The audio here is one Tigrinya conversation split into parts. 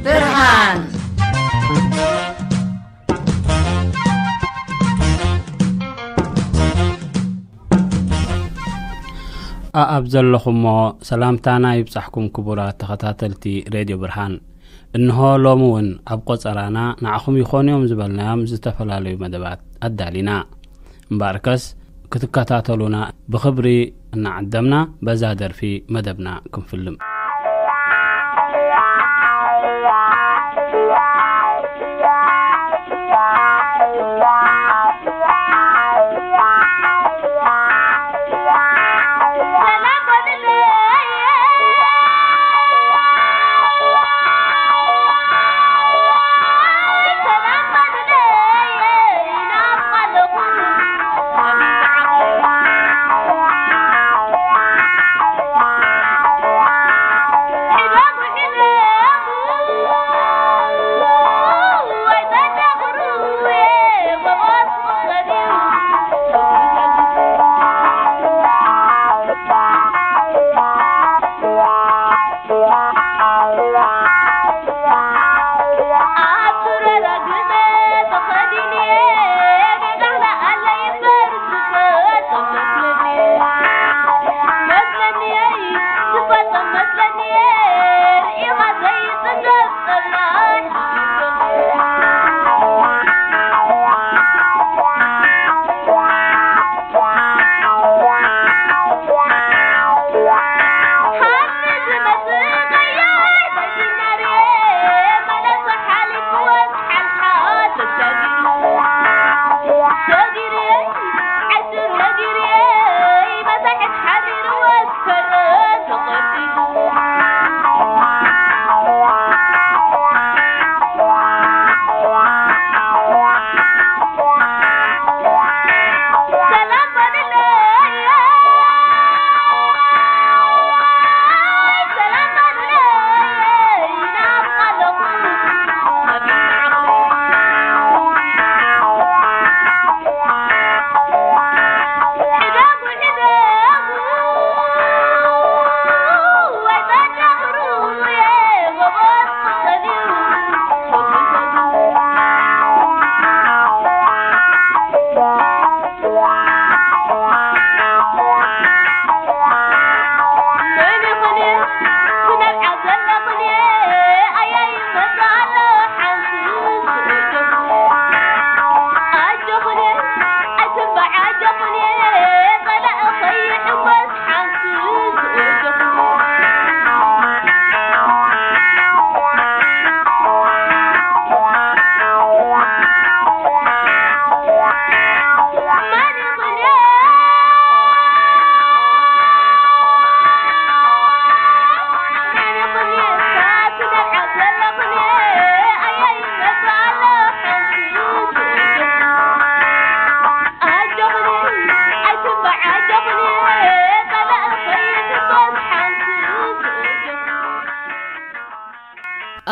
ብርሃን። ኣኣብ ዘለኹሞ ሰላምታና ይብጻሕኩም ክቡራት ተኸታተልቲ ሬድዮ ብርሃን። እንሆ ሎሚ እውን ኣብ ቆጸራና ንዓኹም ይኾኑ እዮም ዝበልናዮም ዝተፈላለዩ መደባት ኣዳሊና። እምበኣርከስ ክትከታተሉና ብኽብሪ እናዓደምና በዛ ደርፊ መደብና ክንፍልም።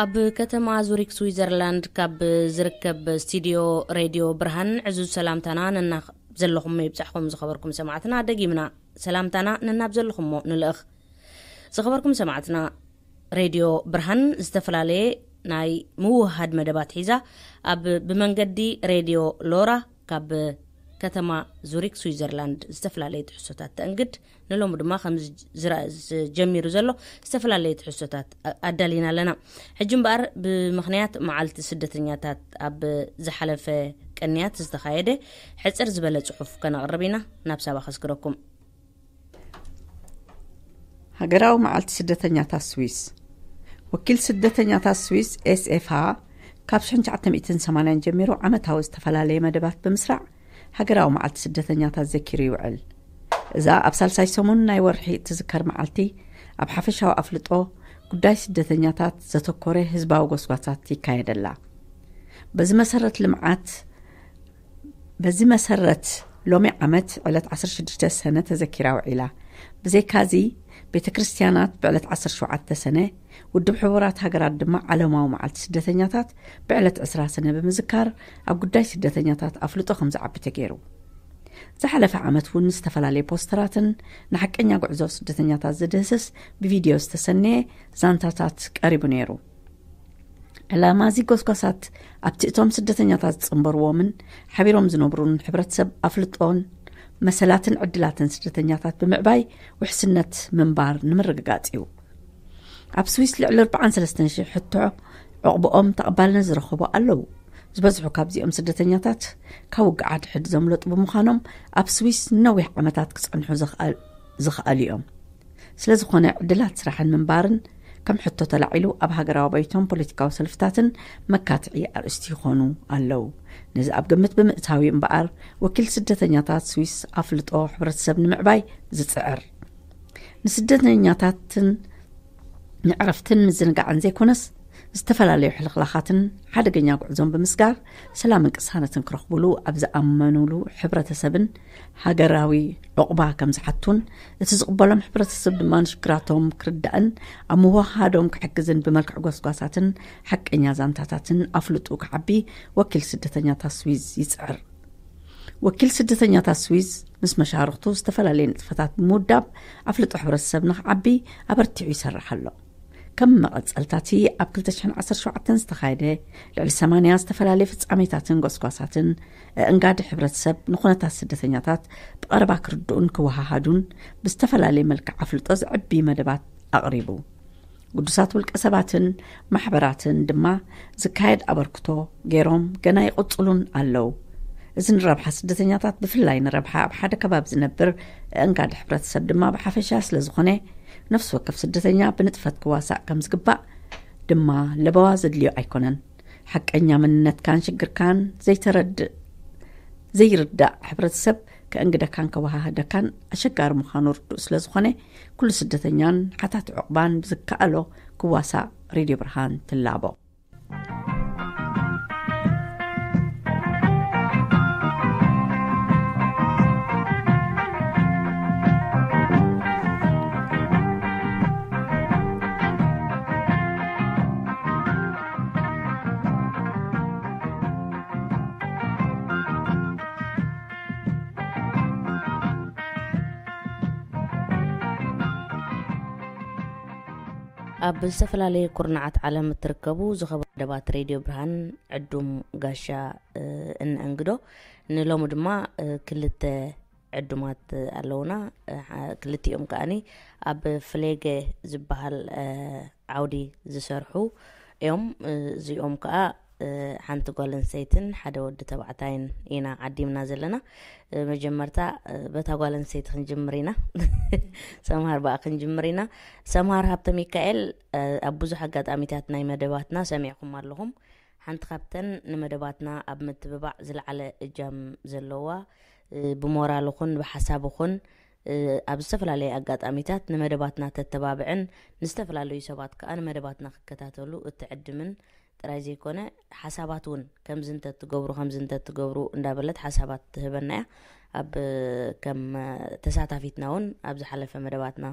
ኣብ ከተማ ዙሪክ ስዊዘርላንድ ካብ ዝርከብ ስቱድዮ ሬድዮ ብርሃን ዕዙዝ ሰላምታና ነናብ ዘለኹሞ ይብጻሕኩም ዝኸበርኩም ሰማዕትና። ደጊምና ሰላምታና ነናብ ዘለኹሞ ንልእኽ። ዝኸበርኩም ሰማዕትና፣ ሬድዮ ብርሃን ዝተፈላለየ ናይ ምውህሃድ መደባት ሒዛ ኣብ ብመንገዲ ሬድዮ ሎራ ካብ ከተማ ዙሪክ ስዊዘርላንድ ዝተፈላለየ ትሕዝቶታት ተእንግድ። ንሎሚ ድማ ከም ዝጅ-፣ ዝረ-፣ ዝጀሚሩ ዘሎ ዝተፈላለየ ትሕዝቶታት ኣ-፣ ኣዳሊና ኣለና። ሕጂ እምበኣር ብምኽንያት መዓልቲ ስደተኛታት ኣብ ዝሓለፈ ቅንያት ዝተኻየደ ሕጽር ዝበለ ጽሑፍ ከነቕርብ ኢና። ናብ ሳባ ከስግረኩም። ሃገራዊ መዓልቲ ስደተኛታት ስዊስ። ወኪል ስደተኛታት ስዊስ ኤስኤፍሃ ካብ ሽሕን ትሽዓተ ሚእትን ሰማንያን ጀሚሩ ዓመታዊ ዝተፈላለየ መደባት ብምስራዕ ሃገራዊ መዓልቲ ስደተኛታት ዘኪሩ ይውዕል። እዛ ኣብ ሳልሳይ ሰሙን ናይ ወርሒ እትዝከር መዓልቲ ኣብ ሓፈሻዊ ኣፍልጦ ጉዳይ ስደተኛታት ዘተኮረ ህዝባዊ ጎስጓሳት ይካየደላ። በዚ መሰረት ልምዓት በዚ መሰረት ሎሚ ዓመት ዕለት ዓሰርተ ሽዱሽተ ሰነ ተዘኪራ ውዒላ። ብዘይካዚ ቤተ ክርስቲያናት ብዕለት ዓሰርተ ሸውዓተ ሰነ፣ ውድብ ሕቡራት ሃገራት ድማ ዓለማዊ መዓልቲ ስደተኛታት ብዕለት ዕስራ ሰነ ብምዝካር ኣብ ጉዳይ ስደተኛታት ኣፍልጦ ከም ዝዓቢ ተገይሩ። ዝሓለፈ ዓመት እውን ዝተፈላለየ ፖስተራትን ንሓቀኛ ጉዕዞ ስደተኛታት ዝድህስስ ብቪድዮ ዝተሰነየ ዛንታታት ቀሪቡ ነይሩ። ዕላማ እዚ ጎስጓሳት ኣብቲ እቶም ስደተኛታት ዝጽንበርዎምን ሓቢሮም ዝነብሩን ሕብረተሰብ ኣፍልጦን መሰላትን ዕድላትን ስደተኛታት ብምዕባይ ውሕስነት ምንባር ንምርግጋጽ እዩ። ኣብ ስዊስ ልዕሊ ኣርባዓን ሰለስተን ሽሕ ሕቶ ዕቑብኦም ተቐባልነት ዝረኸቡ ኣለዉ። ዝበዝሑ ካብዚኦም ስደተኛታት ካብ ውግእ ዓዲ ሕድ ዘምለጡ ብምዃኖም ኣብ ስዊስ ንነዊሕ ዓመታት ክጸንሑ ዝኽኣል- ዝኽኣሉ እዮም። ስለ ዝኾነ ዕድላት ስራሕን ምንባርን ከም ሕቶ ተላዒሉ ኣብ ሃገራዊ ባይቶን ፖለቲካዊ ሰልፍታትን መካትዒ ኣርእስቲ ይኾኑ ኣለዉ። ነዚ ኣብ ግምት ብምእታው እዩ እምበኣር ወኪል ስደተኛታት ስዊስ ኣፍልጦ ሕብረተሰብ ንምዕባይ ዝጽዕር። ንስደተኛታትን ንዕረፍትን ምዝንጋዕን ዘይኮነስ ዝተፈላለዩ ሕልኽላኻትን ሓደገኛ ጉዕዞን ብምስጋር ሰላምን ቅሳነትን ክረኽቡሉ ኣብ ዝኣመኑሉ ሕብረተሰብን ሃገራዊ ዕቑባ ከም ዝሓቱን እቲ ዝቕበሎም ሕብረተሰብ ድማ ንሽግራቶም ክርዳእን ኣብ ምውሃሃዶም ክሕግዝን ብመልክዕ ጎስጓሳትን ሓቀኛ ዛንታታትን ኣፍልጡ ክዓቢ ወኪል ስደተኛታት ስዊዝ ይጽዕር። ወኪል ስደተኛታት ስዊዝ ምስ መሻርኽቱ ዝተፈላለየ ንጥፈታት ብምውዳብ ኣፍልጦ ሕብረተሰብ ንኽዓቢ ኣበርቲዑ ይሰርሕ ኣሎ። ከም መቐጸልታ እቲ ኣብ ክልተ ሽሕን ዓሰርተ ሸውዓተን ዝተኻየደ ልዕሊ ሰማንያ ዝተፈላለየ ፍጻሜታትን ጎስጓሳትን ኣእንጋዲ ሕብረተሰብ ንኹነታት ስደተኛታት ብቐረባ ክርድኡን ክወሃሃዱን ብዝተፈላለየ መልክዕ ኣፍልጦ ዘዕቢ መደባት ኣቕሪቡ። ግዱሳት ውልቀ ሰባትን ማሕበራትን ድማ ዝካየድ ኣበርክቶ ገይሮም ገና ይቕጽሉን ኣለዉ። እዚ ንረብሓ ስደተኛታት ብፍላይ ንረብሓ ኣብ ሓደ ከባቢ ዝነብር ኣእንጋዲ ሕብረተሰብ ድማ ብሓፈሻ ስለ ዝኾነ ነፍሲ ወከፍ ስደተኛ ብንጥፈት ክዋሳእ ከም ዝግባእ ድማ ለበዋ ዘድልዮ ኣይኮነን። ሓቀኛ መንነትካን ሽግርካን ዘይተረድእ ዘይርዳእ ሕብረተሰብ ከእንግደካን ከወሃህደካን ኣሸጋሪ ምዃኑ ርዱእ ስለ ዝኾነ ኩሉ ስደተኛን ሓታት ዕቑባን ብዝከኣሎ ክዋሳእ ሬድዮ ብርሃን ትላቦ። ኣብ ዝተፈላለየ ኩርናዓት ዓለም እትርከቡ ዝኸበሩ ደባት ሬድዮ ብርሃን ዕዱም ጋሻ እነእንግዶ ንሎሚ ድማ ክልተ ዕዱማት ኣለውና። ክልቲኦም ከኣኒ ኣብ ፍሌገ ዝበሃል ዓውዲ ዝሰርሑ እዮም። እዚኦም ከዓ ሓንቲ ጓል ኣንስተይትን ሓደ ወዲ ተባዕታይን ኢና ዓዲምና ዘለና። መጀመርታ በታ ጓል ኣንስተይቲ ክንጅምር ኢና። ሰምሃር በኣ ክንጅምር ኢና። ሰምሃር ሃብተ ሚካኤል፣ ኣብ ብዙሕ ኣጋጣሚታት ናይ መደባትና ሰሚዕኩም ኣለኹም። ሓንቲ ካብተን ንመደባትና ኣብ ምትብባዕ ዝለዓለ እጃም ዘለዋ፣ ብሞራል ኹን ብሓሳብ ኹን ኣብ ዝተፈላለየ ኣጋጣሚታት ንመደባትና ተተባብዕን ንዝተፈላለዩ ሰባት ከዓ ንመደባትና ክከታተሉ እትዕድምን ጥራይ ዘይኮነ ሓሳባት እውን ከምዚ እንተትገብሩ ከምዚ እንተትገብሩ እንዳበለት ሓሳባት ትህበና እያ። ኣብ ከም ተሳታፊትና እውን ኣብ ዝሓለፈ መደባትና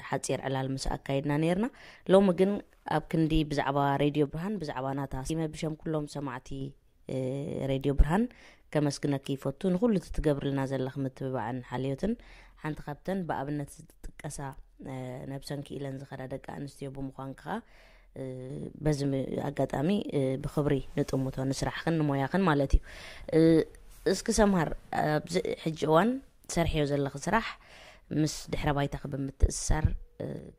ሓፂር ዕላል ምስ ኣካይድና ነርና። ሎሚ ግን ኣብ ክንዲ ብዛዕባ ሬድዮ ብርሃን ብዛዕባ ናታ ሲመ ብሸም ኩሎም ሰማዕቲ ሬድዮ ብርሃን ከመስግነኪ ይፈቱ። ንኹሉ እቲ ትገብርልና ዘለኽ ምትብባዕን ሓልዮትን ሓንቲ ካብተን ብኣብነት ዝጥቀሳ ነብሰን ክኢለን ዝኸዳ ደቂ ኣንስትዮ ብምዃን ከዓ በዚ ኣጋጣሚ ብክብሪ ንጥምቶ ንስራሕኽን ንሞያኽን ማለት እዩ። እስኪ ሰምሃር ኣብዚ ሕጂ እዋን ትሰርሕዮ ዘለኺ ስራሕ ምስ ድሕረ ባይታኺ ብምትእስሳር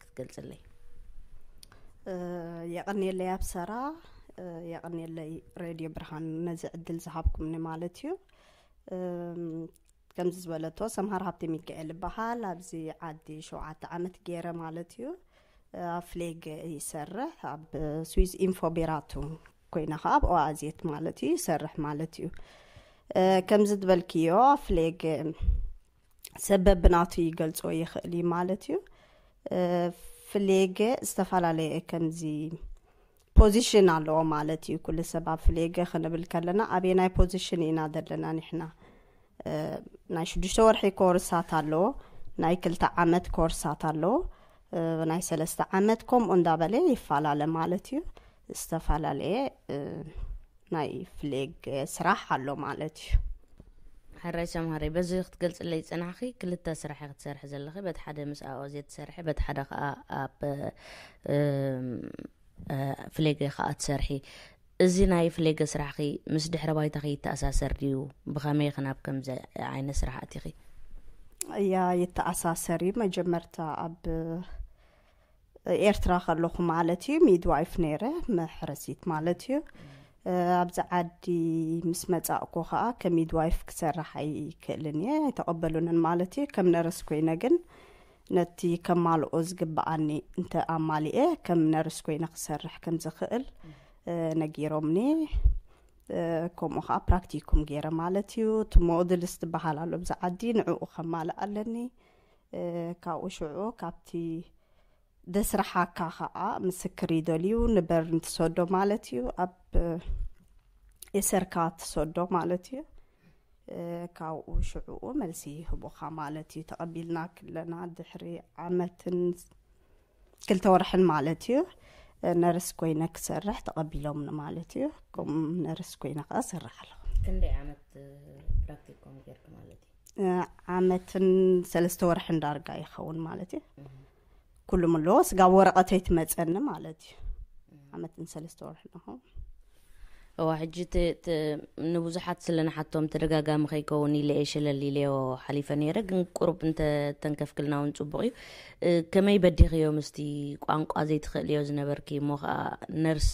ክትገልፅለይ። የቐንየለይ ኣብሰራ፣ የቐንየለይ ሬድዮ ብርሃን ነዚ ዕድል ዝሃብኩምኒ ማለት እዩ። ከምዚ ዝበለቶ ሰምሃር ሃብተ ሚካኤል ይበሃል። ኣብዚ ዓዲ ሸውዓተ ዓመት ገይረ ማለት እዩ። ኣብ ፍሌግ ይሰርሕ፣ ኣብ ስዊዝ ኢንፎ ቤራቱ ኮይና ከዓ ኣብ ኦኣዜት ማለት እዩ ይሰርሕ ማለት እዩ። ከምዚ ዝበልክዮ ፍሌግ ሰብ በብናቱ ይገልጾ ይኽእል እዩ ማለት እዩ። ፍሌግ ዝተፈላለየ ከምዚ ፖዚሽን ኣለዎ ማለት እዩ። ኩሉ ሰብ ኣብ ፍሌገ ክንብል ከለና ኣበየናይ ፖዚሽን ኢና ዘለና ንሕና? ናይ ሽዱሽተ ወርሒ ኮርሳት ኣለዎ፣ ናይ ክልተ ዓመት ኮርሳት ኣለዎ፣ ናይ ሰለስተ ዓመት ከምኡ እንዳበለ ይፈላለ ማለት እዩ። ዝተፈላለየ ናይ ፍሌግ ስራሕ ኣሎ ማለት እዩ። ሕራይ ሰምሃረይ፣ በዚ ክትገልፅለይ ዝፀናሕኺ ክልተ ስራሕ ክትሰርሒ ዘለኺ፣ በቲ ሓደ ምስ ኣኦዜ ትሰርሒ፣ በቲ ሓደ ከዓ ኣብ ፍሌገ ከዓ ትሰርሒ። እዚ ናይ ፍሌገ ስራሕኺ ምስ ድሕረ ባይታኺ ይተኣሳሰር ድዩ? ብኸመይ ኸ ናብ ከምዚ ዓይነት ስራሕ ኣቲኺ? እያ ይተኣሳሰር እዩ። መጀመርታ ኣብ ኤርትራ ከለኹ ማለት እዩ ሚድዋይፍ ነይረ፣ መሕረሲት ማለት እዩ። ኣብዚ ዓዲ ምስ መጻእኩ ከዓ ከም ሚድዋይፍ ክሰርሕ ኣይክእልን እየ፣ ኣይተቐበሉንን ማለት እዩ። ከም ነርስ ኮይነ ግን ነቲ ከማልኦ ዝግብኣኒ እንተ ኣማሊኤ ከም ነርስ ኮይነ ክሰርሕ ከም ዝኽእል ነጊሮምኒ። ከምኡ ከዓ ፕራክቲኩም ገይረ ማለት እዩ። እቲ ሞድልስ ዝበሃል ኣሎ ኣብዚ ዓዲ፣ ንዕኡ ከማልእ ኣለኒ። ካብኡ ሽዑ ካብቲ ደስራሓካ ከዓ ምስክር ይደልዩ ንበር እንትሰዶ ማለት እዩ። ኣብ የሰርካ ትሰዶ ማለት እዩ። ካብኡ ሽዕኡ መልሲ ይህቡኻ ማለት እዩ። ተቐቢልና ክለና ድሕሪ ዓመትን ክልተ ወርሕን ማለት እዩ። ነርስ ኮይነ ክሰርሕ ተቐቢሎምኒ ማለት እዩ። ከም ነርስ ኮይነ ከዓ ሰርሕ ኣለኹ። ክንደይ ዓመት ፕራክቲኮም ጌርክ ማለት እዩ? ዓመትን ሰለስተ ወርሕን ዳርጋ ይኸውን ማለት እዩ። ኩሉ ምሎ ስጋብ ወረቐተይ ትመፀኒ ማለት እዩ። ዓመትን ሰለስተ ወርሕን ኣኹ። እዋ ሕጂ ንብዙሓት ስለንሓቶም ተደጋጋሚ ከይከውን ኢለ እየ ሸለል ኢለዮ ሓሊፈ ነይረ። ግን ቁሩብ እንተ ተንከፍክልና እውን ፅቡቕ እዩ። ከመይ በዲኽዮ ምስቲ ቋንቋ ዘይትኽእልዮ ዝነበርኪ እሞ ከዓ ነርስ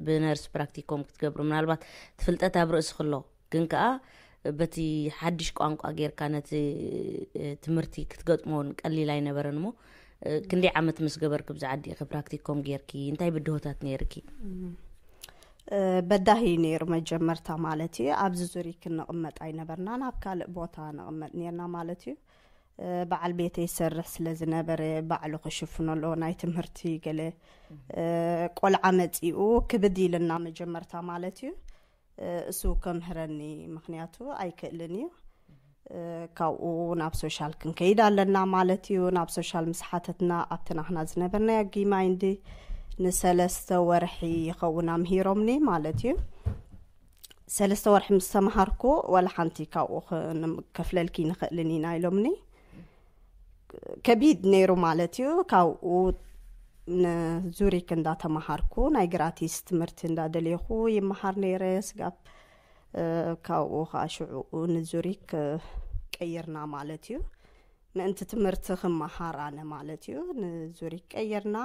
ብነርስ ፕራክቲኮም ክትገብሩ ምናልባት ትፍልጠት ኣብ ርእሲ ክሎ ግን ከዓ በቲ ሓድሽ ቋንቋ ጌርካ ነቲ ትምህርቲ ክትገጥሞን ቀሊል ኣይነበረን እሞ ክንደይ ዓመት ምስ ገበርክ ብዚ ዓዲ ኢኺ ፕራክቲኮም ጌርኪ እንታይ ብድሆታት ነይርኪ? በዳሂ ነይሩ መጀመርታ ማለት እዩ። ኣብዚ ዙሪ ክንቕመጥ ኣይነበርና፣ ናብ ካልእ ቦታ ንቕመጥ ነርና ማለት እዩ። በዓል ቤተ ይሰርሕ ስለ ዝነበረ ባዕሉ ክሽፍኖ ኣለዎ ናይ ትምህርቲ ገለ ቆልዓ መፂኡ ክብድ ኢልና መጀመርታ ማለት እዩ። እሱ ከምህረኒ ምክንያቱ ኣይክእልን እዩ። ካብኡ ናብ ሶሻል ክንከይድ ኣለና ማለት እዩ። ናብ ሶሻል ምስ ሓተትና ኣብቲ ናህና ዝነበርናዮ ጊማይንዲ ንሰለስተ ወርሒ ይኸውን ኣምሂሮምኒ ማለት እዩ። ሰለስተ ወርሒ ምስ ተምሃርኩ ዋላ ሓንቲ ካብኡ ከፍለልኪ ንኽእልን ኢና ኢሎምኒ። ከቢድ ነይሩ ማለት እዩ። ካብኡ ንዙሪክ እንዳተማሃርኩ ናይ ግራቲስ ትምህርቲ እንዳደልየኹ ይመሃር ነይረ። ስጋብ ካብኡ ከዓ ሽዑኡ ንዙሪክ ቀይርና ማለት እዩ። ምእንቲ ትምህርቲ ክመሃር ኣነ ማለት እዩ። ንዙሪክ ቀይርና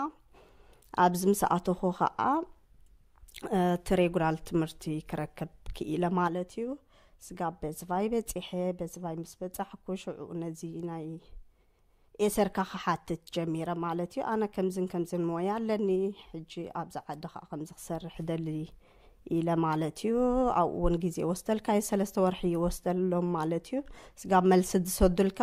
ኣብዚ ምስ ኣተኹ ከዓ እቲ ሬጉላር ትምህርቲ ክረክብ ክኢለ ማለት እዩ። ስጋብ በዝባይ በፂሐ፣ በዝባይ ምስ በፃሕኩ ሽዑ ነዚ ናይ ኤሰርካ ክሓትት ጀሚረ ማለት እዩ። ኣነ ከምዝን ከምዝን ሞያ ኣለኒ፣ ሕጂ ኣብዚ ዓዲ ከዓ ከምዚ ክሰርሕ ደሊ ኢለ ማለት እዩ። ኣብኡ እውን ግዜ ወስደልካ እዩ፣ ሰለስተ ወርሒ ይወስደሎም ማለት እዩ። ስጋብ መልሲ ዝሰዱልካ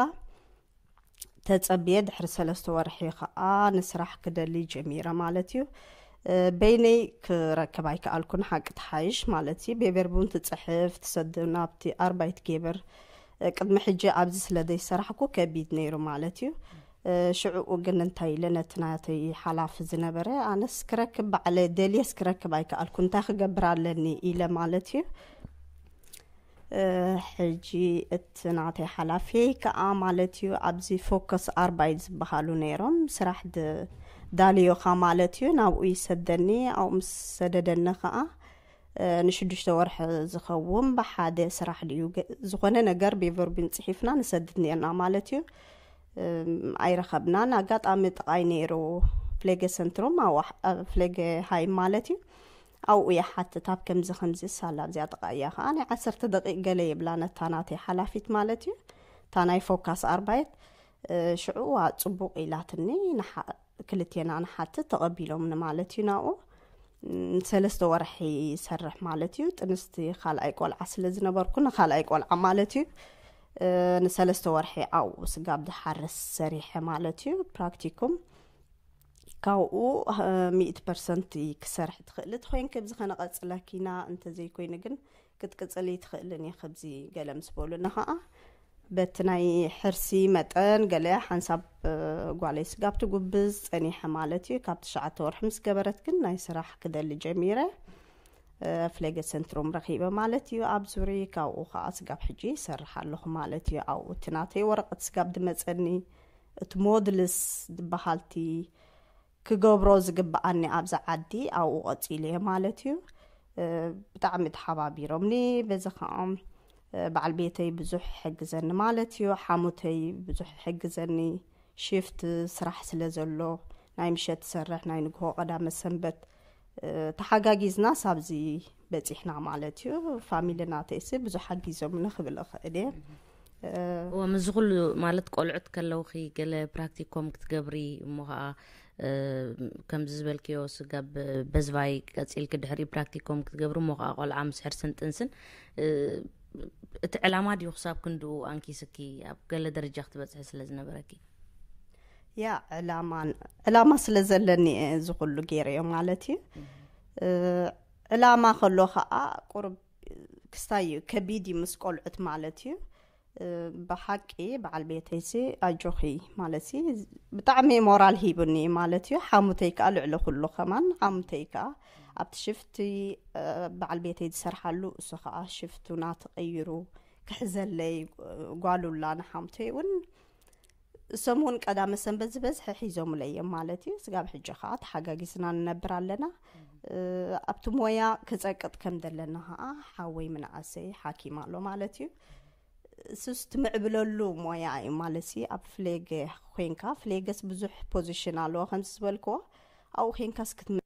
ተጸብየ ድሕሪ ሰለስተ ወርሒ ከዓ ንስራሕ ክደሊ ጀሚረ ማለት እዩ። በይነይ ክረክብ ኣይከኣልኩን ሓቂ ትሓይሽ ማለት እዩ። ቤበርቡን ትፅሕፍ ትሰድ ናብቲ ኣርባይት ጌበር ቅድሚ ሕጂ ኣብዚ ስለ ዘይሰራሕኩ ከቢድ ነይሩ ማለት እዩ። ሽዕኡ ግን እንታይ ኢለ ነቲ ናተይ ሓላፊ ዝነበረ ኣነስ ክረክብ ባዕለ ደልየስ ክረክብ ኣይከኣልኩ እንታይ ክገብር ኣለኒ ኢለ ማለት እዩ። ሕጂ እቲ ናተይ ሓላፊ ከዓ ማለት እዩ ኣብዚ ፎከስ ኣርባይ ዝበሃሉ ነይሮም ስራሕ ዳልዮኻ ማለት እዩ ናብኡ ይሰደኒ። ኣብኡ ምስ ሰደደኒ ከዓ ንሽዱሽተ ወርሒ ዝኸውን ብሓደ ስራሕ ድዩ ዝኾነ ነገር ብቨርቢን ፅሒፍና ንሰድድ ነርና ማለት እዩ። ኣይረኸብናን። ኣጋጣሚ ጥቓይ ነይሩ ፍሌገ ሰንትሩም ፍሌገ ሃይም ማለት እዩ። ኣብኡ ይሓትት ኣብ ከምዚ ከምዚ ሳላ ኣብዚኣ ጥቓ እያ ከዓ ናይ ዓሰርተ ደቂቕ ገለ ይብላ ነታ ናተይ ሓላፊት ማለት እዩ። እታ ናይ ፎካስ ኣርባየት ሽዑ ጽቡቕ ኢላትኒ። ክልቴና ንሓትት ተቐቢሎምኒ ማለት እዩ ናብኡ። ሰለስተ ወርሒ ይሰርሕ ማለት እዩ። ጥንስቲ ካልኣይ ቆልዓ ስለ ዝነበርኩ ንካልኣይ ቆልዓ ማለት እዩ። ንሰለስተ ወርሒ ኣብኡ ስጋብ ዝሓርስ ሰሪሐ ማለት እዩ ፕራክቲኩም። ካብኡ ሚእቲ ፐርሰንት ክሰርሒ ትኽእሊ ተኮይንኪ ብዚ ከነቐፅለኪና እንተዘይኮይኑ ግን ክትቅፅሊ ትኽእልን እየ ከብዚ ገለ ምስ በሉኒ ከዓ በቲ ናይ ሕርሲ መጠን ገለ ሓንሳብ ጓለይ ስጋብ ትጉብዝ ፀኒሐ ማለት እዩ። ካብ ትሽዓተ ወርሒ ምስ ገበረት ግን ናይ ስራሕ ክደሊ ጀሚረ። ፍሌገ ሰንትሩም ረኺበ ማለት እዩ ኣብ ዙሪ። ካብኡ ከዓ ስጋብ ሕጂ ይሰርሕ ኣለኹ ማለት እዩ። ኣብኡ እቲ ናተይ ወረቐት ስጋብ ድመፀኒ እቲ ሞድልስ ዝበሃልቲ ክገብሮ ዝግብኣኒ ኣብዚ ዓዲ ኣብኡ ቀጺለ እየ ማለት እዩ። እ፣ ብጣዕሚ ተሓባቢሮምኒ። በዚ ከዓ፣ እ፣ በዓል ቤተይ ብዙሕ ይሕግዘኒ ማለት እዩ። ሓሙተይ ብዙሕ ይሕግዘኒ። ሽፍት ስራሕ ስለ ዘሎ፣ ናይ ምሸት ትሰርሕ፣ ናይ ንግሆ ቀዳመ ሰንበት፣ እ፣ ተሓጋጊዝናስ ኣብዚ በጺሕና ማለት እዩ። ፋሚሊ ናተይሲ ብዙሕ ሓጊዞምኒ ክብል እኽእል እየ። እ፣ እወ፣ ምስዚ ኩሉ ማለት ቆልዑት ከለውኺ ገለ ፕራክቲኮም ክትገብሪ እሞ ኸዓ፣ እ፣ ከምዚ ዝበልክዮ ስጋብ በዝባይ ቀጺልኪ ድሕሪ ፕራክቲኮም ክትገብሪ እሞ ኸዓ ቆልዓ ምስ ሕርስን ጥንስን፣ እ፣ እቲ ዕላማ ድዩ ክሳብ ክንድኡ ኣንኪስኪ ኣብ ገለ ደረጃ ክትበጽሒ ስለ ዝነበረኪ? ያ ዕላማ ዕላማ ስለ ዘለኒ እየ እዚ ኩሉ ገይረዮ ማለት እዩ። እ፣ ዕላማ ከሎ ከዓ ቁርብ ክስታይ እዩ፣ ከቢድ እዩ ምስ ቆልዑት ማለት እዩ። እ፣ ብሓቂ በዓል ቤተይሲ ኣጆኺ ማለት ሲ ብጣዕሚ ሞራል ሂቡኒ ማለት እዩ። ሓሙተይ ከዓ ልዕሊ ኩሉ ከማን ሓሙተይ ከዓ ኣብቲ ሽፍቲ፣ እ፣ በዓል ቤተይ ዝሰርሓሉ እሱ ከዓ ሽፍቱና ተቐይሩ ክሕዘለይ ጓሉላ ንሓሙተይ እውን እሶም እውን ቀዳመ ሰንበት ዝበዝሐ ሒዞምለይ እዮም ማለት እዩ። ስጋብ ሕጂ ከዓ ተሓጋጊዝና ንነብር ኣለና። እ፣ ኣብቲ ሞያ ክጸቅጥ ከም ዘለና ከዓ ሓወይ ምንኣሰይ ሓኪም ኣሎ ማለት እዩ። እሱስ ትምዕብለሉ ሞያ እዩ ማለት ሲ ኣብ ፍሌገ ኮይንካ፣ ፍሌገስ ብዙሕ ፖዚሽን ኣለዎ ከምዚ ዝበልክዎ፣ ኣብኡ ኮይንካስ ክትም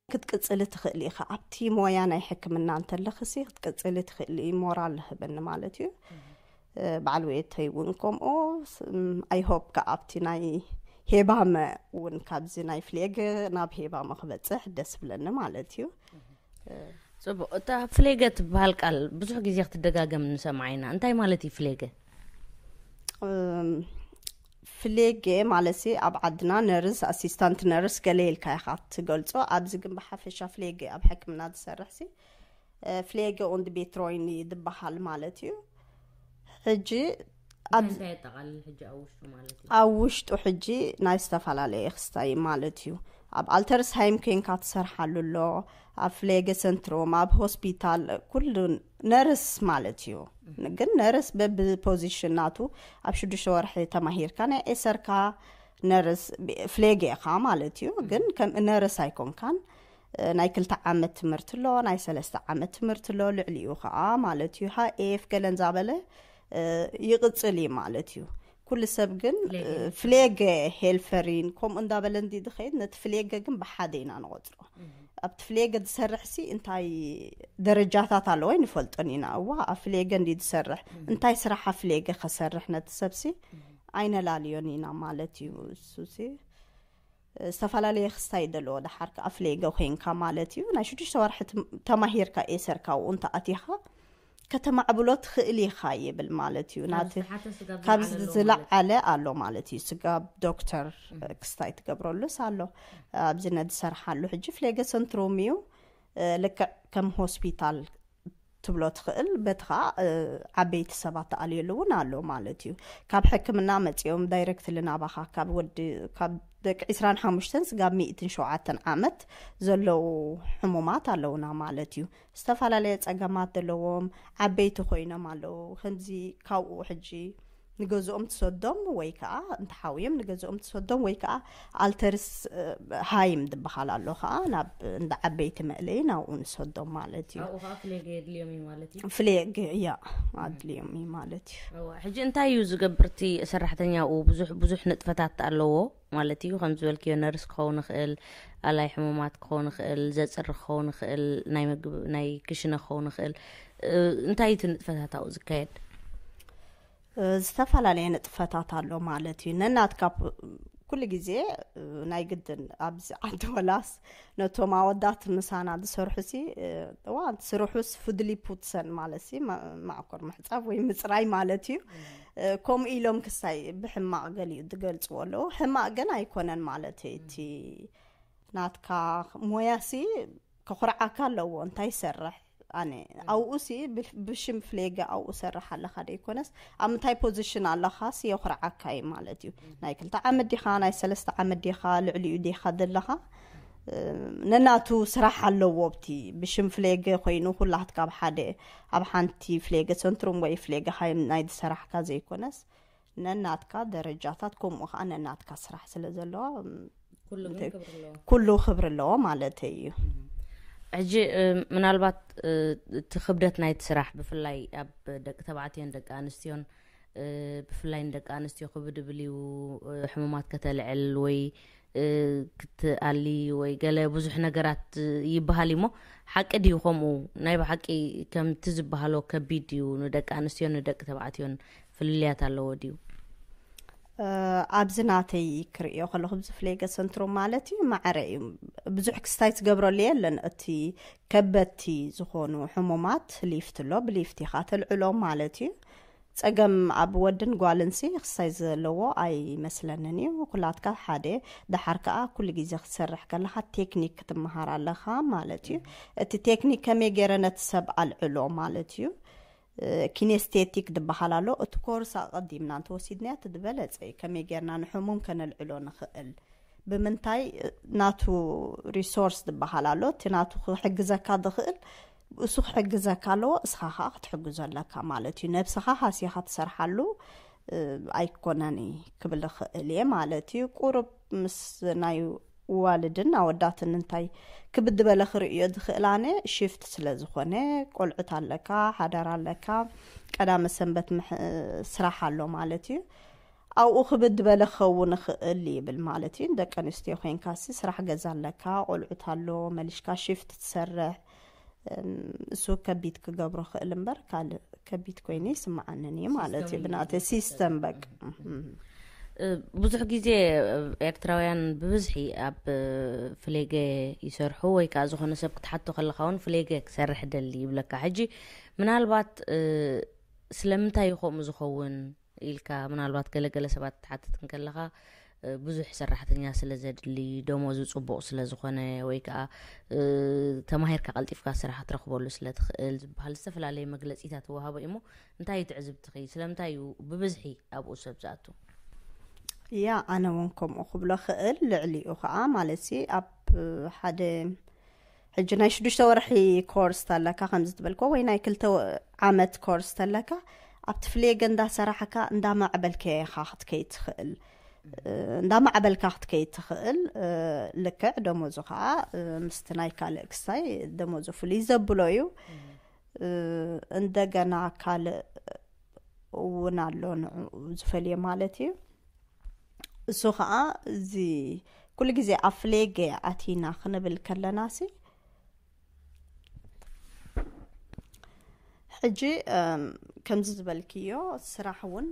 ክትቅጽሊ ትኽእሊ ኢኻ። ኣብቲ ሞያ ናይ ሕክምና እንተለኽሲ ክትቅጽሊ ትኽእሊ፣ ሞራል ህበኒ ማለት እዩ። እ፣ በዓል ቤተይ እውን ከምኡ። ስ-፣ ም፣ ኣይ ሆፕ ከኣ ኣብቲ ናይ ሄባመ እውን ካብዚ ናይ ፍሌገ ናብ ሄባመ ክበጽሕ ደስ ብለኒ ማለት እዩ። እ፣ ጽቡቕ። እታ ፍሌገ ትበሃል ቃል ብዙሕ ግዜ ክትደጋገም ንሰምዓ ኢና። እንታይ ማለት እዩ ፍሌገ? እም፣ ፍሌገ ማለት ሲ ኣብ ዓድና ነርስ፣ ኣሲስታንት ነርስ ገለ ኢልካ ኢኻ ትገልጾ። ኣብዚ ግን ብሓፈሻ ፍሌገ ኣብ ሕክምና ዝሰርሕ ሲ፣ እ፣ ፍሌገ ኡንድ ቤትሮይን እዩ ዝበሃል ማለት እዩ። ሕጂ ኣብ እንታይ የጠቓልል ሕጂ ኣብ ውሽጡ ማለት እዩ? ኣብ ውሽጡ ሕጂ ናይ ዝተፈላለየ ክስታይ ማለት እዩ። ኣብ ኣልተርስሃይም ኮይንካ ትሰርሓሉ ኣሎ፣ ኣብ ፍሌገ ሰንትሮም፣ ኣብ ሆስፒታል፣ ኩሉ ነርስ ማለት እዩ። ግን ነርስ በብፖዚሽን ናቱ ኣብ ሽዱሽተ ወርሒ ተማሂርካ ናይ ኤሰርካ ነርስ ፍሌገ ኢኻ ማለት እዩ። ግን ከም ነርስ ኣይኮንካን። እ፣ ናይ ክልተ ዓመት ትምህርቲ ኣሎ፣ ናይ ሰለስተ ዓመት ትምህርቲ ኣሎ፣ ልዕሊኡ ኸዓ ማለት እዩ። ሃ ኤፍ ገለን ዛበለ፣ እ፣ ይቕጽል እዩ ማለት እዩ። ኩሉ ሰብ ግን፣ ፍሌገ እ፣ ይብል። ፍሌገ ሄልፈሪን ከምኡ እንዳበለ እንዲ ድኸይድ ነቲ ፍሌገ ግን ብሓደ ኢና ንቖጽሮ። ኣብቲ ፍሌገ ዝሰርሕ ሲ እንታይ ደረጃታት ኣለዎ ንፈልጦን ኢና። እዋ ኣብ ፍሌገ እንዲ ዝሰርሕ እንታይ ስራሕ ኣብ ፍሌገ ከሰርሕ ነቲ ሰብ ሲ ኣይነላልዮን ኢና ማለት እዩ። እሱ ሲ ዝተፈላለየ ክስታይ ዘለዎ ደሓር ከኣ ፍሌገ ኮይንካ ማለት እዩ። ናይ ሽዱሽተ ወርሒ ትም-፣ ተማሂርካ ኤሰርካ ኣብኡ እንተ ኣቲኻ ከተማዕብሎ ትኽእል ኢኻ ይብል ማለት እዩ። ናቲ ዝተሓተ ስጋብ ካብ ዝለዓለ ኣሎ ማለት ዝለዓለ ኣሎ ማለት እዩ። ስጋብ ዶክተር ክስታይ ትገብረሉስ ኣሎ። ኣብዚ ነዚ ሰርሓሉ ሕጂ ፍሌገ ሰንትሮም እዩ። እ፣ ልክዕ ከም ሆስፒታል ትብሎ ትኽእል። በቲ ኸዓ፣ እ፣ ዓበይቲ ሰባት ተኣልየሉ እውን ኣሎ ማለት እዩ። ካብ ሕክምና መጺኦም ዳይሬክትሊ ናባኻ ካብ ወዲ፣ ካብ ደቂ ዕስራን ሓሙሽተን ስጋብ ሚእትን ሸውዓተን ዓመት ዘለዉ ሕሙማት ኣለውና ማለት እዩ። ዝተፈላለየ ጸገማት ዘለዎም ዓበይቲ ኮይኖም ኣለዉ። ከምዚ ካብኡ ሕጂ ንገዝኦም ትሰዶም ወይ ከዓ እንተሓውዮም ንገዝኦም ትሰዶም ወይ ከዓ ኣልተርስ፣ እ፣ ሃይም ዝበሃል ኣሎ ከዓ ናብ እንዳ ዓበይቲ መእለይ ናብኡ ንሰዶም ማለት እዩ። ኣብኡ ከዓ ፍሌገ የድልዮም እዩ ማለት እዩ። ፍሌገ፣ እያ፣ ኣድልዮም እዩ ማለት እዩ። እዋ፣ ሕጂ እንታይ እዩ ዝገብር እቲ ሰራሕተኛ ኣብኡ? ብዙሕ፣ ብዙሕ ንጥፈታት ኣለዎ ማለት እዩ። ከም ዝበልክዮ ነርስ ክኸውን ይኽእል፣ ኣላይ ሕሙማት ክኸውን ይኽእል፣ ዘጽሪ ክኸውን ይኽእል፣ ናይ ምግቢ፣ ናይ ክሽነ ክኸውን ይኽእል። እ፣ እንታይ እዩ እቲ ንጥፈታት ኣብኡ ዝካየድ? እ፣ ዝተፈላለየ ንጥፈታት ኣሎ ማለት እዩ። ነናትካ ፕ-፣ ኩሉ ግዜ፣ እ፣ ናይ ግድን ኣብዚ ዓዲ ወላስ ነቶም ኣወዳት ምሳና ዝሰርሑ ሲ፣ እ፣ እዋ፣ ስርሑስ ፍድሊ ፑትሰን ማለት ሲ፣ ማ-፣ ማዕኮር ምሕጻብ ወይ ምጽራይ ማለት እዩ። እ፣ ከምኡ ኢሎም ክሳይ ብሕማቕ ገሊኡ ዝገልጽዎ ኣለዉ። ሕማቕ ግን ኣይኮነን ማለት እዩ። እቲ ናትካ ሞያ ሲ ከኹርዓካ ኣለዎ። እንታይ ይሰርሕ? ኣነ ኣብኡ ሲ ብ-፣ ብሽም ፍሌገ ኣብኡ ሰርሕ ኣለኻ ደይኮነስ፣ ኣብ ምንታይ ፖዚሽን ኣለኻስ የኹርዓካ እዩ ማለት እዩ። ናይ ክልተ ዓመት ዲኻ፣ ናይ ሰለስተ ዓመት ዲኻ፣ ልዕሊኡ ዲኻ ዘለኻ፣ እ፣ ነናቱ ስራሕ ኣለዎ። ኣብቲ ብሽም ፍሌገ ኮይኑ ኩላትካ ኣብ ሓደ፣ ኣብ ሓንቲ ፍሌገ ሰንትሩም ወይ ፍሌገ ሃይም ናይ ዝሰራሕካ ዘይኮነስ፣ ነናትካ ደረጃታት፣ ከምኡ ከዓ ነናትካ ስራሕ ስለ ዘለዋ፣ ም፣ ኩሉ ግን እንተ- ክብሪ ኣለዎ። ኩሉ ክብሪ ኣለዎ ማለት እዩ። ሕጂ እ፣ ምናልባት እ፣ እቲ ክብደት ናይቲ ስራሕ ብፍላይ ኣብ ደቂ ተባዕትዮን ደቂ ኣንስትዮን እ፣ ብፍላይ ንደቂ ኣንስትዮ ክብድ ብል እዩ። እ፣ ሕሙማት ከተልዕል ወይ እ፣ ክትኣሊ ወይ ገለ ብዙሕ ነገራት እ፣ ይበሃል እሞ፣ ሓቂ ድዩ ከምኡ? ናይ ብሓቂ ከምቲ ዝበሃሎ ከቢድ ድዩ? ንደቂ ኣንስትዮን ንደቂ ተባዕትዮን ፍልልያት ኣለዎ ድዩ? እ፣ ኣብዚ ናተይ ክርእዮ ከለኹ፣ ብዚ ፍሌገ ሰንትሩም ማለት እዩ፣ ማዕረ እዩ። ብዙሕ ክስታይ ትገብረሉ የለን። እቲ ከበድቲ ዝኾኑ ሕሙማት ሊፍት ኣሎ፣ ብሊፍት ኢኻ ተልዕሎም ማለት እዩ። ጸገም ኣብ ወድን ጓልን ሲ ክስታይ ዘለዎ ኣይመስለንን እዩ። ኩላትካ ሓደ፣ ደሓር ከኣ ኩሉ ግዜ ክትሰርሕ ከለኻ ቴክኒክ ክትመሃር ኣለኻ ማለት እዩ። እቲ ቴክኒክ ከመይ ገይረ ነቲ ሰብ ኣልዕሎ ማለት እዩ። እ፣ ኪኔስቴቲክ ዝበሃል ኣሎ። እቲ ኮርስ ኣቐዲምና እንተወሲድናዮ እቲ ዝበለጸ እዩ። ከመይ ጌርና ንሕሙም ከነልዕሎ ንኽእል፣ ብምንታይ፣ እ፣ ናቱ ሪሶርስ ዝበሃል ኣሎ። እቲ ናቱ ክሕግዘካ ዝኽእል፣ እሱ ክሕግዘካ ኣለዎ፣ እስኻ ኸዓ ክትሕግዞ ኣለካ ማለት እዩ። ነብስኻ ሃሲኻ ትሰርሓሉ እ፣ ኣይኮነን ክብል እኽእል እየ ማለት እዩ። ቁሩብ ምስ ናይ ዋልድን ኣወዳትን እንታይ ክብድ በለ ክርእዮ ዝኽእል፣ ኣነ ሽፍት ስለ ዝኾነ፣ ቆልዑት ኣለካ፣ ሓዳር ኣለካ፣ ቀዳመ ሰንበት ምሕ-፣ ስራሕ ኣሎ ማለት እዩ። ኣብኡ ክብድ በለ ክኸውን እኽእል ይብል ማለት እዩ። ደቂ ኣንስትዮ ኮይንካሲ ስራሕ ገዛ ኣለካ፣ ቆልዑት ኣሎ፣ መሊሽካ ሽፍት ትሰርሕ፣ እም፣ እሱ ከቢድ ክገብሮ ክእል እምበር ካልእ ከቢድ ኮይኑ ይስምዓንን እዩ ማለት እዩ። ሲስተም እዩ ብናተይ ዝመስል። ሲስተም በቃ። እም። እ፣ ብዙሕ ግዜ እ፣ ኤርትራውያን ብብዝሒ ኣብ እ፣ ፍሌገ ይሰርሑ ወይ ከዓ ዝኾነ ሰብ ክትሓቶ ከለኻ እውን ፍሌገ ክሰርሕ ደሊ ይብለካ። ሕጂ ምናልባት እ፣ ስለምንታይ እዩ ከምኡ ዝኸውን ኢልካ ምናልባት ገለገለ ሰባት ትሓትት እንከለኻ እ፣ ብዙሕ ሰራሕተኛ ስለ ዘድሊ፣ ደሞዙ ጽቡቕ ስለ ዝኾነ ወይ ከዓ እ፣ ተማሂርካ ቀልጢፍካ ስራሕ ትረኽበሉ ስለ ትኽእል ዝበሃል ዝተፈላለየ መግለጺታት ይወሃቦ እዩ። እሞ እንታይ እዩ ትዕዝብትኺ? ስለምንታይ እዩ ብብዝሒ ኣብኡ ሰብ ዝኣቱ? ያ፣ ኣነ እውን ከምኡ ክብሎ ክእል። ልዕሊኡ ከዓ ማለት ሲ ኣብ ሓደ ሕጂ ናይ ሽዱሽተ ወርሒ ኮርስ ተለካ ከምዚ ትበልኮ ወይ ናይ ክልተ ወ-፣ ዓመት ኮርስ ተለካ ኣብቲ ፍሌገ እንዳሰራሕካ እንዳማዕበልከ ኢኻ ክትከይድ ትኽእል። እ፣ እንዳማዕበልካ ክትከይድ ትኽእል። እ፣ ልክዕ ደሞዙ ከዓ እ፣ ምስቲ ናይ ካልእ ክስታይ ደሞዙ ፍሉይ ዘብሎ እዩ። እ፣ እንደገና ካልእ እውን ኣሎ ንዕኡ ዝፈልየ ማለት እዩ። እሱ ከዓ እዚ ኩሉ ግዜ ኣብ ፍሌገ ኣቲና ክንብል ከለና ሲ ሕጂ እም፣ ከምዚ ዝበልክዮ ስራሕ እውን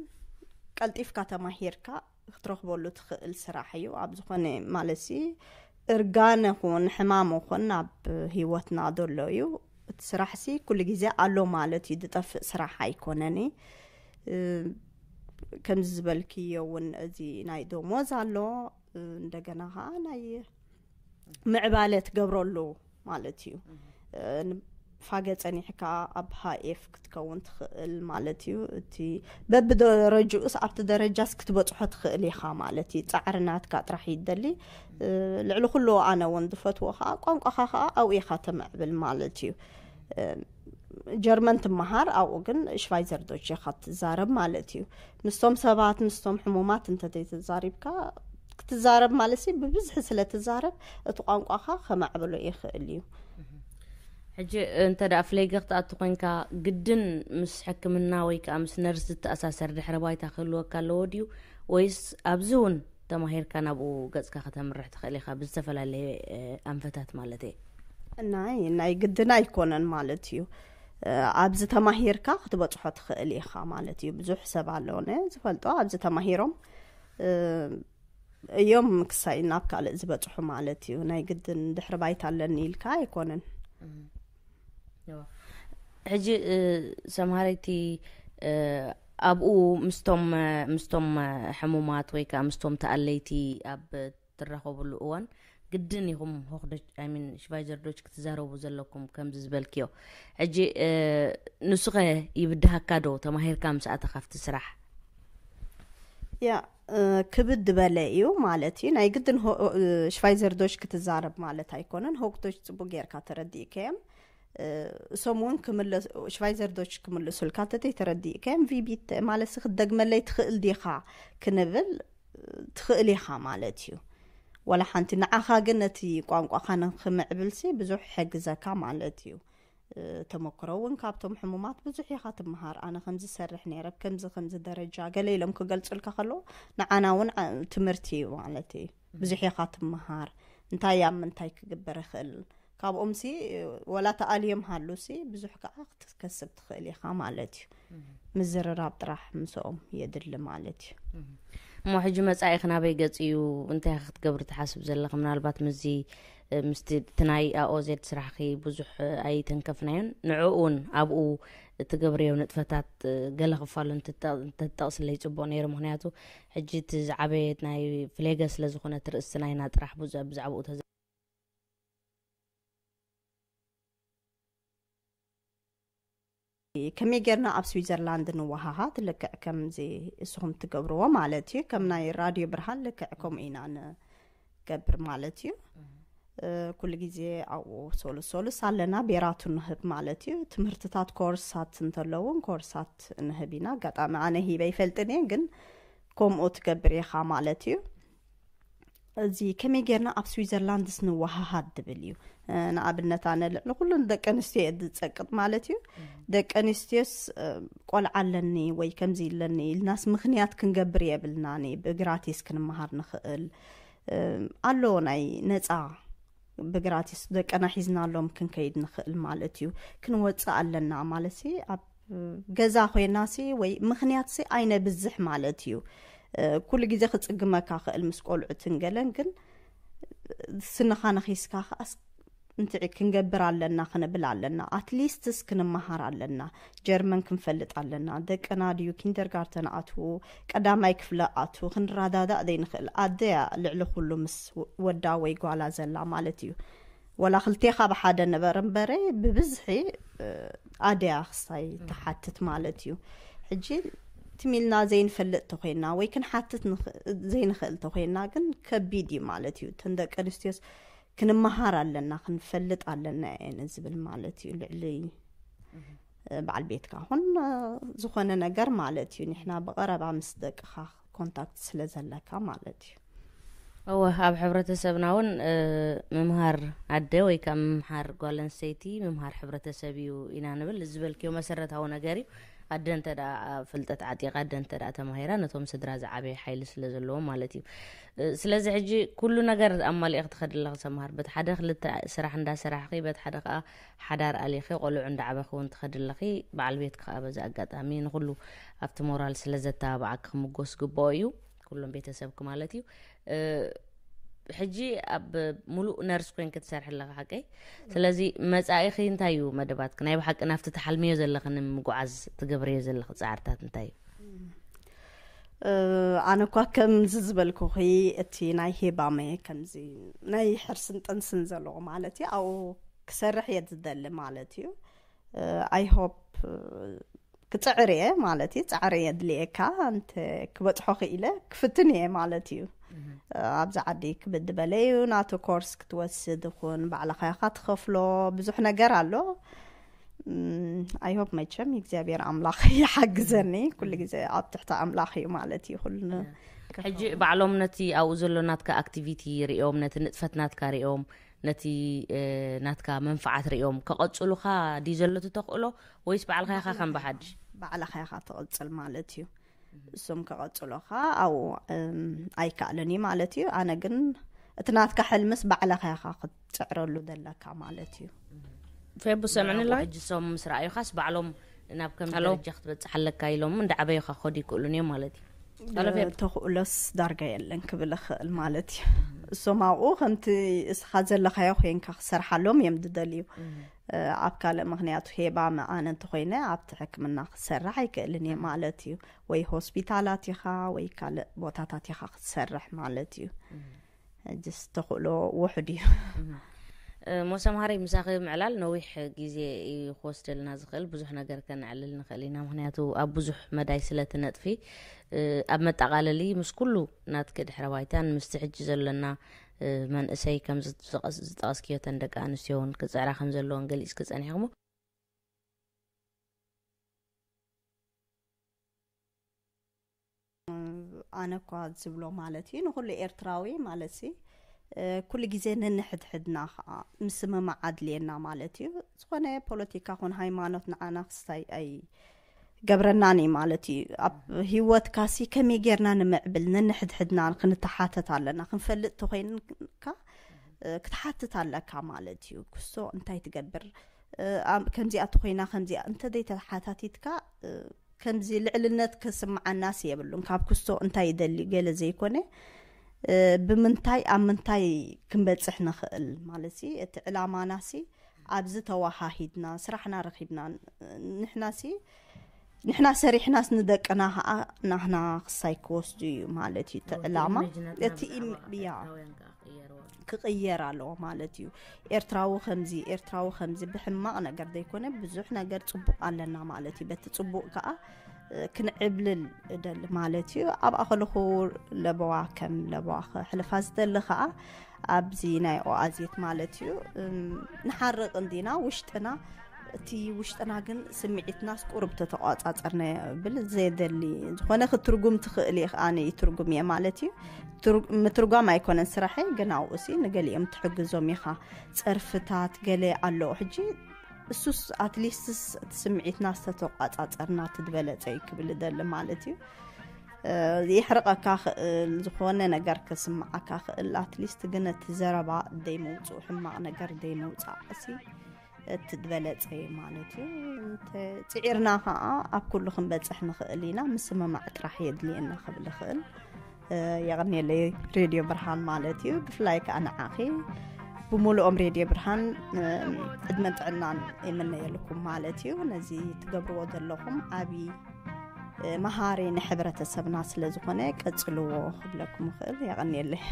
ቀልጢፍካ ተማሂርካ ክትረኽበሉ ትኽእል ስራሕ እዩ። ኣብ ዝኾነ ማለት ሲ እርጋነ ኹን ሕማም ኹን ኣብ ህይወትና ዘሎ እዩ። እቲ ስራሕ ሲ ኩሉ ግዜ ኣሎ ማለት እዩ፣ ዝጠፍእ ስራሕ ኣይኮነን። እ፣ ከምዚ ዝበልክዮ እውን እዚ ናይ ደሞዝ ኣሎ፣ እ፣ እንደገና ከዓ ናይ ምዕባለ ትገብረሉ ማለት እዩ። እ፣ ፋገ ጸኒሕካ ኣብ ሃኤፍ ክትከውን ትኽእል ማለት እዩ። እቲ በብደረጅኡስ ኣብቲ ደረጃስ ክትበጽሖ ትኽእል ኢኻ ማለት እዩ። ጻዕሪ ናትካ ጥራሕ ይደሊ። እ፣ ልዕሊ ኩሉ ኣነ እውን ዝፈትዎ ከዓ ቋንቋኻ ከዓ ኣብኡ ኢኻ ተምዕብል ማለት እዩ። እ፣ ጀርመን ትመሃር፣ ኣብኡ ግን ሽቫይዘር ዶች ኢኻ ትዛረብ ማለት እዩ። ምስቶም ሰባት፣ ምስቶም ሕሙማት እንተዘይተዛሪብካ ክትዛረብ ማለት ሲ ብብዝሒ ስለ ትዛረብ እቲ ቋንቋኻ ከማዕብሎ ይኽእል እዩ። ሕጂ እንተ ደኣ ፍሌገ ክትኣቱ ኮንካ ግድን ምስ ሕክምና ወይ ከዓ ምስ ነርስ ዝተኣሳሰር ድሕረ ባይታ ክህልወካ ኣለዎ ድዩ? ወይስ ኣብዚ እውን ተማሂርካ ናብኡ ገጽካ ከተምርሕ ትኽእል ኢኻ ብዝተፈላለየ እ፣ ኣንፈታት ማለት እየ? ናይ ናይ ግድን ኣይኮነን ማለት እዩ። እ፣ ኣብዚ ተማሂርካ ክትበጽሖ ትኽእል ኢኻ ማለት እዩ። ብዙሕ ሰብ ኣለውነ ዝፈልጦ ኣብዚ ተማሂሮም እ፣ እዮም ክሳይ ናብ ካልእ ዝበጽሑ ማለት እዩ። ናይ ግድን ድሕሪ ባይታ ኣለኒ ኢልካ ኣይኮነን። ሕጂ እ፣ ሰምሃረይቲ እ፣ ኣብኡ ምስቶም ምስቶም ሕሙማት ወይ ከዓ ምስቶም ተኣለይቲ ኣብ ትራኸብሉ እዋን ግድን ኢኹም ሆክዶች ሚን ሽቫይዘር ዶች ክትዛረቡ ዘለኩም ከምዚ ዝበልክዮ። ሕጂ እ፣ ንሱኸ ይብድሃካ ዶ ተማሂርካ ምስ ኣተኻ ኣብቲ ስራሕ? ያ እ፣ ክብድ ዝበለ እዩ ማለት እዩ። ናይ ግድን ሆ- እ፣ ሽቫይዘር ዶች ክትዛረብ ማለት ኣይኮነን። ሆክዶች ጽቡቅ ጌርካ ተረዲእከዮም። እሶም እውን ክምለስ ሽቫይዘር ዶች ክምልሱልካ እንተተይተረዲእካዮም ቪቢት ማለት ክትደግመለይ ትኽእል ዲኻ ክንብል ትኽእል ኢኻ ማለት እዩ። ወላ ሓንቲ ንዓኻ ግን ነቲ ቋንቋኻ ንክምዕብልሲ ብዙሕ ይሕግዘካ ማለት እዩ። ተመክሮ እውን ካብቶም ሕሙማት ብዙሕ ኢኻ ትምሃር። ኣነ ከምዚ ሰርሕ ነይረ፣ ከምዚ ከምዚ ደረጃ ገለ ኢሎም ክገልጹልካ ከለዉ ንዓና እውን ትምህርቲ እዩ ማለት እዩ። ብዙሕ ኢኻ ትምሃር። እንታይ ኣብ ምንታይ ክግበር ይኽእል? ካብኦም ሲ ወላ ተኣልዮም ሃሉ ሲ ብዙሕ ከዓ ክትከስብ ትኽእል ኢኻ ማለት እዩ። ምዝርራብ ጥራሕ ምስኦም የድሊ ማለት እዩ። እሞ ሕጂ መጻኢኽ ናበይ ገጽ እዩ? እንታይ ክትገብሪ ትሓስብ ዘለኺ? ምናልባት ምስዚ ምስቲ እቲ ናይ ኣኦዜድ ስራሕኺ ብዙሕ ኣይተንከፍናዮን። ንዕኡ እውን ኣብኡ እትገብርዮ ንጥፈታት ገለ ክፋሉ እንተትጠቕስለይ ጽቡቕ ነይሩ። ምክንያቱ ሕጂ እቲ ዝዓበየ ናይ ፍሌገ ስለ ዝኾነ እቲ ርእስቲ ናይና ጥራሕ ብዙ ብዛዕባኡ ተዘ ከመይ ጌርና ኣብ ስዊዘርላንድ ንወሃሃድ ልክዕ ከምዚ እስኹም ትገብርዎ ማለት እዩ። ከም ናይ ራድዮ ብርሃን ልክዕ ከምኡ ኢና ንገብር ማለት እዩ። ኩሉ ግዜ ኣብኡ ሶሉስ ሶሉስ ኣለና ቤራቱ ንህብ ማለት እዩ። ትምህርትታት ኮርሳት እንተለውን ኮርሳት ንህብ ኢና። ኣጋጣሚ ኣነ ሂበ ይፈልጥን እየ፣ ግን ከምኡ ትገብር ኢኻ ማለት እዩ። እዚ ከመይ ጌርና ኣብ ስዊዘርላንድስ ንወሃሃድ ድብል እዩ። ንኣብነት ኣነ ልዕሊ ኩሉ ንደቂ ኣንስትዮ እየ ዝጸቅጥ ማለት እዩ። ደቂ ኣንስትዮስ ቆልዓ ኣለኒ ወይ ከምዚ ኣለኒ ኢልናስ ምኽንያት ክንገብር የብልናኒ። ብግራቲስ ክንመሃር ንኽእል ኣሎ ናይ ነጻ ብግራቲስ ደቀና ሒዝናሎም ክንከይድ ንኽእል ማለት እዩ። ክንወፅእ ኣለና ማለት ሲ ኣብ ገዛ ኮይና ሲ ወይ ምኽንያት ሲ ኣይነብዝሕ ማለት እዩ። ኩሉ ግዜ ክጽግመካ ክእል ምስ ቆልዑትን ገለን ግን ስንኻ ነኺስካ ከኣስ እንትዒ ክንገብር ኣለና ክንብል ኣለና። ኣትሊስትስ ክንመሃር ኣለና። ጀርመን ክንፈልጥ ኣለና። ደቅና ድዩ ኪንደርጋርተን ኣትዉ ቀዳማይ ክፍለ ኣትዉ ክንረዳዳእ ዘይንኽእል ኣደያ ልዕሊ ኩሉ ምስ ወዳ ወይ ጓላ ዘላ ማለት እዩ። ወላ ክልቴኻ ብሓደ ንበር እምበረ ብብዝሒ ኣደያ ክስታይ ትሓትት ማለት እዩ። ሕጂ ትሚልና ዘይንፈልጥ ተኮይና ወይ ክንሓትት ዘይንኽእል ተኮይና ግን ከቢድ እዩ ማለት እዩ። እተን ደቂ ኣንስትዮስ ክንመሃር ኣለና ክንፈልጥ ኣለና እየን ዝብል ማለት እዩ። ልዕሊ በዓል ቤትካ ኹን ዝኾነ ነገር ማለት እዩ። ንሕና ብቐረባ ምስ ደቅኻ ኮንታክት ስለ ዘለካ ማለት እዩ። እወ ኣብ ሕብረተሰብና እውን ምምሃር ኣደ ወይ ከዓ ምምሃር ጓል ኣንስተይቲ ምምሃር ሕብረተሰብ እዩ ኢና ንብል። ዝበልክዮ መሰረታዊ ነገር እዩ። ኣደ እንተ ፍልጠት ዓጢቃ ኣደ እንተ ተማሂራ ነቶም ስድራ ዝዓበየ ሓይሊ ስለ ዘለዎም ማለት እዩ። ስለዚ ሕጂ ኩሉ ነገር ኣማሊእኺ ትኸዲ ኣለኺ ሰምሃር። በቲ ሓደ ክልተ ስራሕ እንዳሰራሕኺ በቲ ሓደ ከዓ ሓዳር ኣሊኺ ቆልዑ እንዳዓበኺ እውን ትኸዲ ኣለኺ። በዓል ቤትኪ ከዓ በዚ ኣጋጣሚ ንኩሉ ኣብቲ ሞራል ስለ ዘተባብዓኪ ክምጎስ ግብኦ እዩ። ኩሎም ቤተሰብኪ ማለት እዩ። ሕጂ ኣብ ሙሉእ ነርስ ኮይንኪ ትሰርሒ ኣለኺ ሓቀይ? ስለዚ መጻኢኺ እንታይ እዩ መደባትኪ? ናይ ብሓቂ ናብቲ ትሓልምዮ ዘለኺ ንምጉዓዝ ትገብርዮ ዘለኺ ጻዕርታት እንታይ እዩ? ኣነ እኳ ከምዚ ዝበልኩኺ እቲ ናይ ሄባመ ከምዚ ናይ ሕርስን ጥንስን ዘለዎ ማለት እዩ ኣብኡ ክሰርሕ እየ ዝደሊ ማለት እዩ። ኣይ ሆፕ ክፅዕር እየ ማለት እዩ። ፃዕሪ የድልየካ እንተ ክበፅሖ ክኢለ ክፍትን እየ ማለት እዩ። ኣብዚ ዓዲ ክብድ በለ እዩ ናቱ ኮርስ ክትወስድ ይኹን ባዕልኻ ኢኻ ትኸፍሎ ብዙሕ ነገር ኣሎ። ኣይ ሆፕ መቸም እግዚኣብሔር ኣምላኽ ይሓግዘኒ። ኩሉ ግዜ ኣብ ትሕቲ ኣምላኽ እዩ ማለት እዩ ኩሉ። ሕጂ ባዕሎም ነቲ ኣብኡ ዘሎ ናትካ ኣክቲቪቲ ሪኦም ነቲ ንጥፈት ናትካ ሪኦም ነቲ ናትካ መንፍዓት ሪኦም ከቐፅሉኻ ድዩ ዘሎ እቲ ተኽእሎ ወይስ ባዕልኻ ኢኻ ከም ብሓድሽ? ባዕልኻ ኢኻ ትቕፅል ማለት እዩ። እሶም ከቐፅሎኻ ኣብኡ ኣይከኣልን እዩ ማለት እዩ። ኣነ ግን እቲ ናትካ ሕልምስ ባዕልኻ ኢኻ ክትፅዕረሉ ዘለካ ማለት እዩ። ፌቡ ሰምዕኒ ኣለኺ? ሕጂ እሶም ምስ ረኣዩኻስ ባዕሎም ናብ ከም ደረጃ ክትበፅሕ ኣለካ ኢሎም እንዳዓበዩኻ ክኸዱ ይክእሉን እዮም ማለት እዩ። ተኽእሎስ ዳርጋ የለን ክብል እኽእል ማለት እዩ። እሶም ኣብኡ ከምቲ እስኻ ዘለኻዮ ኮይንካ ክሰርሓሎም እዮም ዝደልዩ። ኣብ ካልእ ምክንያቱ ሄባ መኣነ እንተኮይነ ኣብቲ ሕክምና ክትሰርሕ ኣይክእልን እየ ማለት እዩ። ወይ ሆስፒታላት ኢኻ ወይ ካልእ ቦታታት ኢኻ ክትሰርሕ ማለት እዩ። ሕጅስ ተኽእሎ ውሑድ እዩ። ሞሰምሃሪ ምሳኺ ምዕላል ነዊሕ ግዜ እዩ ክወስደልና ዝኽእል። ብዙሕ ነገር ከነዕልል ንኽእል ኢና፣ ምክንያቱ ኣብ ብዙሕ መዳይ ስለ ትነጥፊ። ኣብ መጠቓለሊ ምስ ኩሉ ናትኪ ድሕረ ባይታን ምስቲ ሕጂ ዘለና መንእሰይ ከም ዝጠቐስክዮ፣ ተን ደቂ ኣንስትዮ እውን ክፅዕራ ከም ዘለዎን ገሊፅኪ ፀኒሕክሞ። ኣነ እኳ ዝብሎ ማለት እዩ፣ ንኩሉ ኤርትራዊ ማለት ሲ ኩሉ ግዜ ነንሕድሕድና ከዓ ምስምማዕ ኣድልየና ማለት እዩ። ዝኾነ ፖለቲካ ኮን ሃይማኖት ንዓና ክስታይ ኣይገብረናን እዩ ማለት እዩ። ኣብ ህይወትካ ሲ ከመይ ጌርና ንምዕብል ነንሕድሕድና ክንተሓተት ኣለና። ክንፈልጥ ተኮይንካ ክትሓትት ኣለካ ማለት እዩ። ክሶ እንታይ ትገብር፣ ከምዚኣ ተኮይና ከምዚኣ እንተዘይተሓታቲትካ ከምዚ ልዕልነት ክስምዓናሲ የብሉን። ካብ ክስቶ እንታይ ይደሊ ገለ ዘይኮነ፣ ብምንታይ ኣብ ምንታይ ክንበፅሕ ንኽእል ማለት ሲ እቲ ዕላማናሲ ኣብዚ ተዋሃሂድና ስራሕና ረኪብና ንሕናሲ ንሕና ሰሪሕናስ ንደቅና ከዓ ናህና ክሳይ ክወስዱ እዩ ማለት እዩ እቲ ዕላማ። እቲ ኢም- ያ ክቕየር ኣለዎ ማለት እዩ። ኤርትራዊ ከምዚ ኤርትራዊ ከምዚ ብሕማቕ ነገር ዘይኮነ ብዙሕ ነገር ፅቡቕ ኣለና ማለት እዩ። በቲ ፅቡቕ ከዓ ክንዕብልል እደሊ ማለት እዩ። ኣብኣ ከለኹ ለበዋ ከም ለበዋ ክሕልፋ ዝደሊ ከዓ ኣብዚ ናይ ኦኣዜት ማለት እዩ። ንሓርቕ እንዲና ውሽጥና እቲ ውሽጥና ግን ስምዒትናስ ቁሩብ ተተቋፃፀርና ብል ዘየደሊ ዝኾነ ክትርጉም ትኽእል እየ። ኣነ ይትርጉም እየ ማለት እዩ። ምትርጓም ኣይኮነን ስራሐይ፣ ግን ኣብኡ ሲ ንገሊኦም ትሕግዞም ኢኻ። ፀርፍታት ገለ ኣለዎ ሕጂ እሱስ ኣትሊስትስ እቲ ስምዒትና ዝተተቋፃፀርና ትድበለፀ እዩ ክብል ደሊ ማለት እዩ። የሕርቐካ ክእል ዝኾነ ነገር ክስምዓካ ክእል ኣትሊስት ግን እቲ ዘረባ ደይመውፅኡ ሕማቕ ነገር ደይመውፃእ ሲ እቲ ዝበለፀ እዩ ማለት እዩ። ጽዒርና ከዓ ኣብ ኩሉ ክንበፅሕ ንኽእል ኢና። ምስምማዕ ጥራሕ የድልየና ክብል ይኽእል። የቐንየለይ ሬድዮ ብርሃን ማለት እዩ። ብፍላይ ከዓ ንዓኺ ብሙሉኦም ሬድዮ ብርሃን ዕድመን ጥዕናን የምነየልኩም ማለት እዩ። ነዚ ትገብርዎ ዘለኹም ዓብዪ መሃሪ ንሕብረተሰብና ስለ ዝኾነ ቀጽልዎ ክብለኩም እኽእል። የቐንየለይ።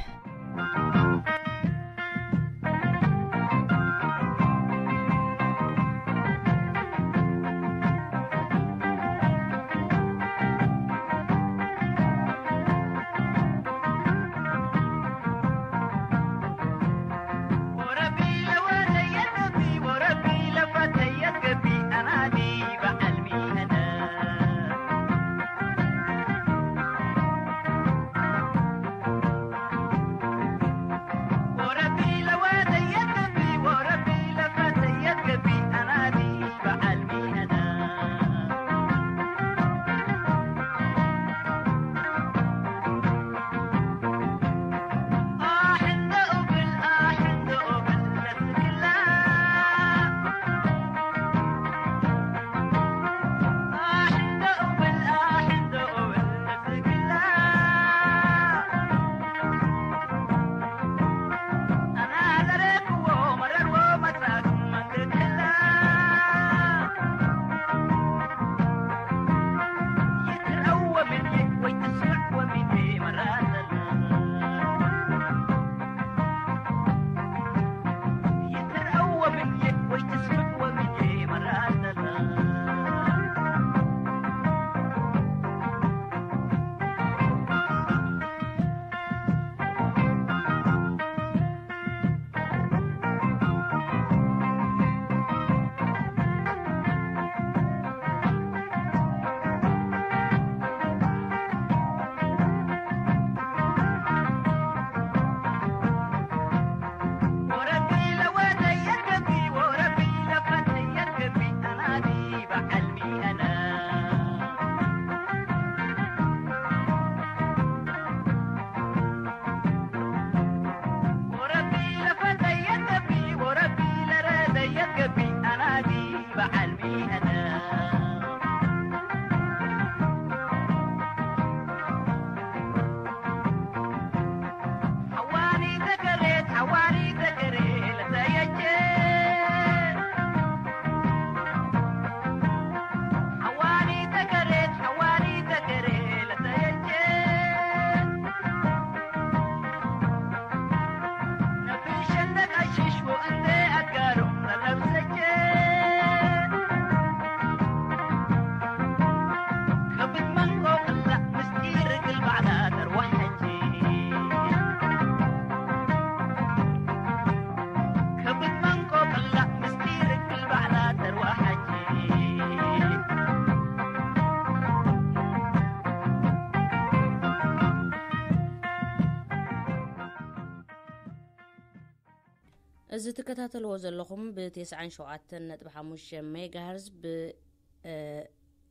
እዚ ትከታተልዎ ዘለኹም ብ97.5 ሜጋሃርዝ ብ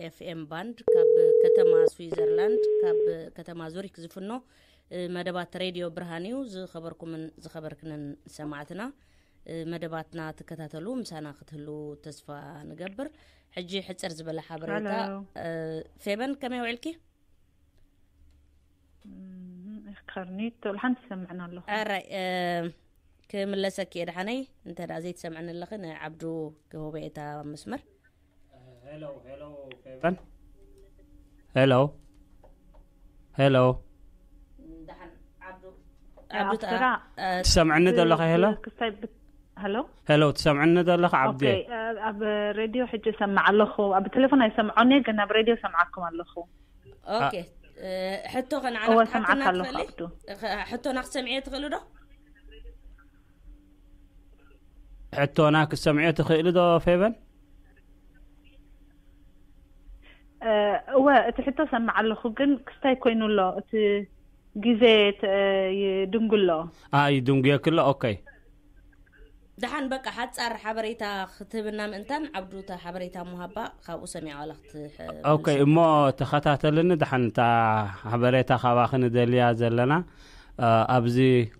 ኤፍኤም ባንድ ካብ ከተማ ስዊዘርላንድ ካብ ከተማ ዙሪክ ዝፍኖ መደባት ሬድዮ ብርሃን እዩ። ዝኸበርኩምን ዝኸበርክንን ሰማዕትና፣ መደባትና ትከታተሉ ምሳና ክትህሉ ተስፋ ንገብር። ሕጂ ሕፅር ዝበለ ሓበሬታ። ፌበን፣ ከመይ ውዕልኪ? ከርኒት ቶል ሓንቲ ሰምዕና ኣለኹ። ኣራይ፣ ክምለሰኪ እየ ድሓነይ። እንተ ደኣ ዘይትሰምዕኒ ኣለኺ፣ ንዓብዱ ክህቦ እየ እታ መስመር። ሄሎ፣ ሄሎ፣ ፌቨን። ሄሎ፣ ሄሎ። ደሓን ዓብዱ፣ ዓብዱ ኣብ ስራ ትሰምዕኒ ዘለኺ? ሄሎ፣ ክስታይ ብ- ሄሎ። ሄሎ፣ ትሰምዕኒ ዘለኺ ዓብዲ? ኦኬ፣ ኣብ ሬድዮ ሕጂ ሰማዕ ኣለኹ። ኣብ ቴሌፎን ኣይሰምዖን እየ፣ ግን ኣብ ሬድዮ ሰምዓኩም ኣለኹ። ኦኬ፣ ሕቶ ከነዓና እወ፣ ክትሓትና ሰምዓካ ኣለኹ ትኽእሊ? ዓብዱ። ሕቶ ናክሰምዕዮ ትኽእሉ ዶ? ሕቶና ክትሰምዕዮ ትኽእሊ ዶ ፌቨን? እወ፣ እቲ ሕቶ ሰምዕ ኣለኹ፣ ግን ክስታይ ኮይኑ ኣሎ። እቲ ግዜ ተ- ይድንጉ ኣሎ። ኣ ይድንጉየክሎ። ኦኬ። ደሓን፣ በቃ ሓጻር ሓበሬታ ክትህብና ምእንታን ዓብዱ እታ ሓበሬታ ምሃባ ካብኡ ሰሚዓ ዋላ ክትሕ- ኦኬ፣ እሞ ተኸታተልኒ። ደሓን እታ ሓበሬታ ካባኺ ንደልያ ዘለና፣ እ፣ ኣብዚ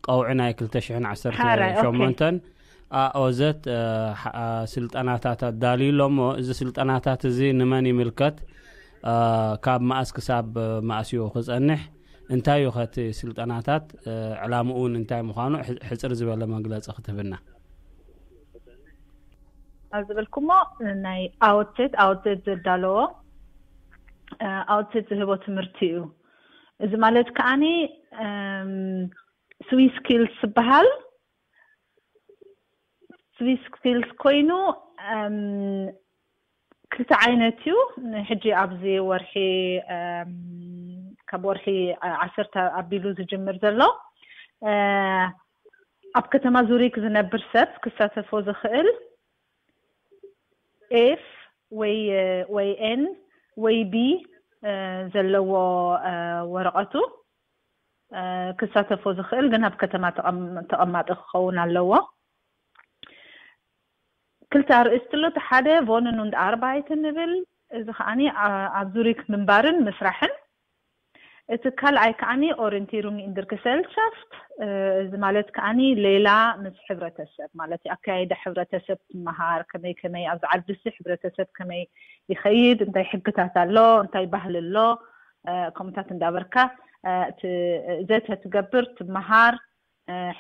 ቀውዒ ናይ ክልተ ሽሕን ዓሰርተ ሸሞንተን ኣኦዘት፣ እ፣ ሓ- እ፣ ስልጠናታት ኣዳልዩ ኣሎ። እሞ እዚ ስልጠናታት እዚ ንመን ይምልከት? እ፣ ካብ መኣስ ክሳብ መኣስ እዩ ክጸንሕ? እንታይ እዩ ኸቲ ስልጠናታት? እ፣ ዕላምኡ እውን እንታይ ምዃኑ ሕ- ሕጽር ዝበለ መግለጺ ክትህብና። ኣብ ዝበልኩሞ ናይ ኣውትሴት ኣውትሴት ዘዳለዎ ኣውትሴት ዝህቦ ትምህርቲ እዩ። እዚ ማለት ከዓኒ ስዊስ ስኪልስ ዝበሃል ስዊስ ስኪልስ ኮይኑ እም፣ ክልተ ዓይነት እዩ። ሕጂ ኣብዚ ወርሒ እም፣ ካብ ወርሒ ዓሰርተ ኣቢሉ ዝጅምር ዘሎ እ፣ ኣብ ከተማ ዙሪክ ዝነብር ሰብ ክሳተፎ ዝኽእል ኤፍ ወይ ወይ ኤን ወይ ቢ እ፣ ዘለዎ እ፣ ወረቐቱ እ፣ ክሳተፎ ዝኽእል ግን ኣብ ከተማ ተቐም- ተቐማጢ ክኸውን ኣለዎ። ክልተ ኣርእስቲ ኣሎ። እቲ ሓደ ቮንን und arbeiten ንብል፣ እዚ ከዓኒ ኣ- ኣብ ዙሪክ ምንባርን ምስራሕን። እቲ ካልኣይ ከዓኒ Orientierung in der Gesellschaft፣ እዚ ማለት ከዓኒ ሌላ ምስ ሕብረተሰብ ማለት እዩ። ኣካያይዳ ሕብረተሰብ ትመሃር፣ ከመይ ከመይ ኣብዚ ዓድሲ ሕብረተሰብ ከመይ ይኸይድ፣ እንታይ ሕግታት ኣሎ፣ እንታይ ባህሊ ኣሎ፣ ከምኡታት እንዳበርካ እቲ ዘተ ትገብር፣ ትመሃር፣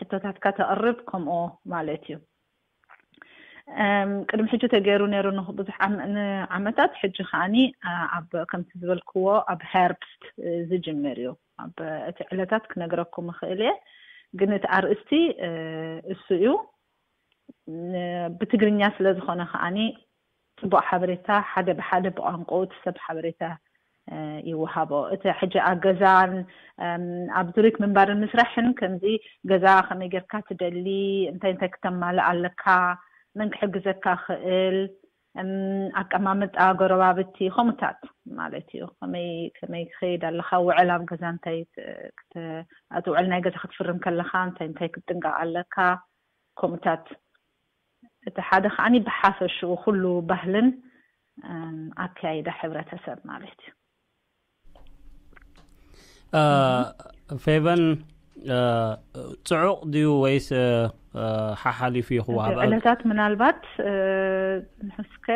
ሕቶታትካ ተቕርብ፣ ከምኡ ማለት እዩ። ቅድሚ ሕጂ ተገይሩ ነይሩ ንብዙሕ ዓመታት። ሕጂ ከዓኒ ኣብ ከምቲ ዝበልክዎ ኣብ ሄርብስት ዝጅምር እዩ። ኣብ እቲ ዕለታት ክነግረኩም እኽእል እየ፣ ግን እቲ ኣርእስቲ እሱ እዩ። ብትግርኛ ስለ ዝኾነ ከዓኒ ጽቡቕ ሓበሬታ ሓደ ብሓደ ብቋንቋኡ እቲ ሰብ ሓበሬታ ይወሃቦ። እቲ ሕጂ ኣብ ገዛን ኣብ ዙሪክ ምንባርን ምስራሕን ከምዚ ገዛ ከመይ ጌርካ ትደሊ፣ እንታይ እንታይ ክተማልእ ኣለካ፣ መን ክሕግዘካ ክእል፣ ኣቀማምጣ ጎረባብቲ ከምኡታት ማለት እዩ። ከመይ ከመይ ክኸይድ ኣለካ፣ ውዕል ኣብ ገዛ እንታይ እቲ ውዕል ናይ ገዛ ክትፍርም ከለካ እንታይ እንታይ ክትጥንቀቕ ኣለካ፣ ከምኡታት። እቲ ሓደ ከዓኒ ብሓፈሽኡ ኩሉ ባህልን ኣካያይዳ ሕብረተሰብ ማለት እዩ። ፌቨን፣ ጽዑቕ ድዩ ወይስ ሓሓሊፉ እዩ ክወሃብ? ዕለታት ምናልባት ንሕስከ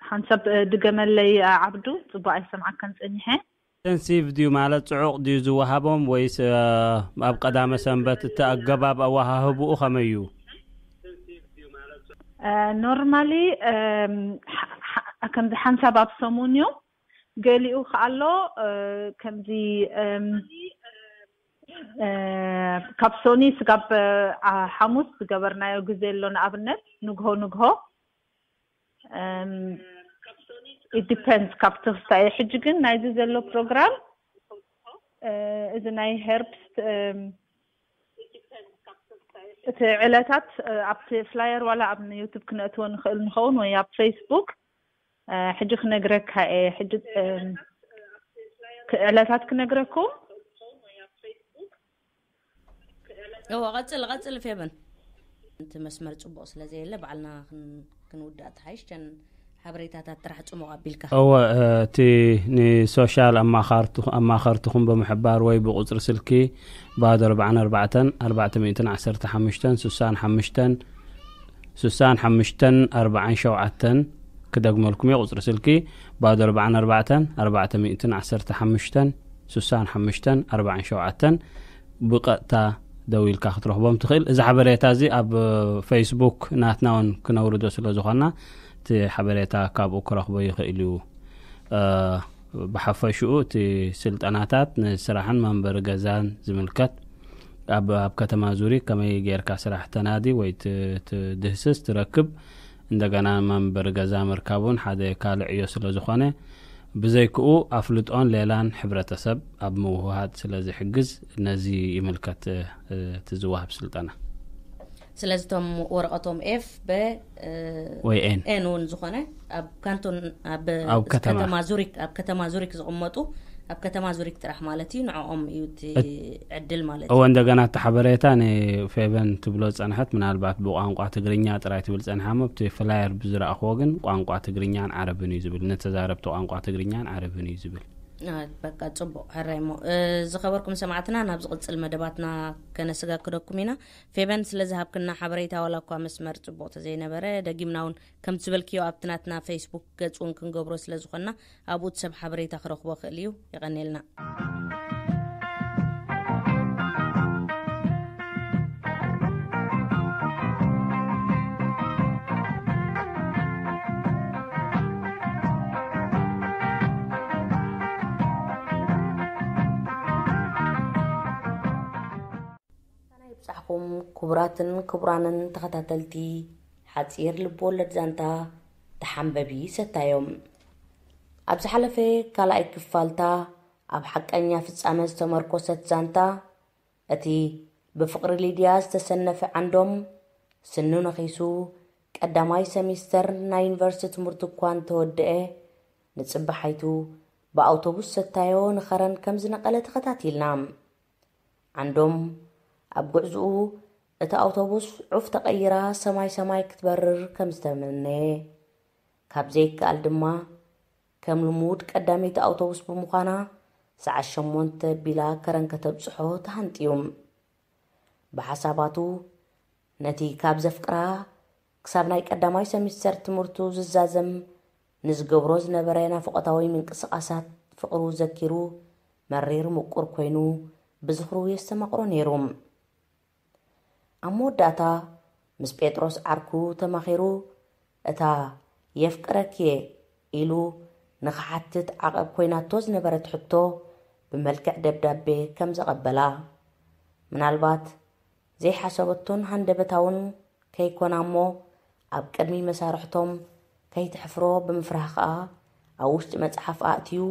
ሓንሳብ ድገመለይ ዓብዱ፣ ጽቡቕ ኣይሰምዓካን ጸኒሐ። ኢንተንሲቭ ድዩ ማለት ጽዑቕ ድዩ ዝወሃቦም ወይስ ኣብ ቀዳመ ሰንበት እቲ ኣገባብ ኣወሃህብኡ ከመይ እዩ? ኖርማሊ ከምዚ ሓንሳብ ኣብ ሰሙን እዩ። ገሊኡ ከኣሎ ከምዚ ካብ ሶኒ ስጋብ ሓሙስ ዝገበርናዮ ግዜ ኣሎ። ንኣብነት ንግሆ ንግሆ ኢት ዲፐንድስ ካብቲ ክስታይ። ሕጂ ግን ናይዚ ዘሎ ፕሮግራም እዚ ናይ ሄርብስት እቲ ዕለታት ኣብቲ ፍላየር ዋላ ኣብ ዩቱብ ክነእትዎ ንኽእል ንኸውን ወይ ኣብ ፌስቡክ ሕጂ ክነግረካ እየ። ሕጂ ዕለታት ክነግረኩም። እወ፣ ቀጽል፣ ቀጽል ፌበን። እቲ መስመር ጽቡቕ ስለ ዘየለ፣ ባዕልና ክን-፣ ክንውዳእ ትሓይሽ። ሸን ሓበሬታታት ጥራሕ ጽሙቕ ኣቢልካ። እወ፣ እ፣ እቲ ንሶሻል ኣማኻርቱ-፣ ኣማኸርትኹም ብምሕባር ወይ ብቁጽሪ ስልኪ ባዶ ኣርባዕን ኣርባዕተን ኣርባዕተ ሚእትን ዓሰርተ ሓሙሽተን ስሳን ሓሙሽተን ስሳን ሓሙሽተን ኣርባዓን ሸውዓተን ክደግመልኩም እየ። ቁጽሪ ስልኪ ባዶ ኣርባዕን ኣርባዕተን ኣርባዕተ ሚእትን ዓሰርተ ሓሙሽተን ስሳን ሓሙሽተን ኣርባዓን ሸውዓተን ብቐጥታ ደው ኢልካ ክትረኽቦም ትኽእል። እዚ ሓበሬታ እዚ ኣብ ፌስቡክ ናትና እውን ክነውርዶ ስለ ዝኾንና፣ እቲ ሓበሬታ ካብኡ ክረኽቦ ይኽእል እዩ። እ፣ ብሓፈሽኡ እቲ ስልጠናታት ንስራሕን መንበሪ ገዛን ዝምልከት፣ ኣብ፣ ኣብ ከተማ ዙሪክ ከመይ ጌርካ ስራሕ ተናዲ ወይ ት-፣ ትድህስስ ትረክብ፣ እንደገና መንበሪ ገዛ ምርካብ እውን ሓደ ካልእ ዕዮ ስለ ዝኾነ፣ ብዘይክኡ ኣፍልጦን ሌላን ሕብረተሰብ ኣብ ምውህሃድ ስለ ዝሕግዝ፣ ነዚ ይምልከት፣ እ፣ እቲ ዝወሃብ ስልጠና። ስለዚ እቶም ወረቐቶም ኤፍ በ፣ እ፣ ወይ ኤን። ኤን እውን ዝኾነ ኣብ ካንቶን፣ ኣብ ኣብ ከተማ። ከተማ ዙሪክ፣ ኣብ ከተማ ዙሪክ ዝቕመጡ፣ ኣብ ከተማ ዙሪክ ጥራሕ ማለት እዩ፣ ንዕኦም እዩ እቲ ዕድል ማለት እዩ። እወ፣ እንደገና እቲ ሓበሬታ ንፌቨን ትብሎ ዝጸንሐት፣ ምናልባት ብቋንቋ ትግርኛ ጥራይ ትብል ጸኒሓ እሞ፣ ኣብቲ ፍላየር ብዝረኣኽዎ ግን ቋንቋ ትግርኛን ዓረብን እዩ ዝብል፣ ንተዛረብቲ ቋንቋ ትግርኛን ዓረብን እዩ ዝብል። አ፣ በቃ ጽቡቕ። ሕራይ እሞ፣ እ፣ ዝኸበርኩም ሰማዕትና፣ ናብ ዝቕጽል መደባትና ከነስጋግደኩም ኢና። ፌበን፣ ስለ ዝሃብክና ሓበሬታ፣ ዋላ እኳ መስመር ጽቡቕ ተዘይነበረ፣ ደጊምና እውን ከምቲ ዝበልክዮ ኣብቲ ናትና ፌስቡክ ገጽ እውን ክንገብሮ ስለ ዝኾንና፣ ኣብኡ እቲ ሰብ ሓበሬታ ክረኽቦ ክእል እዩ። የቐንየልና። ሰላምታና ይብጻሕኩም ክቡራትን ክቡራንን ተኸታተልቲ ሓጺር ልብወለድ ዛንታ ተሓንበቢ ሰታዮም። ኣብ ዝሓለፈ ካልኣይ ክፋልታ ኣብ ሓቀኛ ፍጻመ ዝተመርኮሰት ዛንታ፣ እቲ ብፍቕሪ ሊድያ ዝተሰነፈ ዓንዶም፣ ስኑ ነኺሱ ቀዳማይ ሰሚስተር ናይ ዩኒቨርሲቲ ትምህርቱ እኳ እንተወደአ፣ ንጽባሓይቱ ብኣውቶቡስ ሰታዮ ንኸረን ከም ዝነቐለ ተኸታቲልና። ዓንዶም ኣብ ጉዕዝኡ እታ ኣውቶቡስ ዑፍ ተቐይራ ሰማይ ሰማይ ክትበርር ከም ዝተመነየ፣ ካብ ዘይከኣል ድማ ከም ልሙድ ቀዳመይቲ ኣውቶቡስ ብምዃና ሰዓት ሸሞንተ ቢላ ከረን ከተብጽሖ ተሃንጥዩ። ብሓሳባቱ ነቲ ካብ ዘፍቅራ ክሳብ ናይ ቀዳማይ ሰሚስተር ትምህርቱ ዝዛዘም ንዝገብሮ ዝነበረ ናፍቖታዊ ምንቅስቓሳት ፍቕሩ ዘኪሩ መሪር ምቁር ኮይኑ ብዝኽሩ የስተማቕሮ ነይሩ። ኣብ መወዳእታ ምስ ጴጥሮስ ዓርኩ ተማኺሩ እታ የፍቅረኪ እየ ኢሉ ንኽሓትት ዓቐብ ኮይናቶ ዝነበረት ሕቶ ብመልክዕ ደብዳቤ ከም ዘቐበላ፣ ምናልባት ዘይሓሰበቶን ሃንደበታውን ከይኮና እሞ ኣብ ቅድሚ መሳርሕቶም ከይተሕፍሮ ብምፍራህ ከኣ ኣብ ውሽጢ መጽሓፍ ኣእትዩ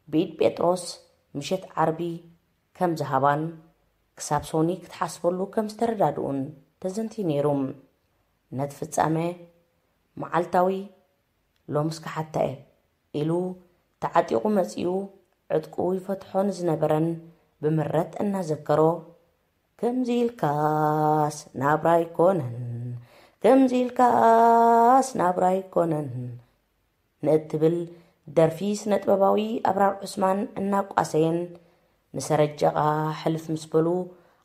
ብኢድ ጴጥሮስ ምሸት ዓርቢ ከም ዝሃባን ክሳብ ሶኒ ክትሓስበሉ ከም ዝተረዳድኡን ተዘንትዩ ነይሩ። ነቲ ፍጻመ መዓልታዊ ሎምስ ክሓታ እየ ኢሉ ተዓጢቑ መጺኡ ዕጥቁ ይፈትሖ ንዝነበረን ብምረት እናዘከሮ፣ ከምዚ ኢልካስ ናብራ ኣይኮነን፣ ከምዚ ኢልካስ ናብራ ኣይኮነን ንእትብል ደርፊ ስነ ጥበባዊ ኣብራር ዑስማን እናቋሰየን ንሰረጀቓ ሕልፍ ምስ በሉ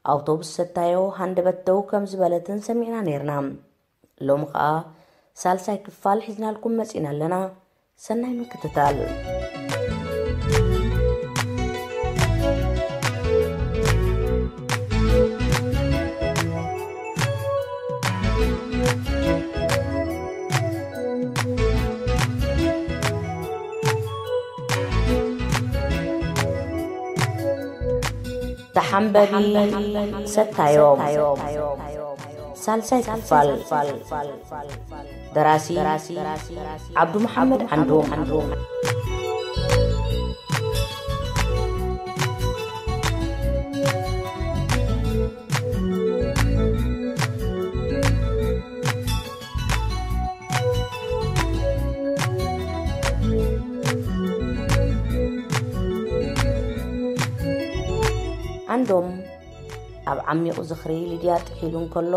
ኣውቶቡስ ሰታዮ ሃንደበት ደው ከም ዝበለትን ሰሚዕና ነይርና። ሎሚ ኸኣ ሳልሳይ ክፋል ሒዝናልኩም መጺና ኣለና። ሰናይ ምክትታል። ተሓንበቢ ሰታዮም። ሳልሳይ ክፋል። ደራሲ ዓብዱ መሓመድ ዓንዱ። ዓንዶም ኣብ ዓሚቕ ዝኽሪ ሊድያ ጥሒሉ እንከሎ፣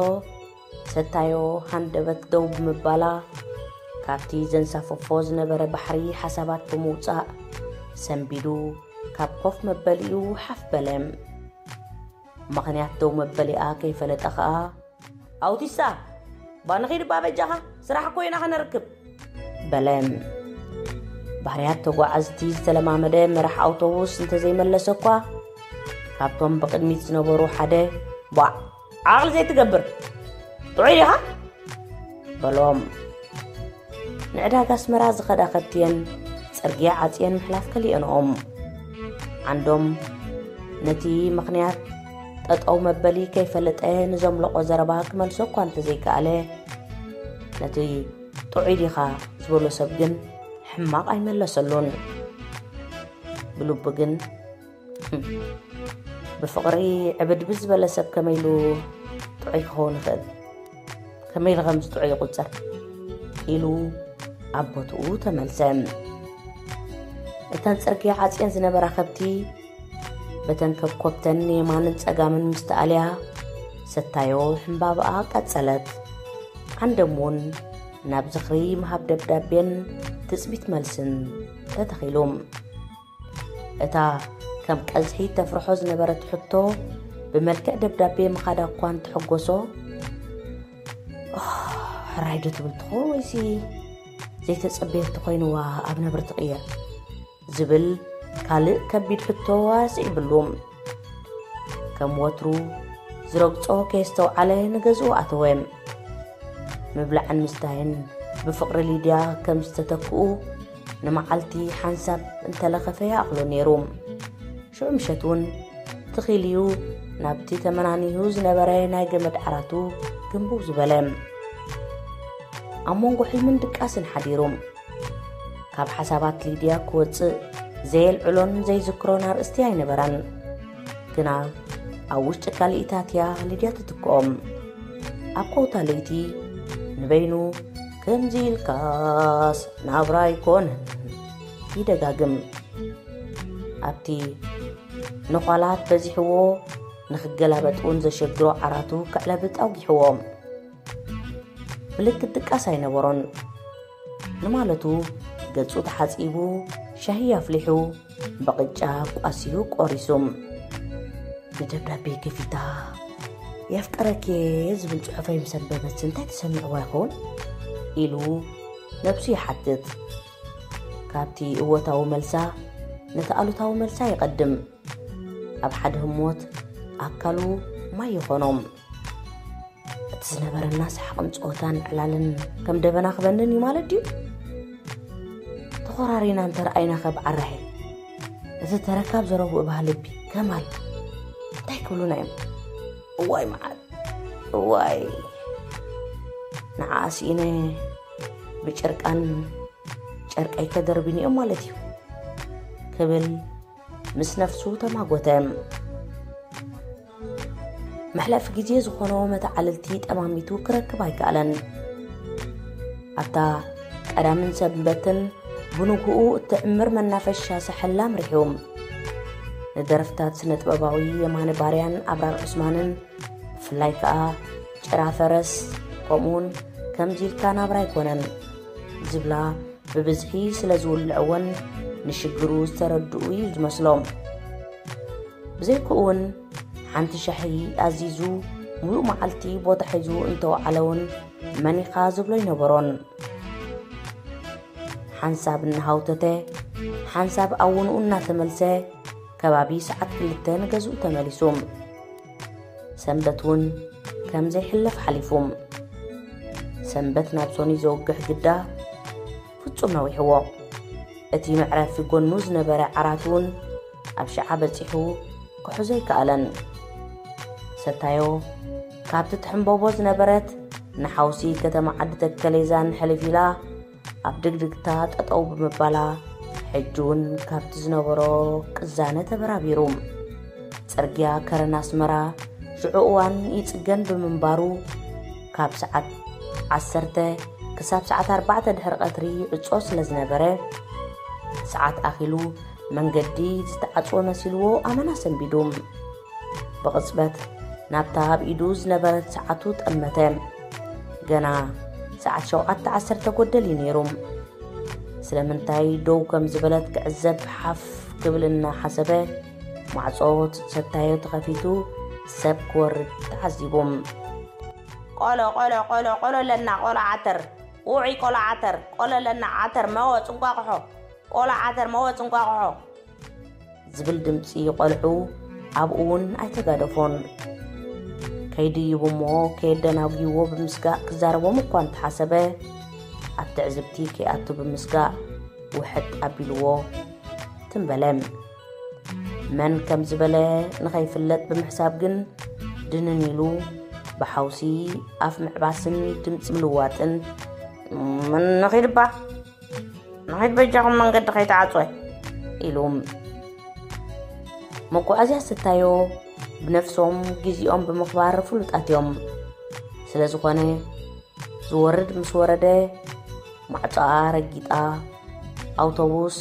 ሰታዮ ሃንደበት ደው ብምባላ፣ ካብቲ ዘንሳፈፎ ዝነበረ ባሕሪ ሓሳባት ብምውጻእ፣ ሰንቢዱ ካብ ኮፍ መበሊኡ ሓፍ በለ። ምኽንያት ደው መበሊኣ ከይፈለጠ ኸኣ፣ "ኣውቲሳ፣ ባንኺድ እባ በጃኻ፣ ስራሕ እኮ ኢና ኸነርክብ!" በለ። ባህርያት ተጓዓዝቲ ዝተለማመደ መራሕ ኣውቶቡስ እንተዘይመለሰ እኳ፣ ካብቶም ብቕድሚት ዝነበሩ ሓደ፣ "ቧዕ! ዓቕሊ ዘይትገብር! ጥዑይ ዲኻ?" በሎም። ንዕዳጋ ኣስመራ ዝኸዳ ከብቲ እየን ጽርግያ ዓጽየን ምሕላፍ ከሊአንኦም። ዓንዶም ነቲ ምኽንያት ጠጠው መበሊ ከይፈለጠ ንዘምለቖ ዘረባ ክመልሶ እኳ እንተዘይከኣለ፣ ነቲ "ጥዑይ ዲኻ?" ዝበሎ ሰብ ግን ሕማቕ ኣይመለሰሉን። ብልቡ ግን፣ "ብፍቕሪ ዕብድብድ ዝበለ ሰብ ከመይ ኢሉ ጥዑይ ክኸውን ይኽእል? ከመይ ኢሉ ከምዚ ጥዑይ ይቑጸር?" ኢሉ ኣብ ቦትኡ ተመልሰ። እተን ጽርግያ ዓጽየን ዝነበራ ከብቲ በተን ከብኮብተን የማንን ጸጋምን ምስ ተኣልያ፣ ሰታዮ ሕምባብኣ ቀጸለት። ዓንደም እውን ናብ ዝኽሪ ምሃብ ደብዳቤን ትጽቢት መልስን ተተኺሉ። እታ ከም ቀዝሒ ተፍርሖ ዝነበረት ሕቶ ብመልክዕ ደብዳቤ ምኻዳ እኳ እንተሐጎሶ፣ "ኦህ፣ ሕራይ ዶ ትብል ትኸውን ወይሲ ዘይተጸበየት ኮይንዋ ኣብ ነብሪ ትቕየር?" ዝብል ካልእ ከቢድ ሕቶ ኣስዒብሉ። ከም ወትሩ ዝረግጾ ከየስተውዓለ ንገዝኡ ኣተወ። ምብላዕን ምስታይን ብፍቕሪ ሊድያ ከም ዝተተክኡ ንመዓልቲ ሓንሳብ እንተለኸፈ ይኣኽሎ ነይሩ። ሽዑ ምሸት እውን ትኺል እዩ ናብቲ ተመናኒሁ ዝነበረ ናይ ገመድ ዓራቱ ግንብው ዝበለ። ኣብ መንጎ ሕልምን ድቃስን ሓዲሩ። ካብ ሓሳባት ሊድያ ክወጽእ ዘየልዕሎን ዘይዝክሮን ኣርእስቲ ኣይነበራን። ግና ኣብ ውሽጢ ካልኢታት እያ ሊድያ ትትክኦም። ኣብ ኮውታ ለይቲ ንበይኑ "ከምዚ ኢልካስ ናብራ ኣይኮነን" ይደጋግም። ኣብቲ ነዃላት በዚሕዎ ንኽገላበጥ እውን ዘሸግሮ ዓራቱ ክዕለብጥ ኣውጊሕዎ። ምልክት ድቃስ ኣይነበሮን። ንማለቱ ገጹ ተሓጺቡ፣ ሻሂ ኣፍሊሑ፣ ብቕጫ ቋስዩ ቆሪሱ። ንደብዳቤ ከፊታ፣ "የፍቅረኪ" ዝብል ጽሑፈይ ምስ ኣንበበት እንታይ ተሰሚዕዋ ይኸውን? ኢሉ ነብሱ ይሓትት። ካብቲ እወታዊ መልሳ ነቲ ኣሉታዊ መልሳ ይቐድም። ኣብ ሓደ ህሞት ኣካሉ ማይ ይኾኖም። እቲ ዝነበረና ሰሓቕን ጸወታን ዕላልን ከም ደበና ክበንን እዩ ማለት ድዩ? ተኾራሪና እንተረኣይና ከ ብዓራሄ፣ እቲ ተረካብ ዘረብኡ እባ ልቢ ከማል እንታይ ክብሉና እዮም? እዋይ መዓት፣ እዋይ። ንዓ ስኢነ ብጭርቃን ጨርቀይ ከደርብኒ እዮም ማለት እዩ ክብል ምስ ነፍሱ ተማጎተ። መሕለፊ ግዜ ዝኾኖ መተዓልልቲ ጠማሚቱ ክረክብ ኣይከኣለን። ኣብታ ቀዳምን ሰንበትን ብንግኡ እትዕምር መናፈሻ ሳሕል ኣምሪሑ። ንደረፍታት ስነ ጥበባዊ የማነ ባርያን ኣብራር ዑስማንን፣ ብፍላይ ከኣ ጭራ ፈረስ፣ ከምኡውን ከምዚ ኢልካ ናብራ ኣይኮነን ዝብላ ብብዝሒ ስለ ዝውልዕወን ንሽግሩ ዝተረድኡ እዩ ዝመስሎም። ብዘይክኡ እውን ሓንቲ ሻሂ ኣዚዙ ሙሉእ መዓልቲ ቦታ ሒዙ እንተወዓለ እውን መኒኻ ዝብሎ ኣይነበሮን። ሓንሳብ እናሃውተተ፣ ሓንሳብ ኣውንኡ እናተመልሰ፣ ከባቢ ሰዓት ክልተ ንገዝኡ ተመሊሱ። ሰንበት እውን ከም ዘይሕለፍ ሓሊፉ። ሰንበት ናብ ሶኒ ዘውግሕ ግዳ ፍጹም ነዊሕዎ። እቲ መዕረፊ ጎኑ ዝነበረ ዓራት እውን ኣብ ሸዓ በጺሑ ክሕዞ ኣይከኣለን። ሰታዮ ካብቲ ትሕምበቦ ዝነበረት ንሓውሲ ከተማ ዓዲ ተከሌዛን ሕልፍ ኢላ ኣብ ድግድግታ ጠጠው ብምባላ፣ ሕጂ እውን ካብቲ ዝነበሮ ቅዛነ ተበራቢሩ። ጽርግያ ከረን ኣስመራ ሽዑ እዋን ይጽገን ብምንባሩ፣ ካብ ሰዓት ዓሰርተ ክሳብ ሰዓት ኣርባዕተ ድሕሪ ቀትሪ ይዕጾ ስለ ዝነበረ፣ ሰዓት ኣኺሉ መንገዲ ዝተዓጽወ መሲልዎ ኣመና ሰንቢዱ። ብቕጽበት ናብታ ኣብ ኢዱ ዝነበረት ሰዓቱ ጠመተ። ገና ሰዓት ሸውዓተ ዓሰርተ ጎደል እዩ ነይሩ። ስለምንታይ ደው ከም ዝበለት ክዕዘብ ሓፍ ክብል እናሓሰበ፣ ማዕጾ ሰታዮ ተኸፊቱ ሰብ ክወርድ ተዓዚቡ። ቆሎ፣ ቆሎ፣ ቆሎ፣ ቆሎ ኣለና፣ ቆሎ ዓተር። ውዑይ ቆሎ ዓተር፣ ቆሎ ኣለና፣ ዓተር፣ መወፅ፣ እንቋቑሖ። ቆሎ ዓተር፣ መወፅ፣ እንቋቑሖ። ዝብል ድምፂ ቆልዑ ኣብኡ እውን ኣይተጋደፎን። ከይድይቡ እሞ ከየደናጉይዎ ብምስጋእ ክዛረቦም እኳ እንተሓሰበ፣ ኣብ ትዕዝብቲ ከይኣቱ ብምስጋእ ውሕጥ ኣቢልዎ ትም በለ። መን ከም ዝበለ ንኸይፍለጥ ብምሕሳብ ግን ድንን ኢሉ ብሓውሲ ኣፍ ምዕባስን ድምፂ ምልዋጥን፣ "ንኺድባ፣ ንኺድ በጃኹም መንገዲ ከይተዓፅወ" ኢሉ። መጓዓዝያ ስታዮ ብነፍሶም ግዜኦም ብምኽባር ፍሉጣት እዮም። ስለ ዝኾነ ዝወርድ ምስ ወረደ ማዕጾኣ ረጊጣ ኣውቶቡስ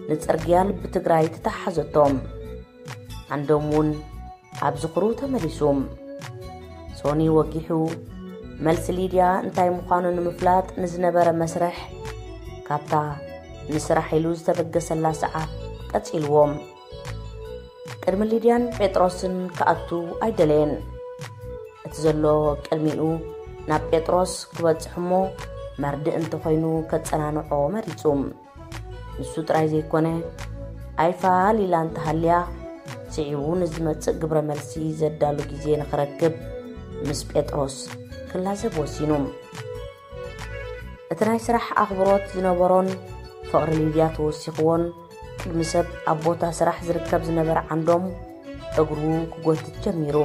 ንጽርግያ ልቢ ትግራይ ተተሓሓዘቶም። ዓንዶም እውን ኣብ ዝኽሩ ተመሊሱ። ሶኒ ወጊሑ መልሲ ሊድያ እንታይ ምዃኑ ንምፍላጥ ንዝነበረ መስርሕ ካብታ ንስራሕ ኢሉ ዝተበገሰላ ሰዓት ቀጺልዎ። ቅድሚ ሊድያን ጴጥሮስን ክኣቱ ኣይደለየን። እቲ ዘሎ ቅድሚኡ ናብ ጴጥሮስ ክበጽሕ እሞ መርድእ እንተኾይኑ ከጸናንዖ መሪጹ። ንሱ ጥራይ ዘይኮነ፣ ኣይፋል ኢላ እንተሃልያ፣ ስዒቡ ንዝመጽእ ግብረ መልሲ ዘዳሉ ግዜ ንኽረክብ ምስ ጴጥሮስ ክላዘብ ወሲኑ። እቲ ናይ ስራሕ ኣኽብሮት ዝነበሮን ፍቕሪ ሊድያ ተወሲኽዎን፣ ቅድሚ ሰብ ኣብ ቦታ ስራሕ ዝርከብ ዝነበረ ዓንዶም እግሩ ክጎትት ጀሚሩ።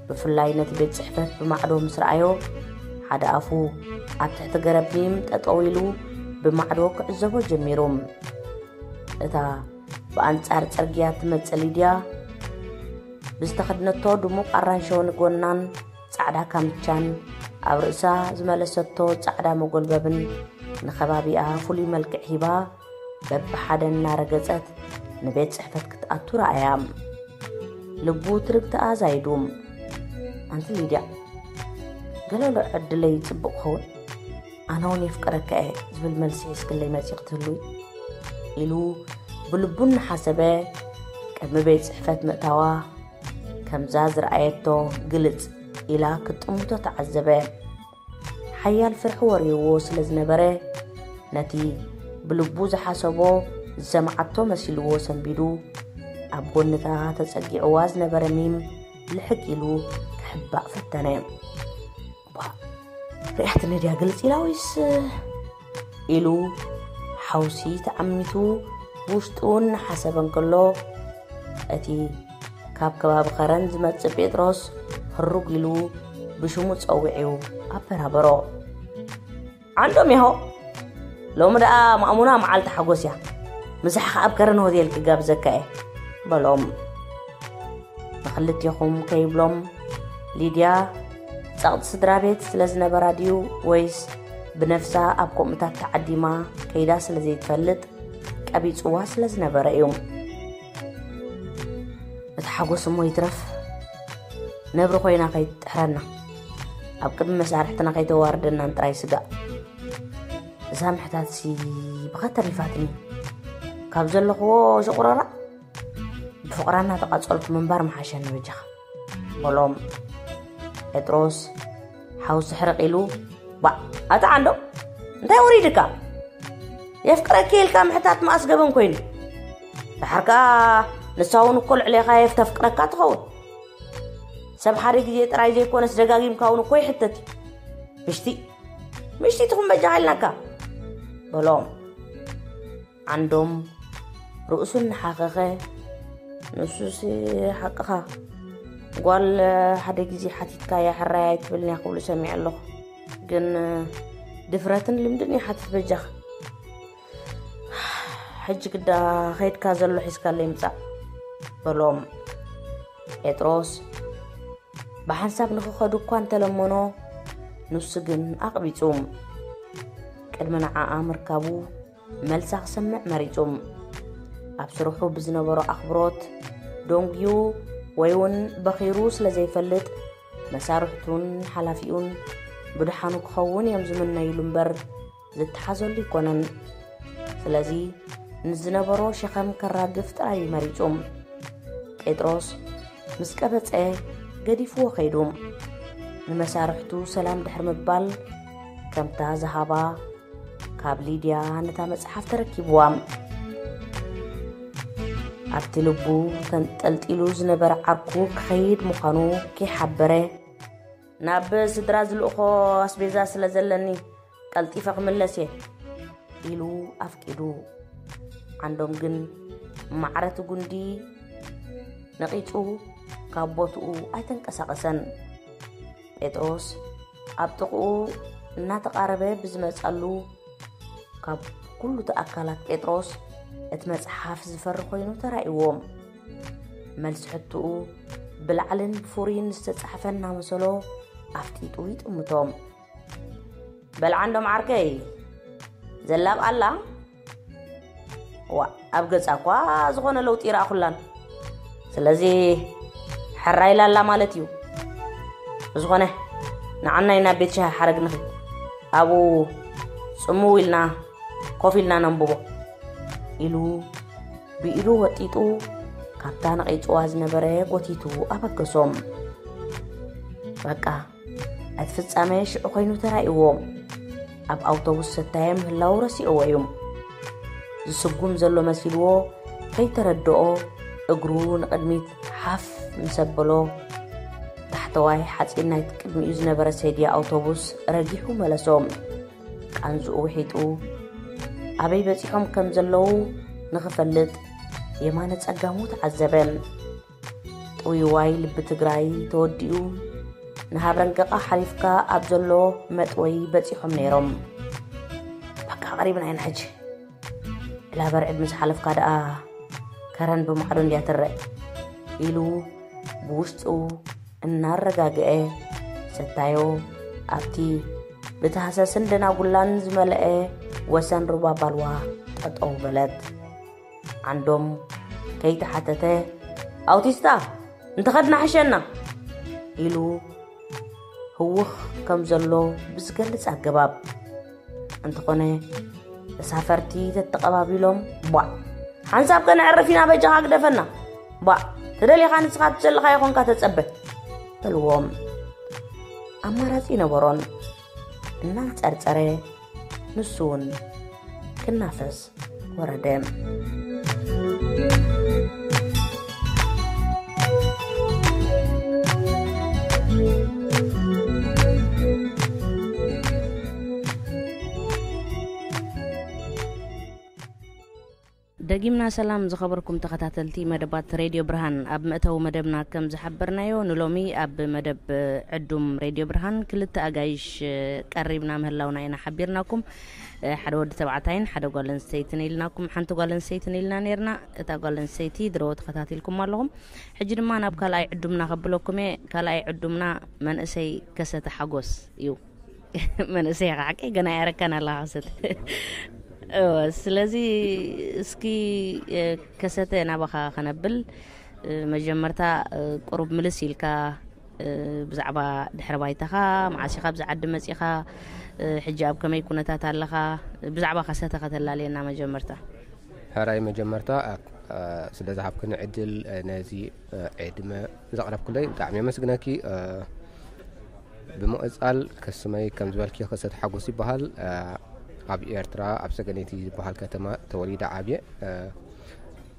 ብፍላይ ነቲ ቤት ጽሕፈት ብማዕዶ ምስ ረኣዮ፣ ሓደ ኣፉ ኣብ ትሕቲ ገረብ ኒም ጠጠው ኢሉ ብማዕዶ ክዕዘቦ ጀሚሩ። እታ ብኣንጻር ጽርግያ ትመጽእ ሊድያ፣ ብዝተኸድነቶ ድሙቕ ኣራንሸወ ንጎናን ጻዕዳ ካምቻን፣ ኣብ ርእሳ ዝመለሰቶ ጻዕዳ መጎልበብን ንኸባቢኣ ፍሉይ መልክዕ ሂባ፣ በብሓደ እናረገጸት ንቤት ጽሕፈት ክትኣቱ ረኣያ። ልቡ ትርግታኣ ዛይዱ፣ "ኣንቲ ሊድያ፣ ገለ ኣሎ ዕድለይ ጽቡቕ ክኸውን? ኣነ እውን የፍቅረካ እየ" ዝብል መልሲ ሒዝክለይ መጺኺ ትህልዊ? ኢሉ ብልቡ እናሓሰበ፣ ቅድሚ ቤት ጽሕፈት ምእታዋ ከምዛ ዝረኣየቶ ግልጽ ኢላ ክትጥምቶ ተዓዘበ። ሓያል ፍርሒ ወሪርዎ ስለ ዝነበረ፣ ነቲ ብልቡ ዝሓሰቦ ዝሰምዓቶ መሲልዎ ሰንቢዱ፣ ኣብ ጎንታ ተጸጊዕዋ ዝነበረ ሚም ልሕግ ኢሉ ክሕባእ ፈተነ። "ቧ፣ ሪኣትኒ ድያ ግልጽ ኢላ ወይስ?" ኢሉ ሓውሲ ተዓሚቱ ብውሽጡ እናሓሰበ እንከሎ፣ እቲ ካብ ከባቢ ኸረን ዝመጽእ ጴጥሮስ ህሩግ ኢሉ ብሽሙ ጸዊዑ ኣበራበሮ። "ዓንዶም ያሆ፣ ሎሚ ደኣ ማእሙና መዓልቲ ሓጎስ እያ። ምሳሕኻ ኣብ ከረን ሆቴል ክጋብዘካ እየ" በሎም። ንኽልቴኹም ከይብሎም፣ ሊድያ ጸቕጢ ስድራ ቤት ስለ ዝነበራ ድዩ ወይስ ብነፍሳ ኣብ ከምኡታት ተዓዲማ ከይዳ ስለ ዘይትፈልጥ ቀቢጽዋ ስለ ዝነበረ እዩ። እቲ ሓጎስ እሞ ይትረፍ፣ ነብሪ ኮይና ከይትጥሕረና፣ ኣብ ቅድሚ መሳርሕትና ከይተዋርደናን ጥራይ ስጋእ። እዛ ምሕታትሲ ብኻ ተሪፋትኒ። ካብ ዘለኽዎ ሽቑረራ ብፍቕራ እናተቓጸልኩ ምንባር ምሓሸኒ በጃኻ በሎም። ጴጥሮስ ሓውሲ ሕርቕ ኢሉ፣ "ባእ፣ ኣታ ዓንዶ፣ እንታይ ወሪድካ? የፍቅረኪ ኢልካ ምሕታት መኣስ ገበን ኮይኑ? ደሓር ከኣ ንሳ እውን እኮ ልዕሌኻ የፍተፍቅረካ ትኸውን። ሰብ ሓደ ግዜ ጥራይ ዘይኮነስ ደጋጊምካ እውን እኮ ይሕተት እዩ። ምሽቲ፣ ምሽቲ ትኹን በጃኻ ኢልናካ" በሎም። ዓንዶም ርእሱ እናሓኸኸ፣ "ንሱሲ ሓቅኻ፣ ጓል ሓደ ግዜ ሓቲትካያ ሕራይ ኣይትብልን እያ ክብሉ ሰሚዐ ኣለኹ። ግን ድፍረትን ልምድን ይሓትት በጃኻ። ሕጂ ግዳ ከይድካ ዘሎ ሒዝካለይ ምጻእ" በሎም። ጴጥሮስ ብሓንሳብ ንኽኸዱ እኳ እንተለመኖ፣ ንሱ ግን ኣቕቢጹ። ቅድሚ ንዓኣ ምርካቡ፣ መልሳ ክሰምዕ መሪጹ። ኣብ ስርሑ ብዝነበሮ ኣኽብሮት ደንጉዩ፣ ወይ እውን በኺሩ ስለ ዘይፈልጥ፣ መሳርሕቱን ሓላፊኡን ብድሓኑ ክኸውን እዮም ዝምነይሉ እምበር ዝተሓዘሉ ኣይኮነን። ስለዚ ንዝነበሮ ሸኸም ከራግፍ ጥራይ እዩ መሪጹ። ጴጥሮስ ምስ ቀበጸ ገዲፍዎ ከይዱ። ንመሳርሕቱ ሰላም ድሕሪ ምባል፣ ከምታ ዝሃባ ካብ ሊድያ ነታ መጽሓፍ ተረኪብዋ። ኣብቲ ልቡ ተንጠልጢሉ ዝነበረ ዓርኩ ክኸይድ ምዃኑ ከይሓበረ፣ ናብ ስድራ ዝልእኾ ኣስቤዛ ስለ ዘለኒ ቀልጢፈ ክምለስ እየ ኢሉ ኣፍቂዱ። ዓንዶም ግን ማዕረቲ ጉንዲ ነቒጹ ካብ ቦትኡ ኣይተንቀሳቐሰን። ጴጥሮስ ኣብ ጥቕኡ እናተቓረበ ብዝመጸሉ፣ ካብ ኩሉ እቲ ኣካላት ጴጥሮስ እቲ መጽሓፍ ዝፈሪ ኮይኑ ተራእይዎ። መልሲ ሕትኡ ብላዕልን ብፍሩይን ዝተጻሕፈ እናመሰሎ ኣፍጢጡ ይጥምቶ። በል ዓንዶም ዓርከይ፣ ዘላብ ኣላ? ዋ፣ ኣብ ገጻ እኳ ዝኾነ ለውጢ ይረኣኹላን። ስለዚ ሕራይ ላላ ማለት እዩ። ብዝኾነ ንዓናይ ናብ ቤት ሻሂ ሓረግ ንኺድ። ኣብኡ ጽምው ኢልና ኮፍ ኢልና ነንብቦ ኢሉ ብኢዱ ወጢጡ ካብታ ነቒጽዋ ዝነበረ ጎቲቱ ኣበገሶም። በቃ እቲ ፍጻመ ሽዑ ኮይኑ ተራእይዎ። ኣብ ኣውቶቡስ ሰታየ ምህላው ረሲዕዎ እዩ። ዝስጉም ዘሎ መሲልዎ ከይተረድኦ እግሩ ንቕድሚት ሓፍ ምስ ኣበሎ፣ ታሕተዋይ ሓጺን ናይቲ ቅድሚኡ ዝነበረ ሰድያ ኣውቶቡስ ረጊሑ መለሶ። ቃንዝኡ ውሒጡ ኣበይ በጺሖም ከም ዘለዉ ንኽፈልጥ የማነ ጸጋሙ ተዓዘበ። ጥውይዋይ ልቢ ትግራይ ተወዲኡ፣ ንሃብረንቀቓ ሓሊፍካ ኣብ ዘሎ መጥወይ በጺሖም ነይሮም። በቃ ቀሪብና ኢና ሕጂ። ዕላበርዕድ ምስ ሓለፍካ ደኣ ከረን ብማዕዶ እንድያ ትረእ ኢሉ ብውሽጡ እናረጋግአ ሰታዮ ኣብቲ ብታህሰስን ደናጉላን ዝመልአ ወሰን ሩባ ባልዋ ጠጠው በለት። ዓንዶም ከይተሓተተ፣ "ኣውቲስታ እንተኸድና ሕሸና" ኢሉ ህውኽ ከም ዘሎ ብዝገልጽ ኣገባብ። እንተኾነ ተሳፈርቲ ተተቐባቢሎም፣ "ቧዕ! ሓንሳብ ከነዕርፍ ኢና፣ በጃኻ ግደፈና! ቧዕ! ተደሊኻ ንስኻ ትዘለኻዮ ኾንካ ተጸበ!" በልዎም። ኣማራጺ ነበሮን። እናንጸርጸረ ንሱ እውን ክናፈስ ወረደ። ደጊምና ሰላም ዝኸበርኩም ተኸታተልቲ መደባት ሬድዮ ብርሃን። ኣብ መእተዊ መደብና ከም ዝሓበርናዮ፣ ንሎሚ ኣብ መደብ ዕዱም ሬድዮ ብርሃን ክልተ ኣጋይሽ ቀሪብና ምህላውና ኢና ሓቢርናኩም። ሓደ ወዲ ተባዕታይን ሓደ ጓል ኣንስተይትን ኢልናኩም፣ ሓንቲ ጓል ኣንስተይትን ኢልና ነይርና። እታ ጓል ኣንስተይቲ ድሮ ተኸታቲልኩም ኣለኹም። ሕጂ ድማ ናብ ካልኣይ ዕዱምና ከብለኩም እየ። ካልኣይ ዕዱምና መንእሰይ ከሰተ ሓጎስ እዩ። መንእሰይ ኢኻ ሓቀይ፣ ገና ኣየረካን ኣለኻ ክሰተ። እወ፣ ስለዚ እስኪ፣ እ፣ ከሰተ ናባኻ ከነብል፣ እ፣ መጀመርታ፣ እ፣ ቁሩብ ምልስ ኢልካ፣ እ፣ ብዛዕባ ድሕረ ባይታኻ፣ መዓስ ኢኻ ኣብዚ ዓዲ መጺኻ፣ እ፣ ሕጂ ኣብ ከመይ ኩነታት ኣለኻ፣ ብዛዕባ ከሰተ ከተላልየና መጀመርታ። ሕራይ መጀመርታ፣ እ፣ ስለ ዝሃብክኒ ዕድል፣ እ፣ ነዚ፣ እ፣ ዕድመ ዘቕረብክለይ ብጣዕሚ የመስግነኪ። እ፣ ብምቕጻል ከስመይ ከም ዝበልኪ ከሰተ ሓጎስ ይበሃል። እ፣ ኣብ ኤርትራ ኣብ ሰገነይቲ ዝበሃል ከተማ ተወሊደ ዓብየ። እ፣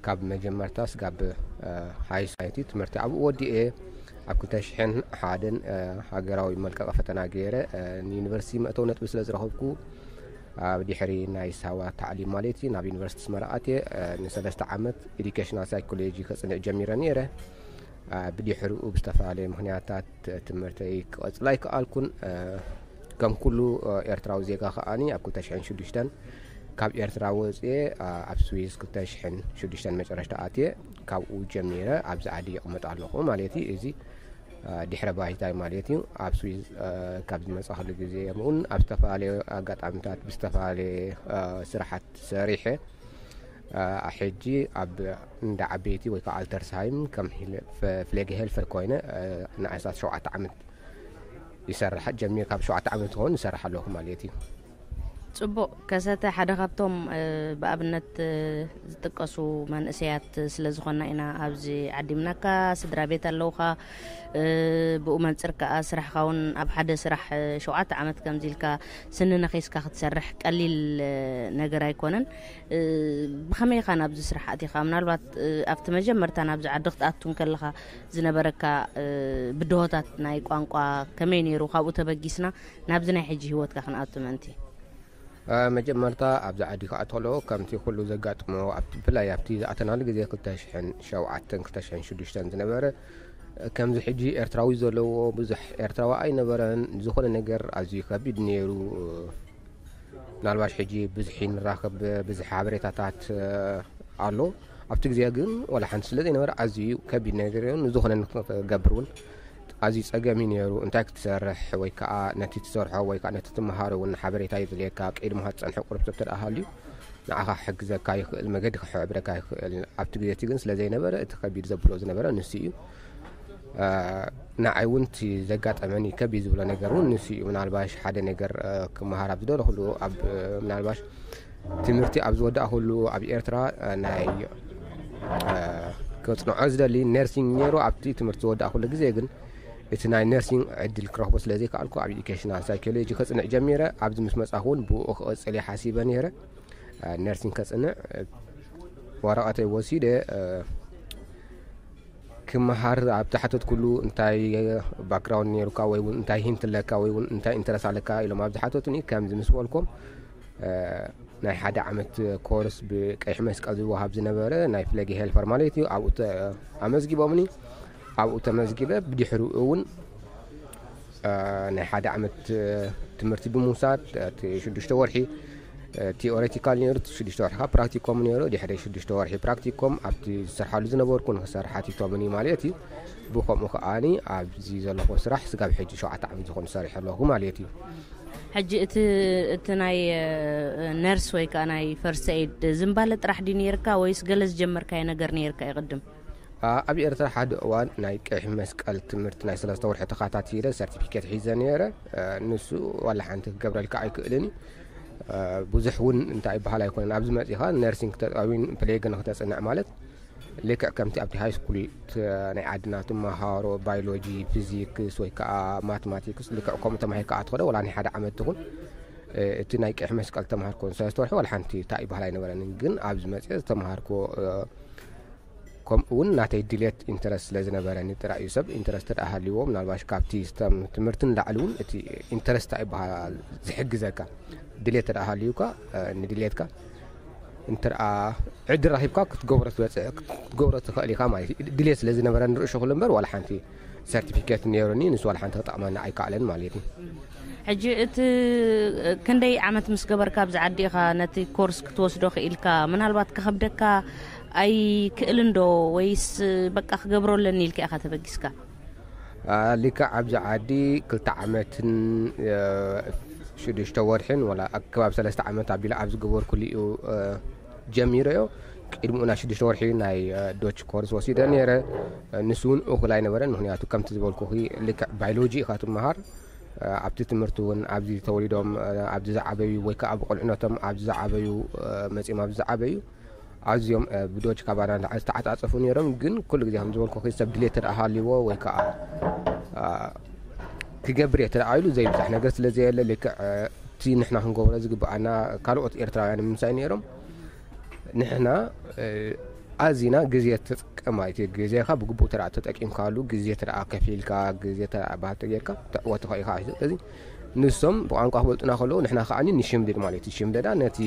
ካብ መጀመርታ ስጋብ፣ እ፣ ሃይ ስኩል ትምህርቲ ኣብኡ ወዲኤ ኣብ ክልተ ሽሕን ሓደን፣ እ፣ ሃገራዊ መልቀቂ ፈተና ገይረ፣ እ፣ ንዩኒቨርሲቲ መእተዊ ነጥቢ ስለ ዝረኸብኩ ኣብ ድሕሪ ናይ ሳዋ ታዕሊም ማለት እዩ ናብ ዩኒቨርሲቲ ኣስመራ ኣትየ፣ እ፣ ንሰለስተ ዓመት ኤዱኬሽናል ሳይኮሎጂ ከጽንዕ ጀሚረ ነይረ። እ፣ ብድሕሪኡ ብዝተፈላለየ ምኽንያታት ትምህርተይ ክቐጽል ኣይከኣልኩን። እ፣ ከም ኩሉ፣ እ፣ ኤርትራዊ ዜጋ ከኣኒ ኣብ ክልተ ሽሕን ሽዱሽተን ካብ ኤርትራ ወጽየ፣ እ፣ ኣብ ስዊዝ ክልተ ሽሕን ሽዱሽተን መጨረሽታ ኣትየ። ካብኡ ጀሚረ ኣብዚ ዓዲ ይቕመጥ ኣለኹ ማለት እዩ። እዚ፣ እ፣ ድሕረ ባይታይ ማለት እዩ። ኣብ ስዊዝ፣ እ፣ ካብ ዝመጻእኩሉ ግዜ እውን ኣብ ዝተፈላለዩ ኣጋጣሚታት ብዝተፈላለየ፣ እ፣ ስራሓት ሰሪሐ። ሕጂ ኣብ እንዳ ዓበይቲ ወይ ከዓ ኣልተርስሃይም ከም ፍሌገ ሄልፈር ኮይነ ንኣስታት ሸውዓተ ዓመት ይሰርሕ ጀሚር ካብ ሸውዓተ ዓመት ትኸውን ይሰርሕ ኣለኹ ማለት እዩ። ጽቡቕ። ከሰተ ሓደ ካብቶም ብኣብነት ዝጥቀሱ መንእሰያት ስለ ዝኾንና ኢና ኣብዚ ዓዲምናካ። ስድራ ቤት ኣለውኻ። ብኡ መንጽር ከኣ ስራሕካ እውን ኣብ ሓደ ስራሕ ሸውዓተ ዓመት ከምዚ ኢልካ ስኒ ነኺስካ ክትሰርሕ ቀሊል ነገር ኣይኮነን። ብኸመይ ኢኻ ናብዚ ስራሕ ኣቲኻ? ምናልባት ኣብቲ መጀመርታ ናብዚ ዓዲ ክትኣቱ እንከለኻ ዝነበረካ ብድሆታት ናይ ቋንቋ ከመይ ነይሩ? ካብኡ ተበጊስና ናብዚ ናይ ሕጂ ህይወትካ ክንኣቱ ምእንቲ። መጀመርታ ኣብዚ ዓዲ ክኣተሎ ከምቲ ኩሉ ዘጋጥሞ ኣብቲ ብፍላይ ኣብቲ ዝኣተናሉ ግዜ ክልተ ሽሕን ሸውዓተን ክልተ ሽሕን ሽዱሽተን ዝነበረ ከምዚ ሕጂ ኤርትራዊ ዘለዎ ብዙሕ ኤርትራዊ ኣይነበረን። ዝኾነ ነገር ኣዝዩ ከቢድ ነይሩ። ምናልባሽ ሕጂ ብዙሕ ንራኸብ ብዙሕ ሓበሬታታት ኣሎ። ኣብቲ ግዜ ግን ዋላ ሓንቲ ስለ ዘይነበረ ኣዝዩ ከቢድ ነገር እዩ። ንዝኾነ ንክገብር እውን ኣዝዩ ጸገም እዩ ነይሩ። እንታይ ክትሰርሕ ወይ ከዓ ነቲ ትሰርሖ ወይ ከዓ ነቲ ትመሃሮ እውን ሓበሬታ የድልየካ። ቅድሚ ክትጸንሐ ቁሩብ ሰብ ተደኣ ሃልዩ ንዓኻ ክሕግዘካ ይኽእል፣ መገዲ ክሕብረካ ይኽእል። ኣብቲ ግዜ እቲ ግን ስለ ዘይነበረ እቲ ከቢድ ዘብሎ ዝነበረ ንሱ እዩ። ንዓይ እውን እቲ ዘጋጠመኒ ከቢድ ዝብሎ ነገር እውን ንሱ እዩ። ምናልባሽ ሓደ ነገር ክመሃር ኣብ ዝደለኹሉ ኣብ ምናልባሽ ትምህርቲ ኣብ ዝወዳእኹሉ ኣብ ኤርትራ ናይ ከጽንዖ ዝደሊ ነርሲንግ ነይሩ። ኣብቲ ትምህርቲ ዝወዳእኹሉ ግዜ ግን እቲ ናይ ነርሲንግ ዕድል ክረኽቦ ስለ ዘይከኣልኩ ኣብ ኤዱኬሽናል ሳይኮሎጂ ከጽንዕ ጀሚረ። ኣብዚ ምስ መጻኹ እውን ብኡ ክቕጽል እየ ሓሲበ ነይረ። ነርሲንግ ከጽንዕ ወረቐተይ ወሲደ ክመሃር ኣብ ዝሓተትኩሉ እንታይ ባክግራውንድ ነይሩካ ወይ እውን እንታይ ሂንት ኣለካ ወይ እውን እንታይ ኢንተረስ ኣለካ ኢሎም ኣብ ዝሓተቱኒ ከምዚ ምስ በልኮም ናይ ሓደ ዓመት ኮርስ ብቀይሕ መስቀል ዝወሃብ ዝነበረ ናይ ፍለጊ ሄልፈር ማለት እዩ ኣብኡ ኣመዝጊቦምኒ። ኣብኡ ተመዝጊበ ብድሕሪኡ እውን ናይ ሓደ ዓመት ትምህርቲ ብምውሳድ እቲ ሽዱሽተ ወርሒ ቲኦሬቲካል ነይሩ፣ ሽዱሽተ ወርሒ ፕራክቲኮም ነይሩ። ድሕሪ ሽዱሽተ ወርሒ ፕራክቲኮም ኣብቲ ዝሰርሓሉ ዝነበርኩ ንክሰርሕ ሓቲቶምኒ ማለት እዩ። ብከምኡ ከዓኒ ኣብዚ ዘለኹ ስራሕ ስጋብ ሕጂ ሸውዓተ ዓመት ዝኾኑ ሰሪሐ ኣለኹ ማለት እዩ። ሕጂ እቲ እቲ ናይ ነርስ ወይ ከዓ ናይ ፈርስት ኤድ ዝምባለ ጥራሕ ድዩ ነይርካ ወይስ ገለ ዝጀመርካዮ ነገር ነይርካ ይቕድም? ኣብ ኤርትራ ሓደ እዋን ናይ ቀይሕ መስቀል ትምህርቲ ናይ ሰለስተ ወርሒ ተኻታቲለ ሰርቲፊኬት ሒዘ ነይረ። ንሱ ዋላ ሓንቲ ክገብረልካ ኣይክእልን እዩ። ብዙሕ እውን እንታይ ይበሃል ኣይኮነን። ኣብዚ መፂኻ ነርሲንግ ተጠዊን ፕሌገ ንክተፅንዕ ማለት ልክዕ ከምቲ ኣብቲ ሃይ ስኩል ናይ ዓድና ትመሃሮ ባዮሎጂ፣ ፊዚክስ ወይ ከዓ ማትማቲክስ ልክዕ ከምኡ ተማሂርካ ኣትኸዶ ዋላ ናይ ሓደ ዓመት ትኹን እቲ ናይ ቀይሕ መስቀል ተማሃርኮ ሰለስተ ወርሒ ዋላ ሓንቲ እንታይ ይበሃል ኣይነበረንን። ግን ኣብዚ መፅአ ዝተምሃርኮ ከምኡ እውን ናተይ ድሌት ኢንተረስት ስለ ዝነበረኒ ጥራይ እዩ። ሰብ ኢንተረስት ተደኣ ሃልይዎ ምናልባሽ ካብቲ ስም ትምህርቲ ንላዕሊ እውን እቲ ኢንተረስት እንታይ ይበሃል ዝሕግዘካ ድሌት ተደኣ ሃልዩካ ንድሌትካ እንተ ደኣ ዕድል ረኺብካ ክትገብሮ ትበፅሕ ክትገብሮ ትኽእል ኢኻ ማለት እዩ። ድሌት ስለ ዝነበረ ንርእሾ ክሉ እምበር ዋላ ሓንቲ ሰርቲፊኬት ነይሩኒ ንሱ ዋላ ሓንቲ ክጠቕመኒ ኣይከኣለን ማለት እዩ። ሕጂ እቲ ክንደይ ዓመት ምስ ገበርካ ኣብዚ ዓዲ ኢኻ ነቲ ኮርስ ክትወስዶ ክኢልካ? ምናልባት ክኸብደካ ኣይክእልን ዶ ወይስ በቃ ክገብሮ ኣለኒ ኢልካ ኢኻ ተበጊስካ? ልክዕ ኣብዚ ዓዲ ክልተ ዓመትን ሽዱሽተ ወርሕን ወላ ኣከባብ ሰለስተ ዓመት ኣቢለ ኣብ ዝገበርኩሉ እዩ ጀሚረዮ። ቅድሚኡ ናይ ሽዱሽተ ወርሒ ናይ ዶች ኮርስ ወሲደ ነይረ። ንሱ እውን እኹል ኣይነበረን፣ ምክንያቱ ከምቲ ዝበልኩኺ ልክዕ ባዮሎጂ ኢኻ ትመሃር። ኣብቲ ትምህርቲ እውን ኣብዚ ተወሊዶም ኣብዚ ዝዓበዩ ወይ ከዓ ብቆልዕነቶም ኣብዚ ዝዓበዩ መፂኦም ኣብዚ ዝዓበዩ ኣዝዮም ብዶች ካባና ንላዕሊ ዝተዓፃፀፉ ነይሮም። ግን ኩሉ ግዜ ከም ዝበልኩኺ ሰብ ድሌት ተደኣ ሃልይዎ ወይ ከዓ ክገብር እየ ተደኣ ኢሉ ዘይብዛሕ ነገር ስለ ዘየለ ልክዕ እቲ ንሕና ክንገብሮ ዝግብኣና ካልኦት ኤርትራውያን ምንሳይ ነይሮም። ንሕና ኣዚና ግዜ ተጠቀም ማለት እዩ። ግዜኻ ብግቡእ ተደኣ ተጠቂምካሉ ግዜ ተደኣ ከፊልካ ግዜ ተደኣ ባህቲ ጌርካ ትዕወት ትኽእል ኢኻ። ስለዚ ንሶም ብቋንቋ ክበልጡና ከለዉ ንሕና ከዓኒ ንሽምድድ ማለት እዩ። ሽምደዳ ነቲ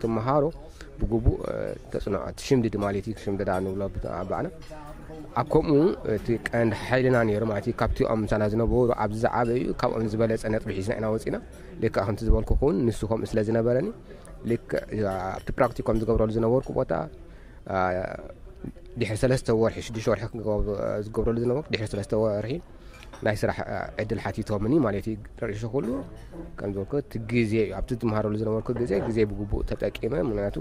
ትመሃሮ ብግቡእ ተፅንዖ ትሽምድድ ማለት እዩ። ሽምደዳ ንብሎ ብኣና ኣብ ከምኡ እቲ ቀንዲ ሓይልና ነይሩ ማለት እዩ። ካብቲኦም ምሳና ዝነበሩ ኣብዚ ዝዓበዩ ካብኦም ዝበለፀ ነጥቢ ሒዝና ኢና ወፂና። ልክዕ ከምቲ ዝበልኩ ክውን ንሱ ከምኡ ስለ ዝነበረኒ ልክዕ ኣብቲ ፕራክቲኮም ዝገብረሉ ዝነበርኩ ቦታ ድሕሪ ሰለስተ ወርሒ ሽዱሽተ ወርሒ ዝገብረሉ ዝነበርኩ ድሕሪ ሰለስተ ወርሒ ናይ ስራሕ ዕድል ሓቲቶምኒ ማለት እዩ። ርእሱ ኩሉ ከም ዝበልኩ እቲ ግዜ እዩ ኣብቲ ዝመሃረሉ ዝነበርኩ ግዜ ግዜ ብግቡእ ተጠቂመ ምክንያቱ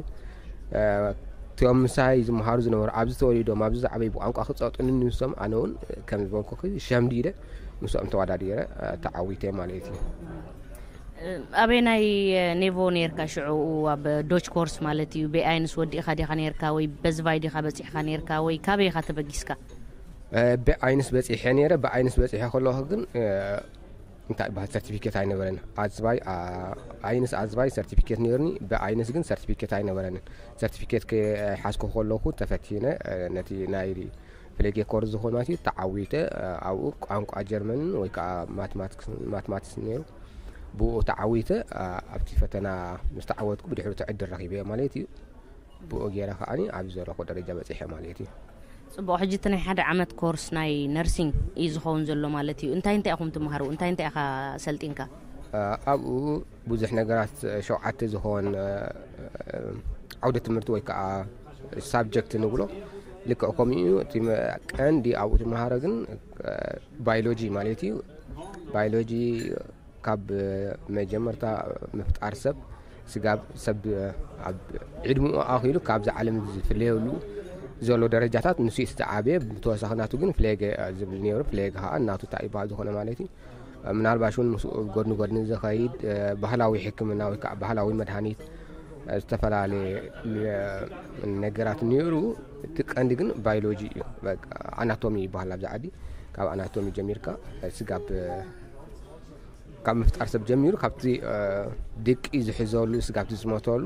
እቶም ምሳይ ዝመሃሩ ዝነበሩ፣ ኣብዚ ተወሊዶም ኣብዚ ዝዓበዩ፣ ብቋንቋ ክጸጡኒ ንሶም፣ ኣነ እውን ከም ዝበልኩኺ ሸምዲደ ምስኦም ተወዳዲረ ተዓዊተ ማለት እዩ። ኣበይ ናይ ኔቮ ነርካ ሽዑ? ኣብ ዶች ኮርስ ማለት እዩ። ቤኣይንስ ወዲእኻ ዲኻ ነርካ ወይ በዝቫይ ዲኻ በፂሕካ ነርካ ወይ ካበይ ኢኻ ተበጊስካ? ብኣይንስ በፂሐ ነይረ። ብኣይንስ በፂሐ ከለኹ ግን እንታይ ይበሃል፣ ሰርቲፊኬት ኣይነበረን። ኣዝባይ ኣይንስ ኣዝባይ ሰርቲፊኬት ነይርኒ። ብኣይንስ ግን ሰርቲፊኬት ኣይነበረንን። ሰርቲፊኬት ከሓዝኩ ከለኹ ተፈቲነ ነቲ ናይ ፍሌጌ ኮርስ ዝኾን ማለት እዩ ተዓዊተ። ኣብኡ ቋንቋ ጀርመንን ወይ ከዓ ማትማቲክስ ነይሩ። ብኡ ተዓዊተ ኣብቲ ፈተና ምስ ተዓወትኩ ብድሕሪ ትዕድል ረኺበ ማለት እዩ። ብኡ ገይረ ከዓኒ ኣብዚ ዘለኹ ደረጃ በፂሐ ማለት እዩ። ፅቡቕ። ሕጂ እቲ ናይ ሓደ ዓመት ኮርስ ናይ ነርሲንግ እዩ ዝኸውን ዘሎ ማለት እዩ። እንታይ እንታይ ኢኹም ትመሃሩ? እንታይ እንታይ ኢኻ ሰልጢንካ? ኣብኡ ብዙሕ ነገራት፣ ሸውዓተ ዝኾን ዓውደ ትምህርቲ ወይ ከዓ ሳብጀክት ንብሎ። ልክዕ ከምኡ እዩ። እቲ ቀንዲ ኣብኡ ትመሃሮ ግን ባዮሎጂ ማለት እዩ። ባዮሎጂ ካብ መጀመርታ ምፍጣር ሰብ፣ ስጋብ ሰብ ኣብ ዕድምኡ ኣኺሉ ካብዚ ዓለም ዝፍለየሉ ዘሎ ደረጃታት ንሱ እዩ ዝዓበየ። ብተወሳኺ ናቱ ግን ፍሌገ ዝብል ነይሩ። ፍሌገ ከዓ እናቱ እንታይ ይበሃል ዝኾነ ማለት እዩ። ምናልባሽ እውን ምስኡ ጎድኒ ጎድኒ ዝኸይድ ባህላዊ ሕክምና ወይ ከዓ ባህላዊ መድሃኒት፣ ዝተፈላለየ ነገራት ነይሩ። እቲ ቀንዲ ግን ባዮሎጂ እዩ። ኣናቶሚ ይበሃል ኣብዚ ዓዲ። ካብ ኣናቶሚ ጀሚርካ ስጋብ ካብ ምፍጣር ሰብ ጀሚሩ፣ ካብቲ ድቂ ዝሕዘሉ ስጋብቲ ዝሞተሉ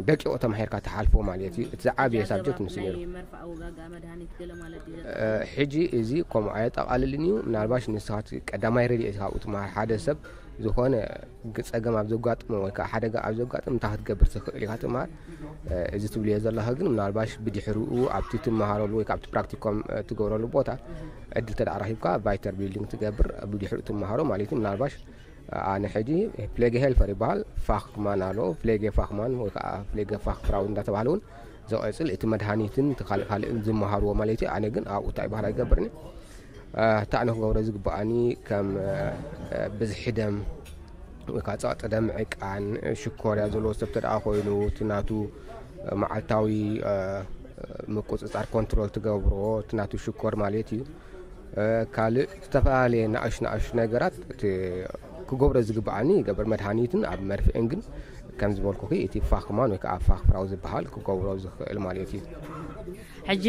ደቂቑ ተማሂርካ ትሓልፎ ማለት እዩ። እቲ ዝዓብየ ሳብጀክት ንሱ ነይሩ። ሕጂ እዚ ከምኡ ኣየጠቓልልን እዩ። ምናልባሽ ንስኻ ቀዳማይ ረድኤት ካብኡ ትመሃር። ሓደ ሰብ ዝኾነ ጸገም ኣብ ዘጋጥሞ ወይ ከዓ ሓደጋ ኣብ ዘጋጥም እንታይ ክትገብር ትኽእል ኢኻ ትመሃር። እዚ ትብልዮ ዘለኻ ግን ምናልባሽ ብድሕሪኡ ኣብቲ ትመሃረሉ ወይ ካብቲ ፕራክቲኮም ትገብረሉ ቦታ ዕድል ተደኣ ረኺብካ ቫይተር ቢልዲንግ ትገብር፣ ብድሕሪኡ ትመሃሮ ማለት እዩ። ምናልባሽ ኣነ ሕጂ ፍሌገ ሄልፈር ይበሃል፣ ፋክማን ኣሎ፣ ፍሌገ ፋክማን ወይ ከዓ ፍሌገ ፋክ ፍራው እንዳተባህለ እውን ዝቐፅል እቲ መድሃኒትን እቲ ካልእ ካልእን ዝመሃርዎ ማለት እዩ። ኣነ ግን ኣብኡ እንታይ ይበሃል ኣይገብርን። እታ ኣነ ክገብሮ ዝግብኣኒ ከም ብዝሒ ደም ወይ ከዓ ፀቕጢ ደም ምዕቃን፣ ሽኮርያ ዘለዎ ሰብ ተደኣ ኮይኑ እቲ ናቱ መዓልታዊ ምቁፅፃር ኮንትሮል ትገብሮ፣ እቲ ናቱ ሽኮር ማለት እዩ። ካልእ ዝተፈላለየ ንኣሽ ንኣሽ ነገራት እቲ ክገብሮ ዝግብኣኒ ይገብር። መድሃኒትን ኣብ መርፍእን ግን ከም ዝበልኩኺ እቲ ፋክማን ወይ ከዓ ፋክ ፍራው ዝበሃል ክገብሮ ዝኽእል ማለት እዩ። ሕጂ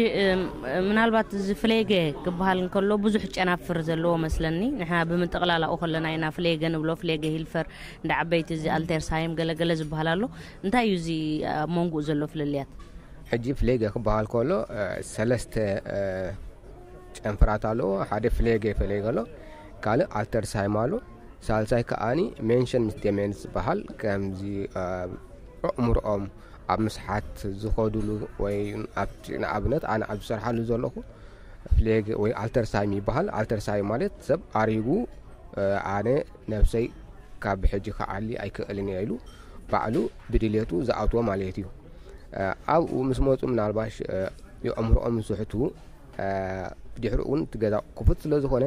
ምናልባት እዚ ፍሌገ ክበሃል እንከሎ ብዙሕ ጨናፍር ዘለዎ መስለኒ። ንሕና ብምጥቕላላኡ ከለና ኢና ፍሌገ ንብሎ፣ ፍሌገ ሂልፈር፣ እንደ ዓበይቲ እዚ ኣልተርሳይም ገለገለ ዝበሃል ኣሎ። እንታይ እዩ እዚ ኣብ መንጎኡ ዘሎ ፍልልያት? ሕጂ ፍሌገ ክበሃል ከሎ ሰለስተ ጨንፍራት ኣለዎ። ሓደ ፍሌገ ፈሌገ ኣሎ፣ ካልእ ኣልተርሳይም ኣሎ፣ ሳልሳይ ከዓኒ ሜንሽን ምስ ዴሜንስ ዝበሃል ከምዚ ኣእምሮኦም ኣብ ምስሓት ዝኸዱሉ ወይ ኣብቲ ንኣብነት ኣነ ኣብ ዝሰርሓሉ ዘለኹ ፍሌግ ወይ ኣልተርሳይም ይበሃል። ኣልተርሳይም ማለት ሰብ ኣሪጉ ኣነ ነብሰይ ካብ ሕጂ ክዓሊ ኣይክእልን እየ ኢሉ ባዕሉ ብድልየቱ ዝኣትዎ ማለት እዩ። ኣብኡ ምስ መፁ ምናልባሽ የእምሮኦም ዝስሕቱ፣ ብድሕሪኡ እውን እቲ ገዛ ክፉት ስለ ዝኾነ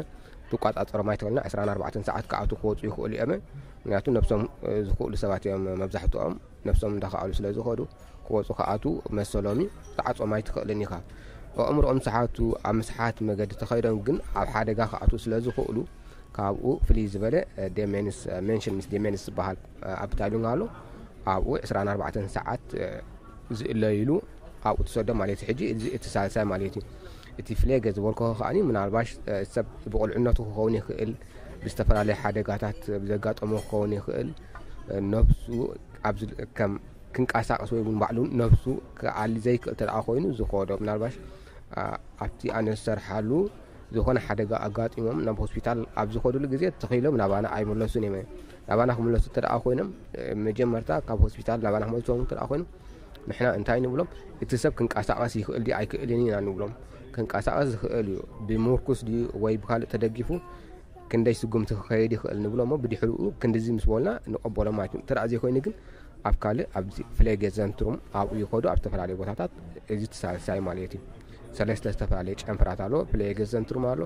ትቋፃፀሮም ኣይትኽእልን። ዕስራን ኣርባዕተን ሰዓት ክኣትዉ ክወፁ ይኽእሉ እዮም። ምክንያቱ ነብሶም ዝኽእሉ ሰባት እዮም መብዛሕትኦም። ነብሶም እንዳኸኣሉ ስለ ዝኸዱ ክወፁ ክኣትዉ መሰሎም እዩ። ክትዓፅዎም ኣይትኽእልን ኢኻ። ኣእምሮኦም ዝሰሓቱ ኣብ ምስሓት መገዲ ተኸይዶም ግን ኣብ ሓደጋ ክኣትዉ ስለ ዝኽእሉ ካብኡ ፍልይ ዝበለ ዴሜንስ፣ ሜንሽን ምስ ዴሜንስ ዝበሃል ኣብ ታይሉንግ ኣሎ። ኣብኡ ዕስራን ኣርባዕተን ሰዓት ዝእለይሉ ኣብኡ ትሰዶ ማለት እዩ። ሕጂ እዚ እቲ ሳልሳይ ማለት እዩ። እቲ ፍሌገ ዝበልኮ ከዓኒ ምናልባሽ ሰብ ብቁልዕነቱ ክኸውን ይኽእል፣ ብዝተፈላለየ ሓደጋታት ብዘጋጠሞ ክኸውን ይኽእል። ነብሱ ኣብዚ ከም ክንቀሳቀስ ወይ እውን ባዕሉ ነብሱ ክዓሊ ዘይክእል ተደኣ ኮይኑ ዝኸዶ ምናልባሽ ኣብቲ ኣነ ዝሰርሓሉ ዝኾነ ሓደጋ ኣጋጢሞም ናብ ሆስፒታል ኣብ ዝኸዱሉ ግዜ ተኺሎም ናባና ኣይምለሱን እዮም። ናባና ክምለሱ ተደኣ ኮይኖም መጀመርታ ካብ ሆስፒታል ናባና ክመልሶም ተደኣ ኮይኖም ንሕና እንታይ ንብሎም፣ እቲ ሰብ ክንቀሳቀስ ይኽእል ድዩ ኣይክእልን ኢና ንብሎም። ክንቀሳቀስ ዝኽእል እዩ፣ ብምርኩስ ድዩ ወይ ብካልእ ተደጊፉ ክንደይ ስጉምቲ ክኸይድ ይኽእል ንብሎ እሞ ብድሕሪኡ ክንድዚ ምስ በልና ንቐበሎ ማለት እዩ። እንተ ዘይኮይኑ ግን ኣብ ካልእ ኣብዚ ፍሌገ ዘንትሩም ኣብኡ ይኸዱ ኣብ ዝተፈላለዩ ቦታታት። እዚ እቲ ሳልሳይ ማለት እዩ። ሰለስተ ዝተፈላለየ ጨንፍራት ኣሎ። ፍሌገ ዘንትሩም ኣሎ፣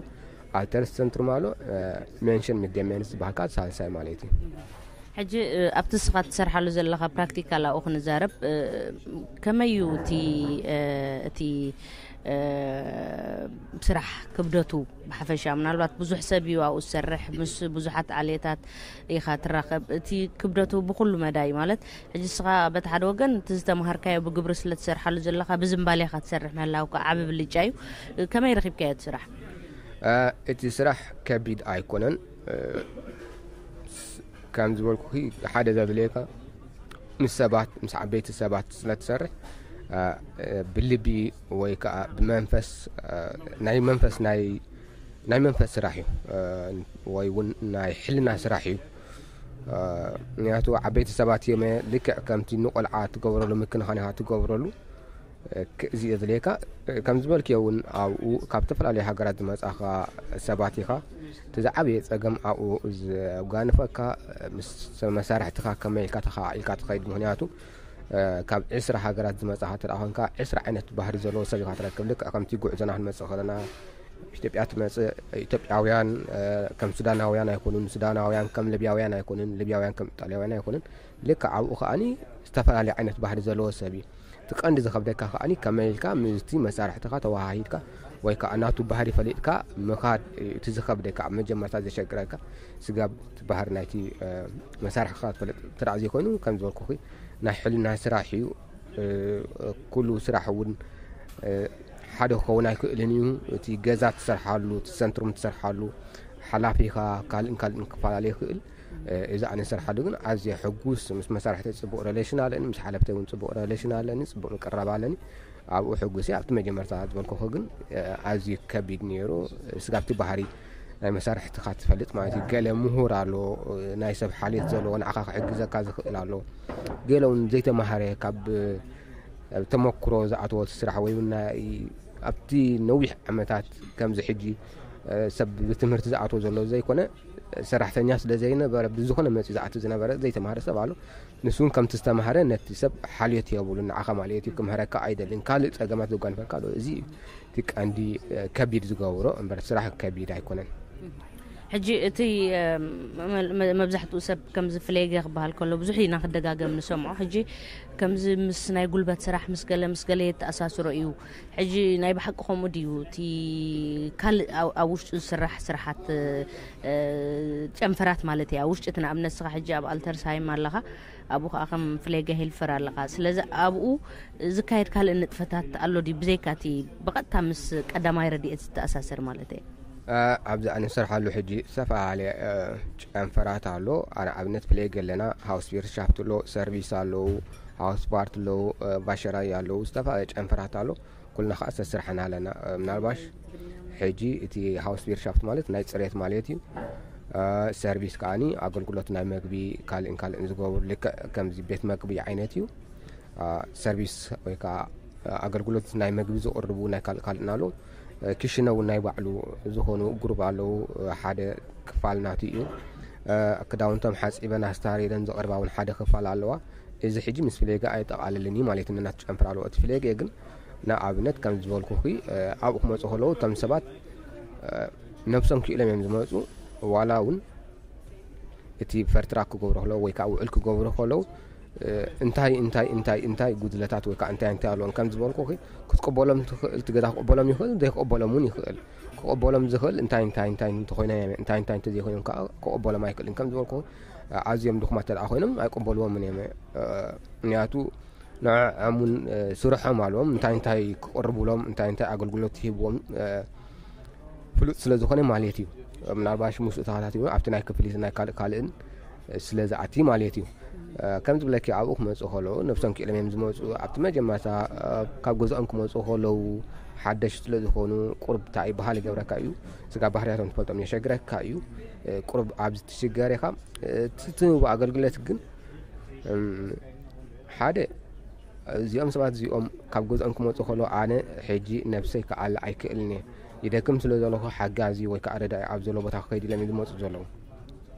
ኣልተርስ ዘንትሩም ኣሎ፣ ሜንሽን ምስ ዴሜንስ ዝበሃል ከዓ ሳልሳይ ማለት እዩ። ሕጂ ኣብቲ ንስኻ ትሰርሓሉ ዘለኻ ፕራክቲካል ኣብኡ ክንዛረብ፣ ከመይ እዩ እቲ እቲ ስራሕ ክብደቱ ብሓፈሻ? ምናልባት ብዙሕ ሰብ እዩ ኣብኡ ዝሰርሕ፣ ምስ ብዙሓት ዓሌታት ኢኻ ትራኸብ። እቲ ክብደቱ ብኩሉ መዳይ ማለት፣ ሕጂ ንስኻ በቲ ሓደ ወገን እቲ ዝተምሃርካዮ ብግብሪ ስለ ትሰርሓሉ ዘለኻ ብዝምባሌኻ ትሰርሕ ምህላውካ ዓቢ ብልጫ እዩ። ከመይ ረኺብካዮ እቲ ስራሕ? እቲ ስራሕ ከቢድ ኣይኮነን። ከም ዝበልኩኺ፣ ሓደ ዘድልየካ ምስ ሰባት፣ ምስ ዓበይቲ ሰባት ስለ ትሰርሕ፣ ብልቢ ወይ ከዓ ብመንፈስ፣ ናይ መንፈስ ናይ ናይ መንፈስ ስራሕ እዩ፣ ወይ እውን ናይ ሕልና ስራሕ እዩ። ምክንያቱ ዓበይቲ ሰባት እዮም፣ ልክዕ ከምቲ ንቆልዓ ትገብረሉ ምክንኻን ኢኻ ትገብረሉ። እዚ የድልየካ። ከም ዝበልክዮ እውን ኣብኡ ካብ ዝተፈላለዩ ሃገራት ዝመጻኻ ሰባት ኢኻ። እቲ ዝዓበየ ጸገም ኣብኡ ዘጓንፈካ ምስ መሳርሕትኻ ከመይ ኢልካ ተኸኣኢልካ ትኸይድ። ምክንያቱ ካብ ዕስራ ሃገራት ዝመጻኻ እንተ ደኣ ኮንካ፣ ዕስራ ዓይነት ባህሪ ዘለዎ ሰብ ኢኻ ትረክብ። ልክዕ ከምቲ ጉዕዞና ክንመጽእ ከለና፣ ኢትዮጵያ ትመጽእ፣ ኢትዮጵያውያን ከም ሱዳናውያን ኣይኮኑን፣ ሱዳናውያን ከም ሊብያውያን ኣይኮኑን፣ ሊብያውያን ከም ኢጣልያውያን ኣይኮኑን። ልክዕ ኣብኡ ከኣኒ ዝተፈላለየ ዓይነት ባህሪ ዘለዎ ሰብ እዩ። እቲ ቀንዲ ዝኸብደካ ከኣኒ ከመይ ኢልካ ምስቲ መሳርሕትኻ ተወሃሂድካ ወይ ከዓ ናቱ ባህሪ ፈሊጥካ ምኻድ እዩ እቲ ዝኸብደካ፣ ኣብ መጀመርታ ዘሸግረካ። ስጋብ እቲ ባህሪ ናይቲ መሳርሕኻ ትፈልጥ እንተ ዘይኮይኑ፣ ከም ዝበልኩኺ፣ ናይ ሕልና ስራሕ እዩ። ኩሉ ስራሕ እውን ሓደ ክኸውን ኣይክእልን እዩ። እቲ ገዛ ትሰርሓሉ፣ እቲ ሰንትሩም ትሰርሓሉ፣ ሓላፊኻ ካልእን ካልእን ክፈላለ ይኽእል። እዚ ኣነ ዝሰርሓሉ ግን ኣዝየ ሕጉስ፣ ምስ መሳርሕተይ ጽቡቕ ሬሌሽን ኣለኒ፣ ምስ ሓለፍተይ እውን ጽቡቕ ሬሌሽን ኣለኒ፣ ጽቡቕ ምቅርራብ ኣለኒ። ኣብኡ ሕጉስ እየ። ኣብቲ መጀመርታ ዝበልኩኺ ግን ኣዝዩ ከቢድ ነይሩ። ስጋብ እቲ ባህሪ ናይ መሳርሕትኻ ትፈልጥ ማለት እዩ። ገለ ምሁር ኣሎ፣ ናይ ሰብ ሓልዮት ዘለዎ ንዓኻ ክሕግዘካ ዝኽእል ኣሎ። ገለ እውን ዘይተማሃረ ካብ ተመክሮ ዝኣተወ ስራሕ ወይ እውን ናይ ኣብቲ ነዊሕ ዓመታት ከምዚ ሕጂ ሰብ ብትምህርቲ ዝኣትዎ ዘሎ ዘይኮነ፣ ሰራሕተኛ ስለ ዘይነበረ ብዝኾነ መፂኡ ዝኣቱ ዝነበረ ዘይተማሃረ ሰብ ኣሎ። ንሱ እውን ከምቲ ዝተማሃረ ነቲ ሰብ ሓልዮት የብሉን፣ ንዓኻ ማለት እዩ፣ ክምህረካ ኣይደልን። ካልእ ፀገማት ዘጓንፈካ ኣሎ። እዚ እዩ እቲ ቀንዲ ከቢድ ዝገብሮ እምበር ስራሕ ከቢድ ኣይኮነን። ሕጂ እቲ መብዛሕትኡ ሰብ ከምዚ ፍሌገ ክበሃል ከሎ ብዙሕ ኢና ክደጋገም ንሰምዖ። ሕጂ ከምዚ ምስ ናይ ጉልበት ስራሕ ምስ ገለ ምስ ገለ የተኣሳስሮ እዩ። ሕጂ ናይ ብሓቂ ከምኡ ድዩ? እቲ ካልእ ኣብ ውሽጡ ዝስራሕ ስራሓት፣ ጨንፈራት ማለት እየ። ኣብ ውሽጢ እቲ ንኣብነት ንስኻ ሕጂ ኣብ ኣልተርስሃይም ኣለኻ፣ ኣብኡ ከዓ ከም ፍሌገ ሄልፈር ኣለኻ። ስለዚ ኣብኡ ዝካየድ ካልእ ንጥፈታት ኣሎ ድዩ? ብዘይካ እቲ ብቐጥታ ምስ ቀዳማይ ረድኤት ዝተኣሳሰር ማለት እየ። ኣብዚ ኣነ ዝሰርሓሉ ሕጂ ዝተፈላለየ ጨንፈራት ኣሎ። ኣነ ኣብነት ፍሌገ ኣለና፣ ሃውስ ቪርትሻፍት ኣሎ፣ ሰርቪስ ኣለዉ፣ ሃውስ ፓርት ኣለዉ፣ ቫሸራይ ኣለዉ፣ ዝተፈላለየ ጨንፈራት ኣሎ። ኩልና ከዓ ሰስርሐና ኣለና። ምናልባሽ ሕጂ እቲ ሃውስ ቪርትሻፍት ማለት ናይ ፅሬት ማለት እዩ። ሰርቪስ ከዓኒ ኣገልግሎት ናይ መግቢ ካልእን ካልእን ዝገብሩ ልክዕ ከምዚ ቤት መግቢ ዓይነት እዩ። ሰርቪስ ወይ ከዓ ኣገልግሎት ናይ መግቢ ዝቕርቡ ናይ ካልእ ካልእን ኣለዉ። ኪሽነ እውን ናይ ባዕሉ ዝኾኑ ግሩብ ኣለዉ። ሓደ ክፋል ናቱ እዩ። ክዳውንቶም ሓፂበን ኣስታሪረን ዝቕርባ እውን ሓደ ክፋል ኣለዋ። እዚ ሕጂ ምስ ፍሌገ ኣይጠቓልልን እዩ ማለት እዩ። ናቱ ጨንፈር ኣለዎ። እቲ ፍሌገ ግን ንኣብነት ከም ዝበልኩኺ ኣብኡ ክመፁ ከለዉ እቶም ሰባት ነብሶም ክኢሎም እዮም ዝመፁ። ዋላ እውን እቲ ፈርትራክ ክገብሩ ከለዉ ወይ ከዓ ውዕል ክገብሩ ከለዉ እንታይ እንታይ እንታይ እንታይ ጉድለታት ወይ ከዓ እንታይ እንታይ ኣለዎም ከም ዝበልኩኺ ክትቅበሎም ትኽእል። እቲ ገዛ ክቕበሎም ይኽእል፣ ዘይክቕበሎም እውን ይኽእል። ክቕበሎም ዝኽእል እንታይ እንታይ እንታይ እንተኾይኖም እዮም፣ እንታይ እንታይ እንተዘይኮይኖም ከዓ ክቕበሎም ኣይክእልን። ከም ዝበልኩ ኣዝዮም ድኹማት ተደኣ ኮይኖም ኣይቅበልዎምን እዮም። ምክንያቱ ንዕዖም እውን ስርሖም ኣለዎም፣ እንታይ እንታይ ክቕርብሎም፣ እንታይ እንታይ ኣገልግሎት ይህብዎም ፍሉጥ ስለ ዝኾነ ማለት እዩ። ምናልባሽ ምስኡ ተኸታቲሉ ኣብቲ ናይ ክፍሊት ናይ ካልእ ካልእን ስለ ዝኣቲ ማለት እዩ። ከም ዝብለኪ ኣብኡ ክመፁ ከለዉ ነብሶም ክኢሎም እዮም ዝመፁ። ኣብቲ መጀመርታ ካብ ገዝኦም ክመፁ ከለዉ ሓደሽ ስለ ዝኾኑ ቁሩብ እንታይ ይበሃል ይገብረካ እዩ። ስጋ ባህርያቶም ትፈልጦም የሸግረካ እዩ። ቁሩብ ኣብዚ ትሽገር ኢኻ። እቲ ትህቦ ኣገልግሎት ግን ሓደ እዚኦም ሰባት እዚኦም ካብ ገዝኦም ክመፁ ከለዉ ኣነ ሕጂ ነብሰይ ክኣሊ ኣይክእልን እየ። ይደክም ስለ ዘለኹ ሓጋዚ ወይ ከዓ ረዳኢ ኣብ ዘሎ ቦታ ክኸይድ ኢሎም እዮም ዝመፁ ዘለዉ።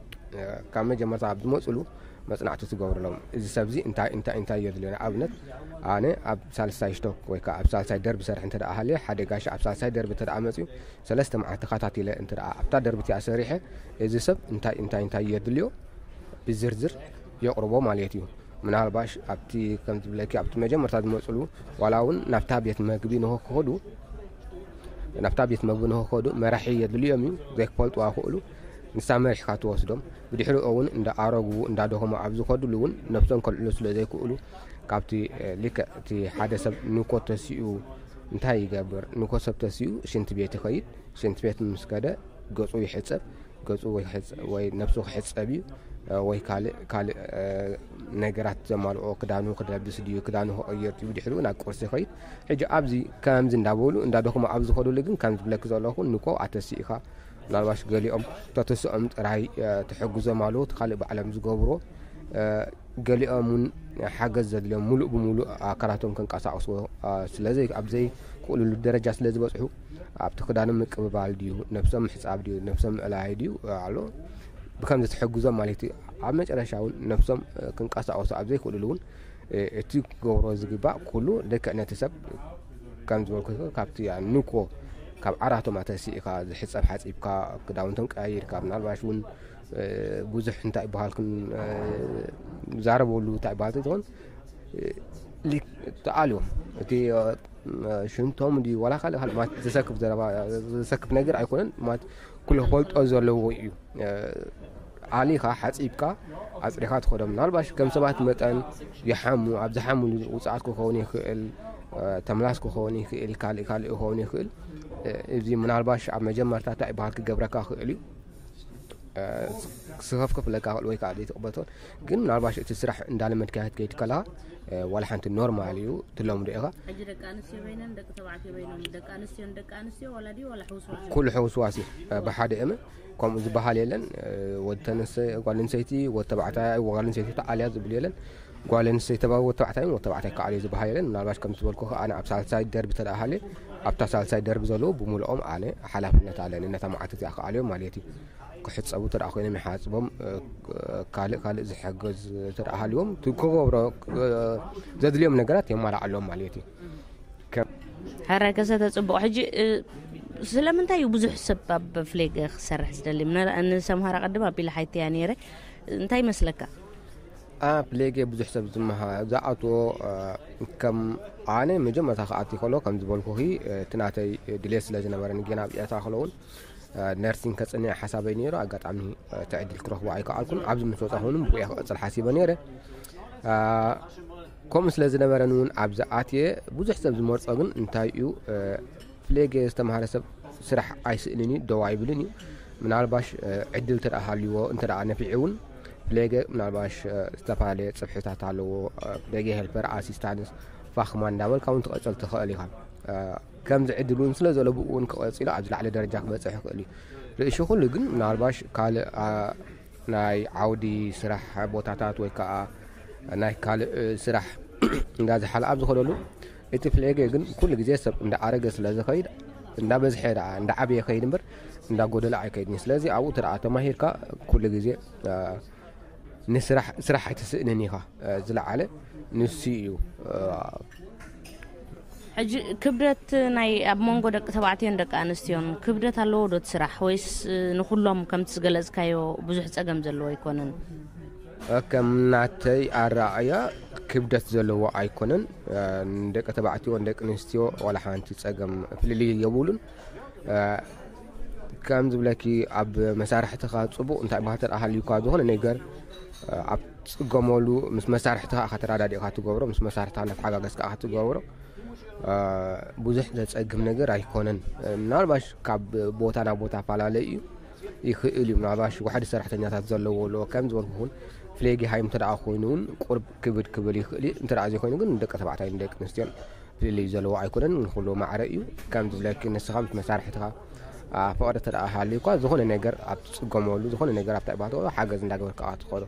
ካብ መጀመርታ ኣብ ዝመፅሉ መፅናዕቲ ትገብርሎም። እዚ ሰብ እዚ እንታይ እንታይ እንታይ የድልዮ? ንኣብነት ኣነ ኣብ ሳልሳይ ሽቶክ ወይ ከዓ ኣብ ሳልሳይ ደርቢ ሰርሕ እንተ ደኣ ሃልየ፣ ሓደ ጋሻ ኣብ ሳልሳይ ደርቢ እንተ ደኣ መፅዩ፣ ሰለስተ መዓልቲ ተኸታቲለ እንተ ደኣ ኣብታ ደርቢ እቲኣ ሰሪሐ፣ እዚ ሰብ እንታይ እንታይ እንታይ የድልዮ? ብዝርዝር የቕርቦ ማለት እዩ። ምናልባሽ ኣብቲ ከም ዝብለኪ ኣብቲ መጀመርታ ዝመፅሉ ዋላ እውን ናብታ ቤት መግቢ ንክኸዱ ናብታ ቤት መግቢ ንክኸዱ መራሒ የድልዮም እዩ። ዘይክፈልጥዋ ክእሉ ንሳ መሪሕካ ትወስዶም። ብድሕሪኡ እውን እንዳኣረጉ እንዳደኸሙ ኣብ ዝኸዱሉ እውን ነብሶም ከልዕሉ ስለ ዘይክእሉ ካብቲ ልክዕ እቲ ሓደ ሰብ ንኮ ተሲኡ እንታይ ይገብር? ንኮ ሰብ ተሲኡ ሽንቲ ቤት ይኸይድ። ሽንቲ ቤት ምስ ከደ ገፁ ይሕፀብ። ገፁ ወይ ክሕፀ- ወይ ነብሱ ክሕፀብ እዩ ወይ ካልእ ካልእ ነገራት ዘማልኦ ክዳኑ ክለብስ ድዩ ክዳኑ ክቕይር ድዩ ድሕሪኡ ናብ ቁርሲ ይኸይድ። ሕጂ ኣብዚ ከምዚ እንዳበሉ እንዳደኽሙ ኣብ ዝኸዱሉ ግን ከም ዝብለኪ ዘለኹ ንኮ ኣተሲእኻ ምናልባሽ ገሊኦም ተተስኦም ጥራይ ተሐጉዞም ኣለዉ እቲ ካልእ ባዕሎም ዝገብሮ ገሊኦም እውን ሓገዝ ዘድልዮም ሙሉእ ብሙሉእ ኣካላቶም ከንቀሳቀስዎ ስለዘይ ኣብ ዘይክእልሉ ደረጃ ስለ ዝበፅሑ ኣብቲ ክዳኖም ምቅብባል ድዩ ነብሶም ምሕፃብ ድዩ ነብሶም ምእላይ ድዩ ኣሎ ብከምዚ ተሐጉዞም ማለት እዩ። ኣብ መጨረሻ እውን ነብሶም ክንቀሳቀሱ ኣብ ዘይክእልሉ እውን እቲ ክገብሮ ዝግባእ ኩሉ ልክዕ ነቲ ሰብ ከም ዝበልኩ ካብቲ ንኮ ካብ ዓራቶም ኣተሲእካ ዝሕፀብ ሓፂብካ ክዳውንቶም ቀያይርካ ምናልባሽ እውን ብዙሕ እንታይ ይበሃል ክን ዛረበሉ እንታይ ይበሃል ትኾን ተኣልዮም እቲ ሽንቶም ድዩ ዋላ ካልእ ካልእ ማለት ዘሰክፍ ዘረባ ዘሰክፍ ነገር ኣይኮነን ማለት ኩሉ ክፈልጦ ዘለዎ እዩ። ኣሊኻ ሓፂብካ ኣፅሪኻ ትኸዶ ምናልባሽ ከም ሰባት መጠን ይሓሙ ኣብ ዝሓሙሉ ውፅኣት ክኸውን ይኽእል ተምላስ ክኸውን ይኽእል ካልእ ካልእ ክኸውን ይኽእል። እዚ ምናልባሽ ኣብ መጀመርታ እንታይ ይበሃል ክገብረካ ክእል እዩ። ስኸፍከፍ ለካ ክእል ወይ ከዓ ዘይትቕበቶን ግን ምናልባሽ እቲ ስራሕ እንዳለመድካዮ ክትከይድ ከለኻ ዋላ ሓንቲ ኖርማል እዩ ትለምዶ ኢኻ። ሕጂ ደቂ ኣንስትዮ በይነን ደቂ ተባዕትዮ በይኖም ደቂ ኣንስትዮን ደቂ ኣንስትዮ ዋላ ድዩ ዋላ ሕውስዋስ እዩ? ኩሉ ሕውስዋስ እዩ። ብሓደ እመ ከምኡ ዝበሃል የለን። ወዲ ተነሰ ጓል ኣንሰይቲ ወዲ ተባዕታይ ጓል ኣንሰይቲ ተዓልያ ዝብል የለን። ጓል ኣንሰይቲ ተባ ወዲ ተባዕታይ ወዲ ተባዕታይ ከዓልዮ ዝበሃል የለን። ምናልባሽ ከም ዝበልኩ ኣነ ኣብ ሳልሳይ ደርቢ ተደኣ ሃልየ ኣብታ ሳልሳይ ደርቢ ዘለዉ ብምልኦም ኣነ ሓላፍነት ኣለኒ ነታ መዓልቲ እዚኣ ከዓልዮም ማለት እዩ። ክሕፀቡ ተደኣ ኮይኖም ይሓፅቦም ካልእ ካልእ ዝሕገዝ ተደኣ ሃልዎም ክገብሮ ዘድልዮም ነገራት የማላዓሎም ማለት እዩ። ሕራይ ከሰተ ፅቡቕ ሕጂ ስለምንታይ እዩ ብዙሕ ሰብ ኣብ ፍሌገ ክሰርሕ ዝደሊ ንሰምሃራ ቅድም ኣቢለ ሓይተያ ነይረ እንታይ ይመስለካ? ኣብ ሌጌ ብዙሕ ሰብ ዝመሃ ዝኣትዎ ከም ኣነ መጀመርታ ክኣቲ ከሎ ከም ዝበልኩኺ እቲ ናተይ ድሌት ስለ ዝነበረኒ ጌና ኣብ ኤርትራ ከለውን ነርሲንግ ከፅንዕ ሓሳበይ ነይሩ። ኣጋጣሚ እቲ ዕድል ክረኽቦ ኣይከኣልኩን። ኣብዚ ምስ ወፃኹ እውን ብቑየ ክቐፅል ሓሲበ ነይረ። ከምኡ ስለ ዝነበረኒ እውን ኣብዚ ኣትየ ብዙሕ ሰብ ዝመርፆ ግን እንታይ እዩ ፍሌጌ ዝተምሃረ ሰብ ስራሕ ኣይስእንን እዩ ደው ኣይብልን እዩ። ምናልባሽ ዕድል እንተ ሃልይዎ እንተ ነፊዑ እውን ፍሌገ ምናልባሽ ዝተፈላለየ ፅፍሕታት ኣለዎ። ፍሌገ ሄልፐር ኣሲስታንስ ፋኽማን እንዳበልካ እውን ትቐፅል ትኽእል ኢኻ። ከምዚ ዕድል እውን ስለ ዘሎ ብኡ እውን ክቐፂሉ ኣብ ዝላዕለ ደረጃ ክበፅሕ ይኽእል እዩ። ርእሺ ኩሉ ግን ምናልባሽ ካልእ ናይ ዓውዲ ስራሕ ቦታታት ወይ ከዓ ናይ ካልእ ስራሕ እንዳዝሓለ ኣብ ዝኸደሉ እቲ ፍሌገ ግን ኩሉ ግዜ ሰብ እንዳኣረገ ስለ ዝኸይድ እንዳበዝሐ ደኣ እንዳዓበየ ከይድ እምበር እንዳጎደለ ኣይከይድን። ስለዚ ኣብኡ ተደኣ ተማሂርካ ኩሉ ግዜ ንስራሕ ስራሕ ኣይትስእንን ኢኻ። ዝለዓለ ንሱ እዩ። ሕጂ ክብደት ናይ ኣብ መንጎ ደቂ ተባዕትዮን ደቂ ኣንስትዮን ክብደት ኣለዎ ዶ እቲ ስራሕ ወይስ ንኩሎም ከምቲ ዝገለጽካዮ ብዙሕ ጸገም ዘለዎ ኣይኮነን? ከም ናተይ ኣረኣእያ ክብደት ዘለዎ ኣይኮነን። ንደቂ ተባዕትዮ ንደቂ ኣንስትዮ ዋላ ሓንቲ ጸገም ፍልልይ የብሉን። ከም ዝብለኪ ኣብ መሳርሕትኻ ፅቡቕ እንታይ ባህተር ኣሃልዩካ ዝኾነ ነገር ኣብ ትፅገመሉ ምስ መሳርሕትኻ ኢኻ ተረዳዲእካ ትገብሮ ምስ መሳርሕትኻ እንዳተሓጋገዝካ ኢኻ ትገብሮ። ብዙሕ ዘፀግም ነገር ኣይኮነን። ምናልባሽ ካብ ቦታ ናብ ቦታ ኣፈላለዩ እዩ ይኽእል እዩ። ምናልባሽ ዋሕዲ ሰራሕተኛታት ዘለዎ ኣለዎ ከም ዝበልኩ እውን ፍሌጊ ሃይም እንተ ደኣ ኮይኑ እውን ቁርብ ክብድ ክብል ይኽእል እዩ። እንተ ደኣ ዘይኮይኑ ግን ንደቂ ተባዕታይ ንደቂ ኣንስትዮን ፍልልይ ዘለዎ ኣይኮነን። ንኩሉ ማዕረ እዩ። ከም ዝብለኪ ንስኻ ምስ መሳርሕትኻ ፍቕሪ እንተ ደኣ ሃልዩኳ ዝኾነ ነገር ኣብ ትፅገመሉ ዝኾነ ነገር ኣብታ ይባህቶ ሓገዝ እንዳገበርካ ትኸዶ።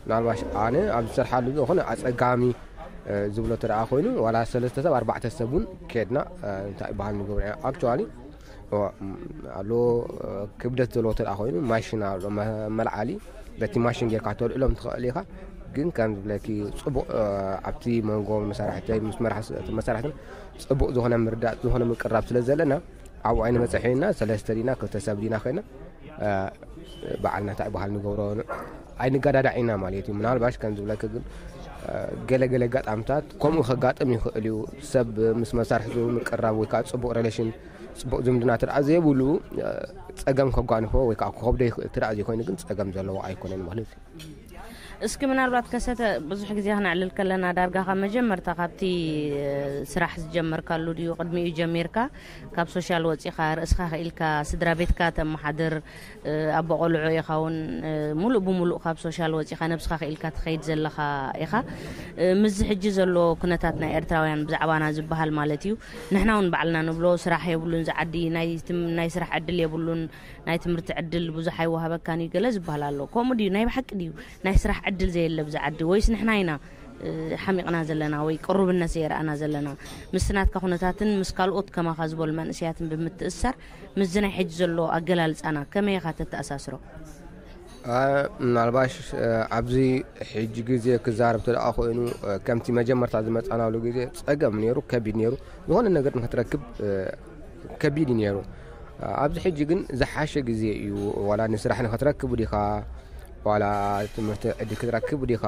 ምናልባሽ ኣነ ኣብ ዝሰርሓሉ ዝኾነ ኣፀጋሚ ዝብሎ እንተ ደኣ ኮይኑ ዋላ ሰለስተ ሰብ ኣርባዕተ ሰብ እውን ከድና እንታይ ይበሃል ንገብሮ ኢና ኣክቹዋሊ ኣሎ። ክብደት ዘለዎ ተደኣ ኮይኑ ማሽን ኣሎ መ- መልዓሊ በቲ ማሽን ጌርካ ተልዕሎም ትኽእል ኢኻ። ግን ከም ዝብለኪ ፅቡቕ ኣብቲ መንጎ መሳርሕተይ ምስ መራሕቲ መሳርሕትን ፅቡቕ ዝኾነ ምርዳእ ዝኾነ ምቅራብ ስለ ዘለና ኣብኡ ኣይንበፅሕ ኢና። ሰለስተ ዲና ክልተ ሰብ ዲና ኮይና በዓልና እንታይ በሃል ንገብሮ። ኣይንጋዳዳዕ ኢና ማለት እዩ። ምናልባሽ ከም ዝብለክ ግን ገለገለ ኣጋጣምታት ከምኡ ከጋጥም ይኽእል እዩ። ሰብ ምስ መሳርሕቱ ምቅራብ ወይ ከዓ ፅቡቅ ሬሌሽን፣ ፅቡቅ ዝምድና ትርኣ ዘይብሉ፣ ፀገም ከጓንፎ ወይ ከዓ ክኸብዶ ይኽእል። ትርኣ ዘይኮይኑ ግን ፀገም ዘለዎ ኣይኮነን ማለት እዩ። እስኪ ምናልባት ከሰተ ብዙሕ ግዜ ክነዕልል ከለና ዳርጋ ካብ መጀመርታ ካብቲ ስራሕ ዝጀመርካሉ ድዩ ቅድሚኡ ጀሚርካ ካብ ሶሻል ወፂኻ ርእስኻ ክኢልካ ስድራ ቤትካ ተመሓድር ኣቦ ቆልዑ ኢኻ እውን ሙሉእ ብሙሉእ ካብ ሶሻል ወፂኻ ነብስኻ ክኢልካ ትኸይድ ዘለኻ ኢኻ። ምስዚ ሕጂ ዘሎ ኩነታት ናይ ኤርትራውያን ብዛዕባና ዝበሃል ማለት እዩ። ንሕና እውን ባዕልና ንብሎ ስራሕ የብሉን ዝዓዲ ናይ ስራሕ ዕድል የብሉን ናይ ትምህርቲ ዕድል ብዙሕ ኣይወሃበካን እዩ ገለ ዝበሃል ኣሎ። ከምኡ ድዩ? ናይ ብሓቂ ድዩ ናይ ስራሕ ዕድል ዘየለ ብዚ ዓዲ ወይስ ንሕና ኢና ሓሚቕና ዘለና ወይ ቅሩብነት ዘየረኣና ዘለና? ምስ ናትካ ኩነታትን ምስ ካልኦት ከማኻ ዝበሉ መንእሰያትን ብምትእስሳር ምስዚ ናይ ሕጂ ዘሎ ኣገላልጻና ከመይ ኢኻ ተተኣሳስሮ? ምናልባሽ ኣብዚ ሕጂ ግዜ ክዛረብ ተደኣ ኮይኑ ከምቲ መጀመርታ ዝመፃናሉ ግዜ ፀገም ነይሩ፣ ከቢድ ነይሩ። ዝኾነ ነገር ንክትረክብ ከቢድ እዩ ነይሩ። ኣብዚ ሕጂ ግን ዝሓሸ ግዜ እዩ። ዋላ ንስራሕ ንክትረክብ ዲኻ፣ ዋላ ትምህርቲ ዕድል ክትረክብ ዲኻ፣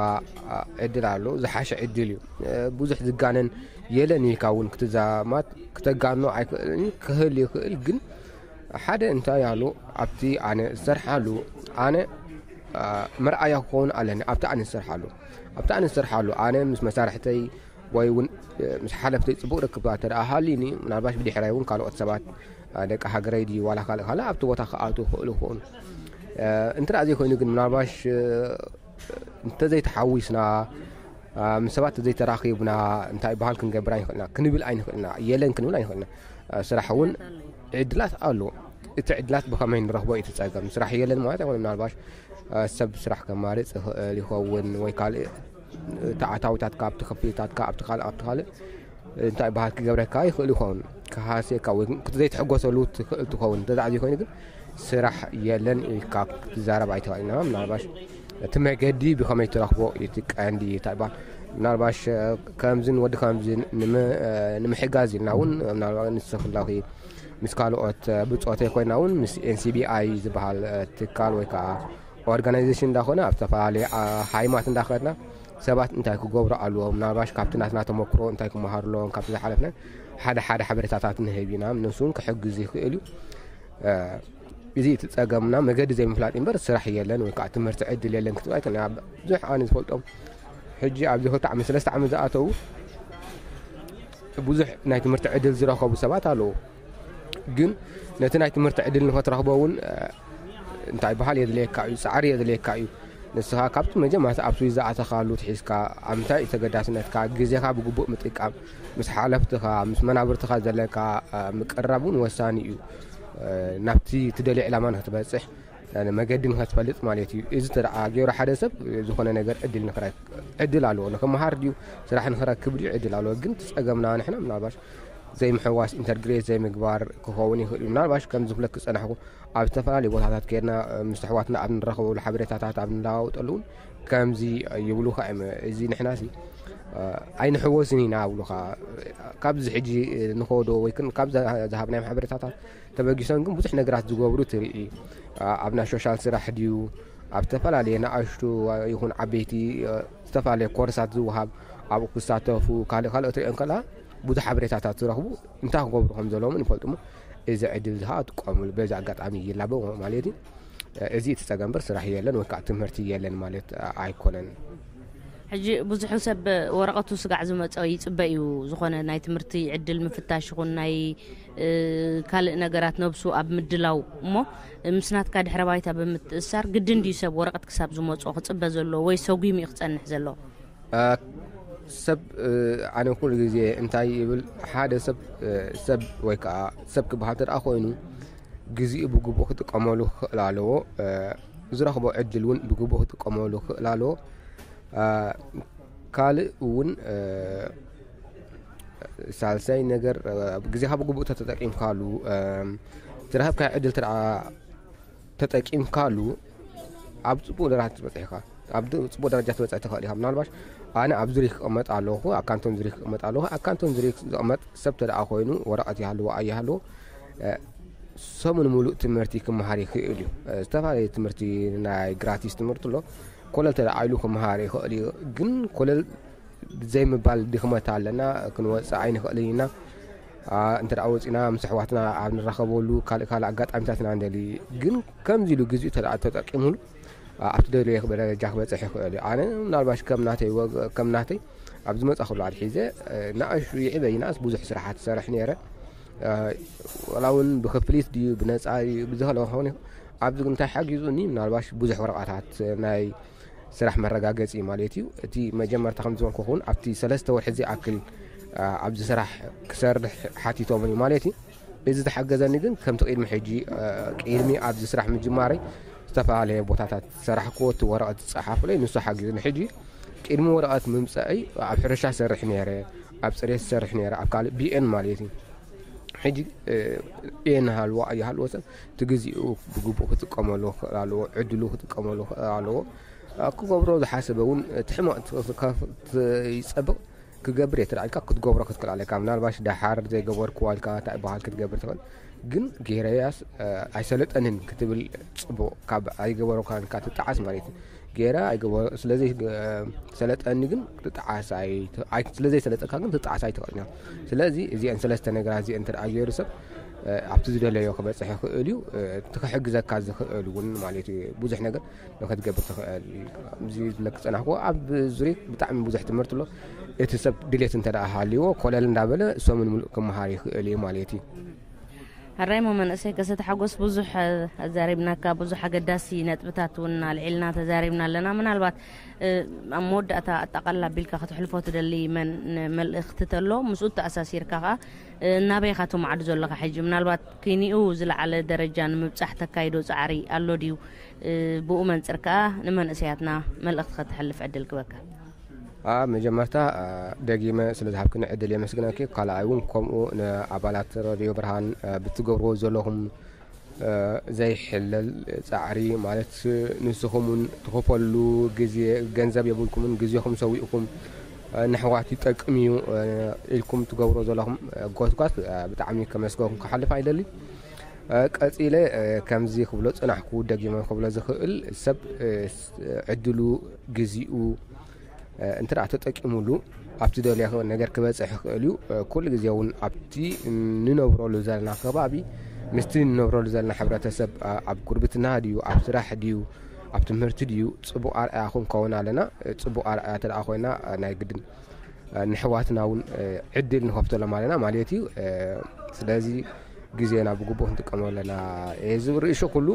ዕድል ኣሎ፣ ዝሓሸ ዕድል እዩ። ብዙሕ ዝጋነን የለን ኢልካ እውን ክትዛማት ክተጋኖ ኣይክእልን፣ ክህል ይኽእል። ግን ሓደ እንታይ ኣሎ፣ ኣብቲ ኣነ ዝሰርሓሉ ኣነ መርኣያ ክኸውን ኣለኒ። ኣብቲ ኣነ ዝሰርሓሉ ኣብቲ ኣነ ዝሰርሓሉ ኣነ ምስ መሳርሕተይ ወይ እውን ምስ ሓለፍተይ ፅቡቅ ርክብ ተደኣ ሃልዩኒ፣ ምናልባሽ ብድሕራይ እውን ካልኦት ሰባት ደቂ ሃገረይ ድዩ ዋላ ካልእ ካልእ ኣብቲ ቦታ ክኣትዉ ክእሉ ይኸውን። እንተ ዘይኮይኑ ግን ምናልባሽ እንተዘይተሓዊስና ምስ ሰባት ዘይተራኺብና እንታይ በሃል ክንገብር ኣይንኽእልና፣ ክንብል ኣይንኽእልና፣ የለን ክንብል ኣይንኽእልና። ስራሕ እውን ዕድላት ኣሎ። እቲ ዕድላት ብኸመይ ንረኽቦ እዩ እቲ ፀገም። ስራሕ የለን ማለት ኣይኮነ። ምናልባሽ ሰብ ስራሕ ከማርፅ ይኽእል ይኸውን ወይ ካልእ ተዓታዊታትካ ኣብቲ ክፍሊታትካ ኣብቲ ካልእ ኣብቲ ካልእ እንታይ በሃል ክገብረካ ይኽእል ይኸውን። ክሃስየካ ወይ ዘይትሕጎሰሉ ትኽእል ትኸውን። እንተዛ ዘይኮይኑ ግን ስራሕ የለን ኢልካ ክትዛረብ ኣይትኽእል ኢና። ምናልባሽ እቲ መገዲ ብኸመይ ትረኽቦ እቲ ቀንዲ እንታይ በሃል ምናልባሽ ከምዝን ወዲ ከምዝን ንምሕጋዝ ኢልና እውን ምናልባት ንስኽላኺ ምስ ካልኦት ብፆተይ ኮይና እውን ምስ ኤንሲቢኣይ ዝበሃል ትካል ወይ ከዓ ኦርጋናይዜሽን እንዳኾነ ኣብ ዝተፈላለየ ሃይማት እንዳኸድና ሰባት እንታይ ክገብሩ ኣለዎም፣ ምናልባሽ ካብቲ ናትና ተመክሮ እንታይ ክመሃሩ ኣለዎም፣ ካብቲ ዝሓለፍና ሓደ ሓደ ሓበሬታታት ንህብ ኢና። ንሱ እውን ክሕግዝ ይኽእል እዩ። እዚ እቲ ፀገምና መገዲ ዘይምፍላጥ እምበር ስራሕ የለን ወይ ከዓ ትምህርቲ ዕድል የለን ክትብል ኣይክእልን። ብዙሕ ኣነ ዝፈልጦም ሕጂ ኣብዚ ክልተ ዓመት ሰለስተ ዓመት ዝኣተዉ ብዙሕ ናይ ትምህርቲ ዕድል ዝረኸቡ ሰባት ኣለዉ። ግን ነቲ ናይ ትምህርቲ ዕድል ንኸትረኽቦ እውን እንታይ በሃል የድልየካ እዩ፣ ፃዕሪ የድልየካ እዩ። ንስኻ ካብቲ መጀመርታ ኣብ ስዊዝ ዝኣተኻሉ ትሒዝካ ኣብ ምንታይ እዩ ተገዳስነትካ፣ ግዜኻ ብግቡእ ምጥቃም፣ ምስ ሓለፍትኻ ምስ መናብርትኻ ዘለካ ምቅርራብ እውን ወሳኒ እዩ። ናብቲ ትደልዮ ዕላማ ንክትበፅሕ መገዲ ንክትፈልጥ ማለት እዩ። እዚ ተደኣ ገይሩ ሓደ ሰብ ዝኾነ ነገር ዕድል ንክረክብ ዕድል ኣለዎ። ንክመሃር ድዩ ስራሕ ንክረክብ ድዩ ዕድል ኣለዎ። ግን ትፀገምና ንሕና ምናልባሽ ዘይምሕዋስ ኢንተርግሬት ዘይምግባር ክኸውን ይኽእል እዩ። ምናልባሽ ከም ዝብለክ ዝፀናሕኩ ኣብ ዝተፈላለዩ ቦታታት ከድና ምስ ኣሕዋትና ኣብ ንረኸበሉ ሓበሬታታት ኣብ ንለዋወጠሉ እውን ከምዚ ይብሉኻ እዮም። እዚ ንሕና ሲ ኣይንሕወስን ኢና ኣብሉኻ። ካብዚ ሕጂ ንኸዶ ወይ ክን ካብ ዝሃብናዮም ሓበሬታታት ተበጊሶም ግን ብዙሕ ነገራት ዝገብሩ ትርኢ። ኣብ ናይ ሶሻል ስራሕ ድዩ ኣብ ዝተፈላለየ ንኣሽቱ ይኹን ዓበይቲ ዝተፈላለየ ኮርሳት ዝወሃብ ኣብኡ ክሳተፉ ካልእ ካልኦት ሪኦ ከላ ብዙሕ ሓበሬታታት ዝረኽቡ እንታይ ክገብሩ ከም ዘለዎም ይፈልጡ። እሞ እዚ ዕድል ዝሃ ትቆምሉ በዚ ኣጋጣሚ ይላበ ማለት እዩ። እዚ እቲ ፀገም በር ስራሕ የለን ወይ ከዓ ትምህርቲ የለን ማለት ኣይኮነን። ሕጂ ብዙሕ ሰብ ወረቐቱ ስጋዕ ዝመፀ ይፅበ እዩ። ዝኾነ ናይ ትምህርቲ ዕድል ምፍታሽ ይኹን ናይ ካልእ ነገራት ነብሱ ኣብ ምድላው እሞ ምስ ናትካ ድሕረ ባይታ ብምትእሳር ግድን ድዩ ሰብ ወረቐት ክሳብ ዝመፅኦ ክፅበ ዘሎ ወይ ሰጒሙ እዩ ክፀንሕ ዘሎ? ሰብ ኣነ ኩሉ ግዜ እንታይ ይብል ሓደ ሰብ ሰብ ወይ ከዓ ሰብ ክበሃል ተደኣ ኮይኑ ግዜኡ ብግቡእ ክጥቀመሉ ክኽእል ኣለዎ። ዝረኽቦ ዕድል እውን ብግቡእ ክጥቀመሉ ክኽእል ኣለዎ። ካልእ እውን ሳልሳይ ነገር ግዜኻ ብግቡእ ተተጠቂምካሉ ዝረኸብካ ዕድል ተደኣ ተጠቂምካሉ ኣብ ፅቡቅ ደረጃ ትበፅሕ ኢኻ። ኣብ ፅቡቅ ደረጃ ትበፅሕ ትኽእል ኢኻ። ምናልባሽ ኣነ ኣብ ዙሪ ክቕመጥ ኣለኹ፣ ኣብ ካንቶን ዙሪ ክቕመጥ ኣለኹ። ኣብ ካንቶን ዙሪ ዝቕመጥ ሰብ ተደኣ ኮይኑ ወረቐት ይሃልዎ ኣይሃልዎ ሰሙን ሙሉእ ትምህርቲ ክመሃር ይኽእል እዩ። ዝተፈላለዩ ትምህርቲ ናይ ግራቲስ ትምህርቲ ኣሎ። ኮለል ተደዓይሉ ክመሃር ይኽእል እዩ። ግን ኮለል ዘይምባል ድኽመት ኣለና፣ ክንወፅእ ኣይንኽእልን ኢና። እንተ ደኣ ወፂና ምስ ኣሕዋትና ኣብ ንራኸበሉ ካልእ ካልእ ኣጋጣሚታት ኢና ንደሊ። ግን ከምዚ ኢሉ ግዜኡ ተደኣ ተጠቂሙሉ ኣብቲ ደለዮ ደረጃ ክበፅሕ ይኽእል እዩ። ኣነ ምናልባሽ ከም ናተይ ወግ ከም ናተይ ኣብ ዝመፃ ኩሉ ኣድሒዘ ንኣሹ ይዕበይናስ ብዙሕ ስራሓት ዝሰርሕ ነይረ። ወላ እውን ብክፍሊት ድዩ ብነፃ ድዩ ብዝኸለ ክኸውን ይኽእል። ኣብዚ ግን እንታይ ሓጊዙኒ ምናልባሽ ብዙሕ ወረቓታት ናይ ስራሕ መረጋገፂ ማለት እዩ። እቲ መጀመርታ ከም ዝበልኩ ክኸውን ኣብቲ ሰለስተ ወርሒ ዝኣክል ኣብዚ ስራሕ ክሰርሕ ሓቲቶምኒ ማለት እዩ። እዚ ተሓገዘኒ ግን ከምቲ ቅድሚ ሕጂ ቅድሚ ኣብዚ ስራሕ ምጅማረይ ዝተፈላለየ ቦታታት ዝሰራሕክዎ እቲ ወረቐት ዝፀሓፉለይ ንሱ ሓጊዙኒ። ሕጂ ቅድሚ ወረቐት ምምፀእይ ኣብ ሕርሻ ሰርሕ ነይረ፣ ኣብ ፅሬት ሰርሕ ነይረ፣ ኣብ ካልእ ቢኤን ማለት እዩ። ሕጂ ቢኤን ሃልዋ ኣይሃልዎ ሰብ እቲ ግዜኡ ብግቡእ ክጥቀመሉ ክኽእል ኣለዎ፣ ዕድሉ ክጥቀመሉ ክኽእል ኣለዎ። ክገብሮ ዝሓሰበ እውን እቲ ሕማቕ ይፀብቕ ክገብር እየ ተዳልካ ክትገብሮ ክትክእል ኣለካ። ምናልባሽ ደሓር ዘይገበርክዋ ኢልካ እንታይ በሃል ክትገብር ትኽእል። ግን ገይረያስ ኣይሰለጠንን ክትብል ፅቡቕ ካብ ኣይገበረኳን ኢልካ ትጣዓስ ማለት እዩ። ገይረ ኣይገበሮ ስለዘይ ሰለጠኒ ግን ትጣዓስ ኣይ- ኣይ- ስለዘይሰለጠካ ግን ትጣዓስ ኣይትኽእልን። ስለዚ እዚአን ሰለስተ ነገራት እዚአን እንተ ገይሩ ሰብ ኣብቲ ዝደለዮ ክበፅሕ ይኽእል እዩ። እቲ ክሕግዘካ ዝኽእል እውን ማለት እዩ ብዙሕ ነገር ንክትገብር ትኽእል። እዚ ዝብለክ ዝፀናሕኩዎ ኣብ ዙሪት ብጣዕሚ ብዙሕ ትምህርቲ ኣሎ። እቲ ሰብ ድሌት እንተ ደኣ ሃልይዎ ኮለል እንዳበለ ሰሙን ሙሉእ ክመሃር ይኽእል እዩ ማለት እዩ። ሕራይ ሞ መንእሰይ ከሰተ ሓጎስ ብዙሕ ኣዛሪብናካ፣ ብዙሕ ኣገዳሲ ነጥብታት እውን ኣልዒልና ተዛሪብና ኣለና። ምናልባት ኣብ መወዳእታ ኣጠቓልላ ኣቢልካ ክትሕልፎ ትደሊ መን መልእኽቲ ተሎ ምስኡ ተኣሳሲርካ ከኣ ናበይ ኢኻ ትማዕዱ ዘለኻ ሕጂ? ምናልባት ኪኒኡ ዝለዓለ ደረጃ ንምብጻሕ ተካይዶ ጻዕሪ ኣሎ ድዩ? ብኡ መንጽር ከኣ ንመንእሰያትና መልእኽቲ ከተሕልፍ ዕድል ክበካ። ኣብ መጀመርታ ደጊመ ስለ ዝሃብክኒ ዕድል የመስግነኪ። ካልኣይ እውን ከምኡ ንኣባላት ረድዮ ብርሃን ብትገብርዎ ዘለኹም ዘይሕለል ፃዕሪ ማለት ንስኹም እውን ትኸፈሉ ግዜ ገንዘብ የብልኩምን ግዜኹም ሰዊእኩም ንሕዋት ይጠቅም እዩ ኢልኩም ትገብሮ ዘለኹም ጎስጓስ ብጣዕሚ ከመስገኩም ክሓልፍ ኣይደሊ። ቀፂለ ከምዚ ክብሎ ፅናሕኩ ደጊመ ክብሎ ዝኽእል ሰብ ዕድሉ ግዚኡ እንተ ተጠቂሙሉ ኣብቲ ደልዮ ነገር ክበፅሕ ይኽእል እዩ። ኩሉ ግዜ እውን ኣብቲ ንነብረሉ ዘለና ከባቢ ምስቲ ንነብረሉ ዘለና ሕብረተሰብ ኣብ ጉርብትና ድዩ ኣብ ስራሕ ድዩ ኣብ ትምህርቲ ድዩ ፅቡቅ ኣርኣያ ክንከውን ኣለና። ፅቡቅ ኣርኣያ ተደኣ ኮይና ናይ ግድን ንሕዋትና እውን ዕድል ንኸፍተሎም ኣለና ማለት እዩ። ስለዚ ግዜና ብግቡእ ክንጥቀመሉ ኣለና። እዚ ርእሾ ኩሉ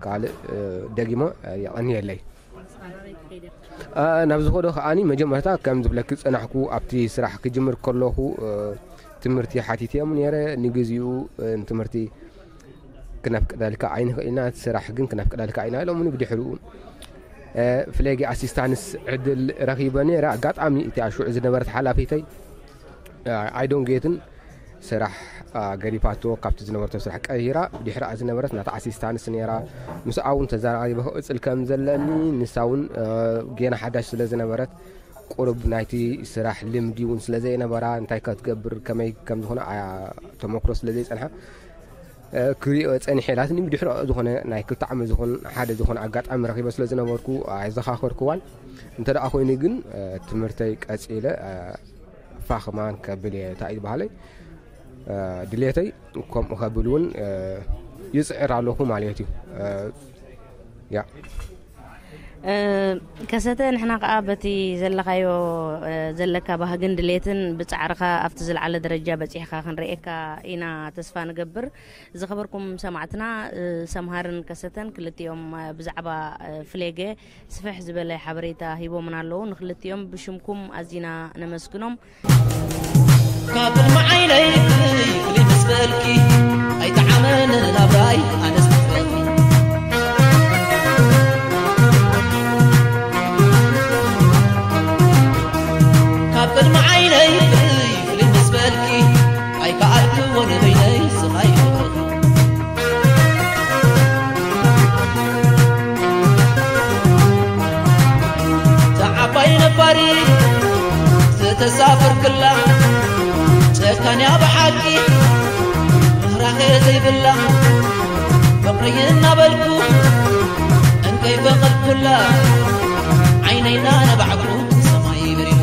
ካልእ ደጊሞ የቐንየለይ። ናብ ዝኸዶ ከዓኒ መጀመርታ ከም ዝብለኪ ዝጸናሕኩ ኣብቲ ስራሕ ክጅምር ከለኹ ትምህርቲ ሓቲተዮም ነይረ። ንግዚኡ ትምህርቲ ክነፍቅደልካ ኣይንኽእል ኢና፣ እቲ ስራሕ ግን ክነፍቅደልካ ኢና ኢሎምኒ። ብድሕሪኡ ፍሌጊ ኣሲስታንስ ዕድል ረኺበ ነይረ። ኣጋጣሚ እቲኣ ሽዑ ዝነበረት ሓላፊተይ ኣይዶን ጌትን ስራሕ ገዲፋቶ ካብቲ ዝነበረቶ ስራሕ ቀይራ ድሕራ ዝነበረት ናታ ኣሲስታንስ ነይራ። ምስኣ እውን ተዘራሪበ ክቕፅል ከም ዘለኒ ንሳ እውን ጌና ሓዳሽ ስለ ዝነበረት ቁሩብ ናይቲ ስራሕ ልምዲ እውን ስለ ዘይነበራ እንታይ ከትገብር ከመይ ከም ዝኾነ ተመክሮ ስለ ዘይፀንሓ ክሪኦ ፀኒሐ ኢላትኒ። ብድሕሪ ዝኾነ ናይ ክልተ ዓመት ዝኾን ሓደ ዝኾነ ኣጋጣሚ ረኺበ ስለ ዝነበርኩ ኣይዘኻኸርክዋን። እንተ ደኣ ኮይኑ ግን ትምህርተይ ቀፂለ ፋኽማን ከብል እየ እንታይ ዝበሃለይ ድሌተይ ከምኡ ከብል እውን ይፅዕር ኣለኹ ማለት እዩ። ያ ከሰተ ንሕና ከዓ በቲ ዘለካዮ ዘለካ ባህግን ድሌትን ብፃዕርካ ኣብቲ ዝለዓለ ደረጃ በፂሕካ ክንርእየካ ኢና ተስፋ ንገብር። ዝኸበርኩም ሰማዕትና ሰምሃርን ከሰተን ክልቲኦም ብዛዕባ ፍሌገ ስፍሕ ዝበለ ሓበሬታ ሂቦምና ኣለዉ። ንክልቲኦም ብሽምኩም ኣዚና ነመስግኖም። ካብ ቅድሚ ዓይነይ ፍልይ ፍልይ ምስ በልኪ ኣይጠዓመንን ናብራይ ኣነስ ትፍለኪ። ካብ ቅድሚ ዓይነይ ፍልይ ፍልይ ምስ በልኪ ኣይከኣልክዎ ንበይነይ ስቓይ ፍቕርኺ። ተዓባይ ነባሪ ዝተሳፈርክላ ጨካንያ ብሓቂ ራኸ ዘይብላ ፍቕረይ እናበልኩ ከይፈቐድኩላ ዓይነይና ነባዕኩ ሰማይ በሪሩ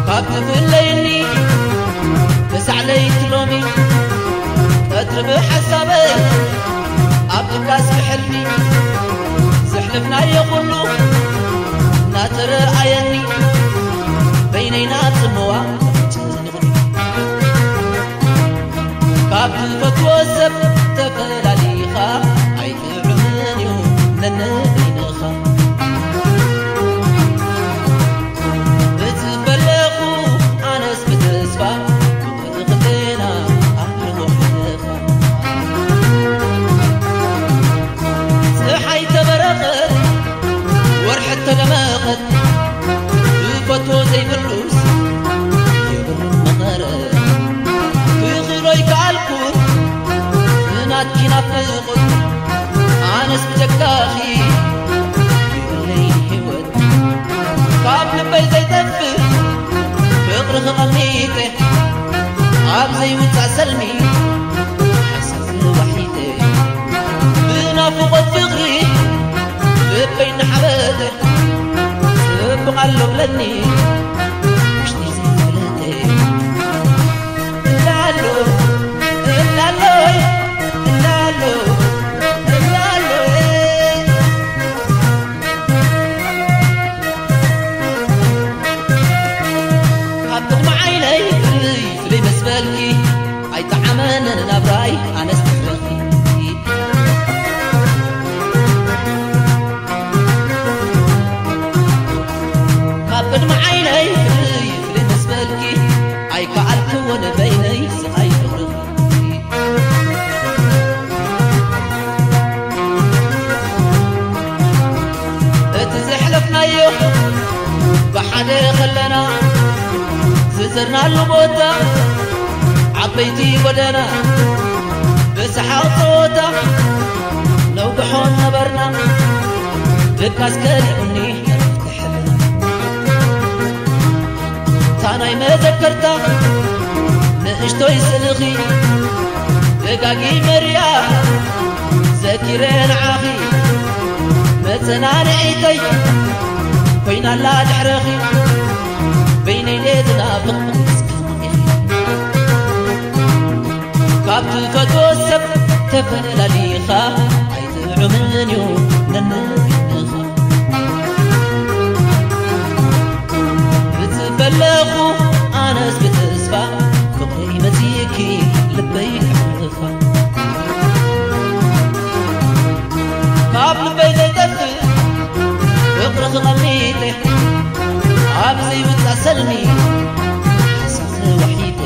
ካብ ትፍለየኒ በሳዕ ለይቲ ሎሚ ቀትሪ ብሓሳበይ ኣብ ድቃስ ብሕልሚ ዘሕለፍናዮ ኩሉ እናተረኣየኒ በይነይና ጽምዋ ካብ ትፈትዎ ሰብ ተፈላሊኻ ኣይጥዕምን እዩ ነንበይንኻ። ብዝፈለኹ ኣነስ ብተስፋ ክኽልና ኣለዎ ሓለፋ። ፀሓይ ተበረቐት ወርሒ ተደመቐት ዝፈትዎ ዘይብሉስ የብሉን መቐረት ክኽሎ ይከኣልኩ ናትኪ ናፍቖት ኣነስ ብጀካኺ የብለይ ህይወት ካብ ልበይ ዘይጠፍእ ፍቕሪ ክቐሚጠ ኣብ ዘይውፃእ ሰልሚ ሓሳብ ተዋሒጠ ብናፍቖት ፍቕሪ ልበይ እናሓበጠ ጽቡቕ ኣሎ ብለኒ ውሽጢ ዘይፈለጠ እላሎ እላሎይ እላሎ እላሎይ ካብ ቅድሚ ዓይነይ ፍልይ ፍልይ ምስ በልኪ ኣይጠዓመንን ናብራይ ኣነስ ትሕረኺ ካብ ቅድሚ ዓይነይ ፍልይ ፍልይ ምስ በልኪ ኣይከኣልክዎን በይነይ ስቓይ ፍቕርኺ እቲ ዘሕለፍናዮ ብሓደ ከለና ዝዘርናሉ ቦታ ዓበይቲ ጎደና ብሰሓቕ ጸወታ ነውግሖ ነበርና ድቃስ ከሊኡኒ ዕረፍቲ ሕልና እታ ናይ መዘከርታ ንእሽቶይ ስእልኺ ደጋጊመ ሪኣ ዘኪረ ንዓኺ መጸናንዒተይ ኮይናላ ድሕረኺ በይነይ ድየ ዝናፍቕ እስከ መቒኺ ካብ ትፈትዎ ሰብ ተፈላሊኻ ኣይጥዑምን እዩ ነንሕድኻ ብዝፈለኹ ኣነስ ብተስፋ ፍቕረይ መጺእኪ ልበይ ክሕልፋ ካብ ልበይ ዘይጠፍእ ፍቕርኺ ቐሚጠ ኣብ ዘይውጻእ ሰልሚ ሓሳብ ተዋሒጠ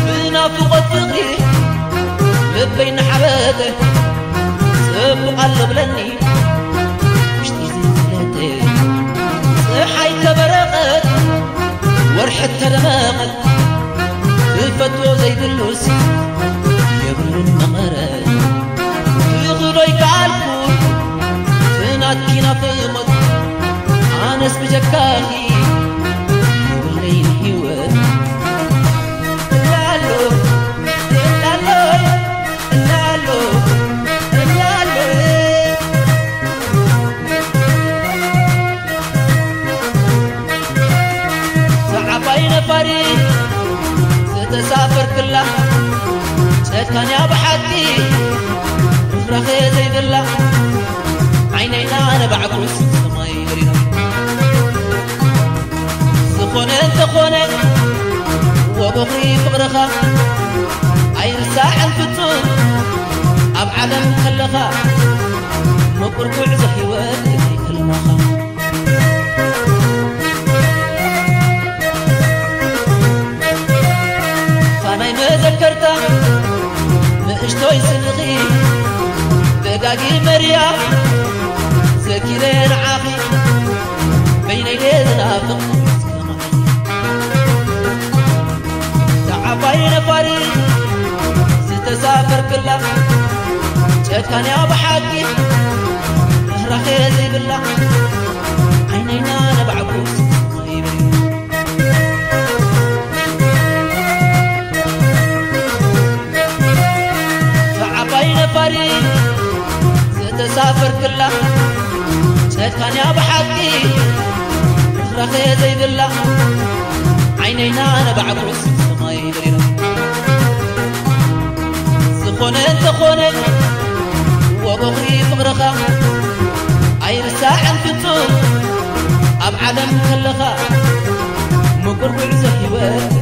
ብናፍቖት ፍቕሪ ልበይ እናሓበጠ ጽቡቕ ኣሎ ብለኒ ውሽጢ ዘይፈለጠ ፀሓይ ተበረቐት ወርሒ ተደመቐት ትፈትዎ ዘይብሉስ የብሉን መቐረት ክኽዶ ይከኣልኩ ትናትኪ ናፍቖት ኣነስ ብጀካኺ የብለይን ህይወት እላሎ እላሎ እላሎ እላሎ እዛ ዓባይ ነፋሪት ዝተሳፈርክላ ጨካንያ ብሓቂ ርሕራኸ ዘይብላ ዓይነይና ነባዕኩስ ሰማይ በሪራ ዝኾነ እንተኾነ ወቦኽሪ ፍቕርኻ ኣይርሳዕን ፍጹም ኣብ ዓለም ከለኻ ምቁር ጉዕዞ ህይወት ህልምኻ ፋናይ መዘከርታ ንእሽቶይ ስንኺ ደጋጊመ ሪኣ ዘኪረ ንዓኺ በይነይ ድየ ዝናፍቕ ዓባይ ነፋሪት ዝተሳፈርክላ ጨካንያ ብሓቂ ርሕራኸ ዘይብላ ዓይነይና ነባዕኩ ሰማይ በሪሩ እዛ ዓባይ ነፋሪት ብሓቂ ርኽራኸ ዘይብላ ዓይነይና ነባዕኩስ ሰማይ በሪራ። ዝኾነ እንተኾነ ወበኽሪ ፍቕርኻ ኣይርሳዕን ፍጹም ኣብ ዓለም ከለኻ ምቁር ጉዕዞ ህይወት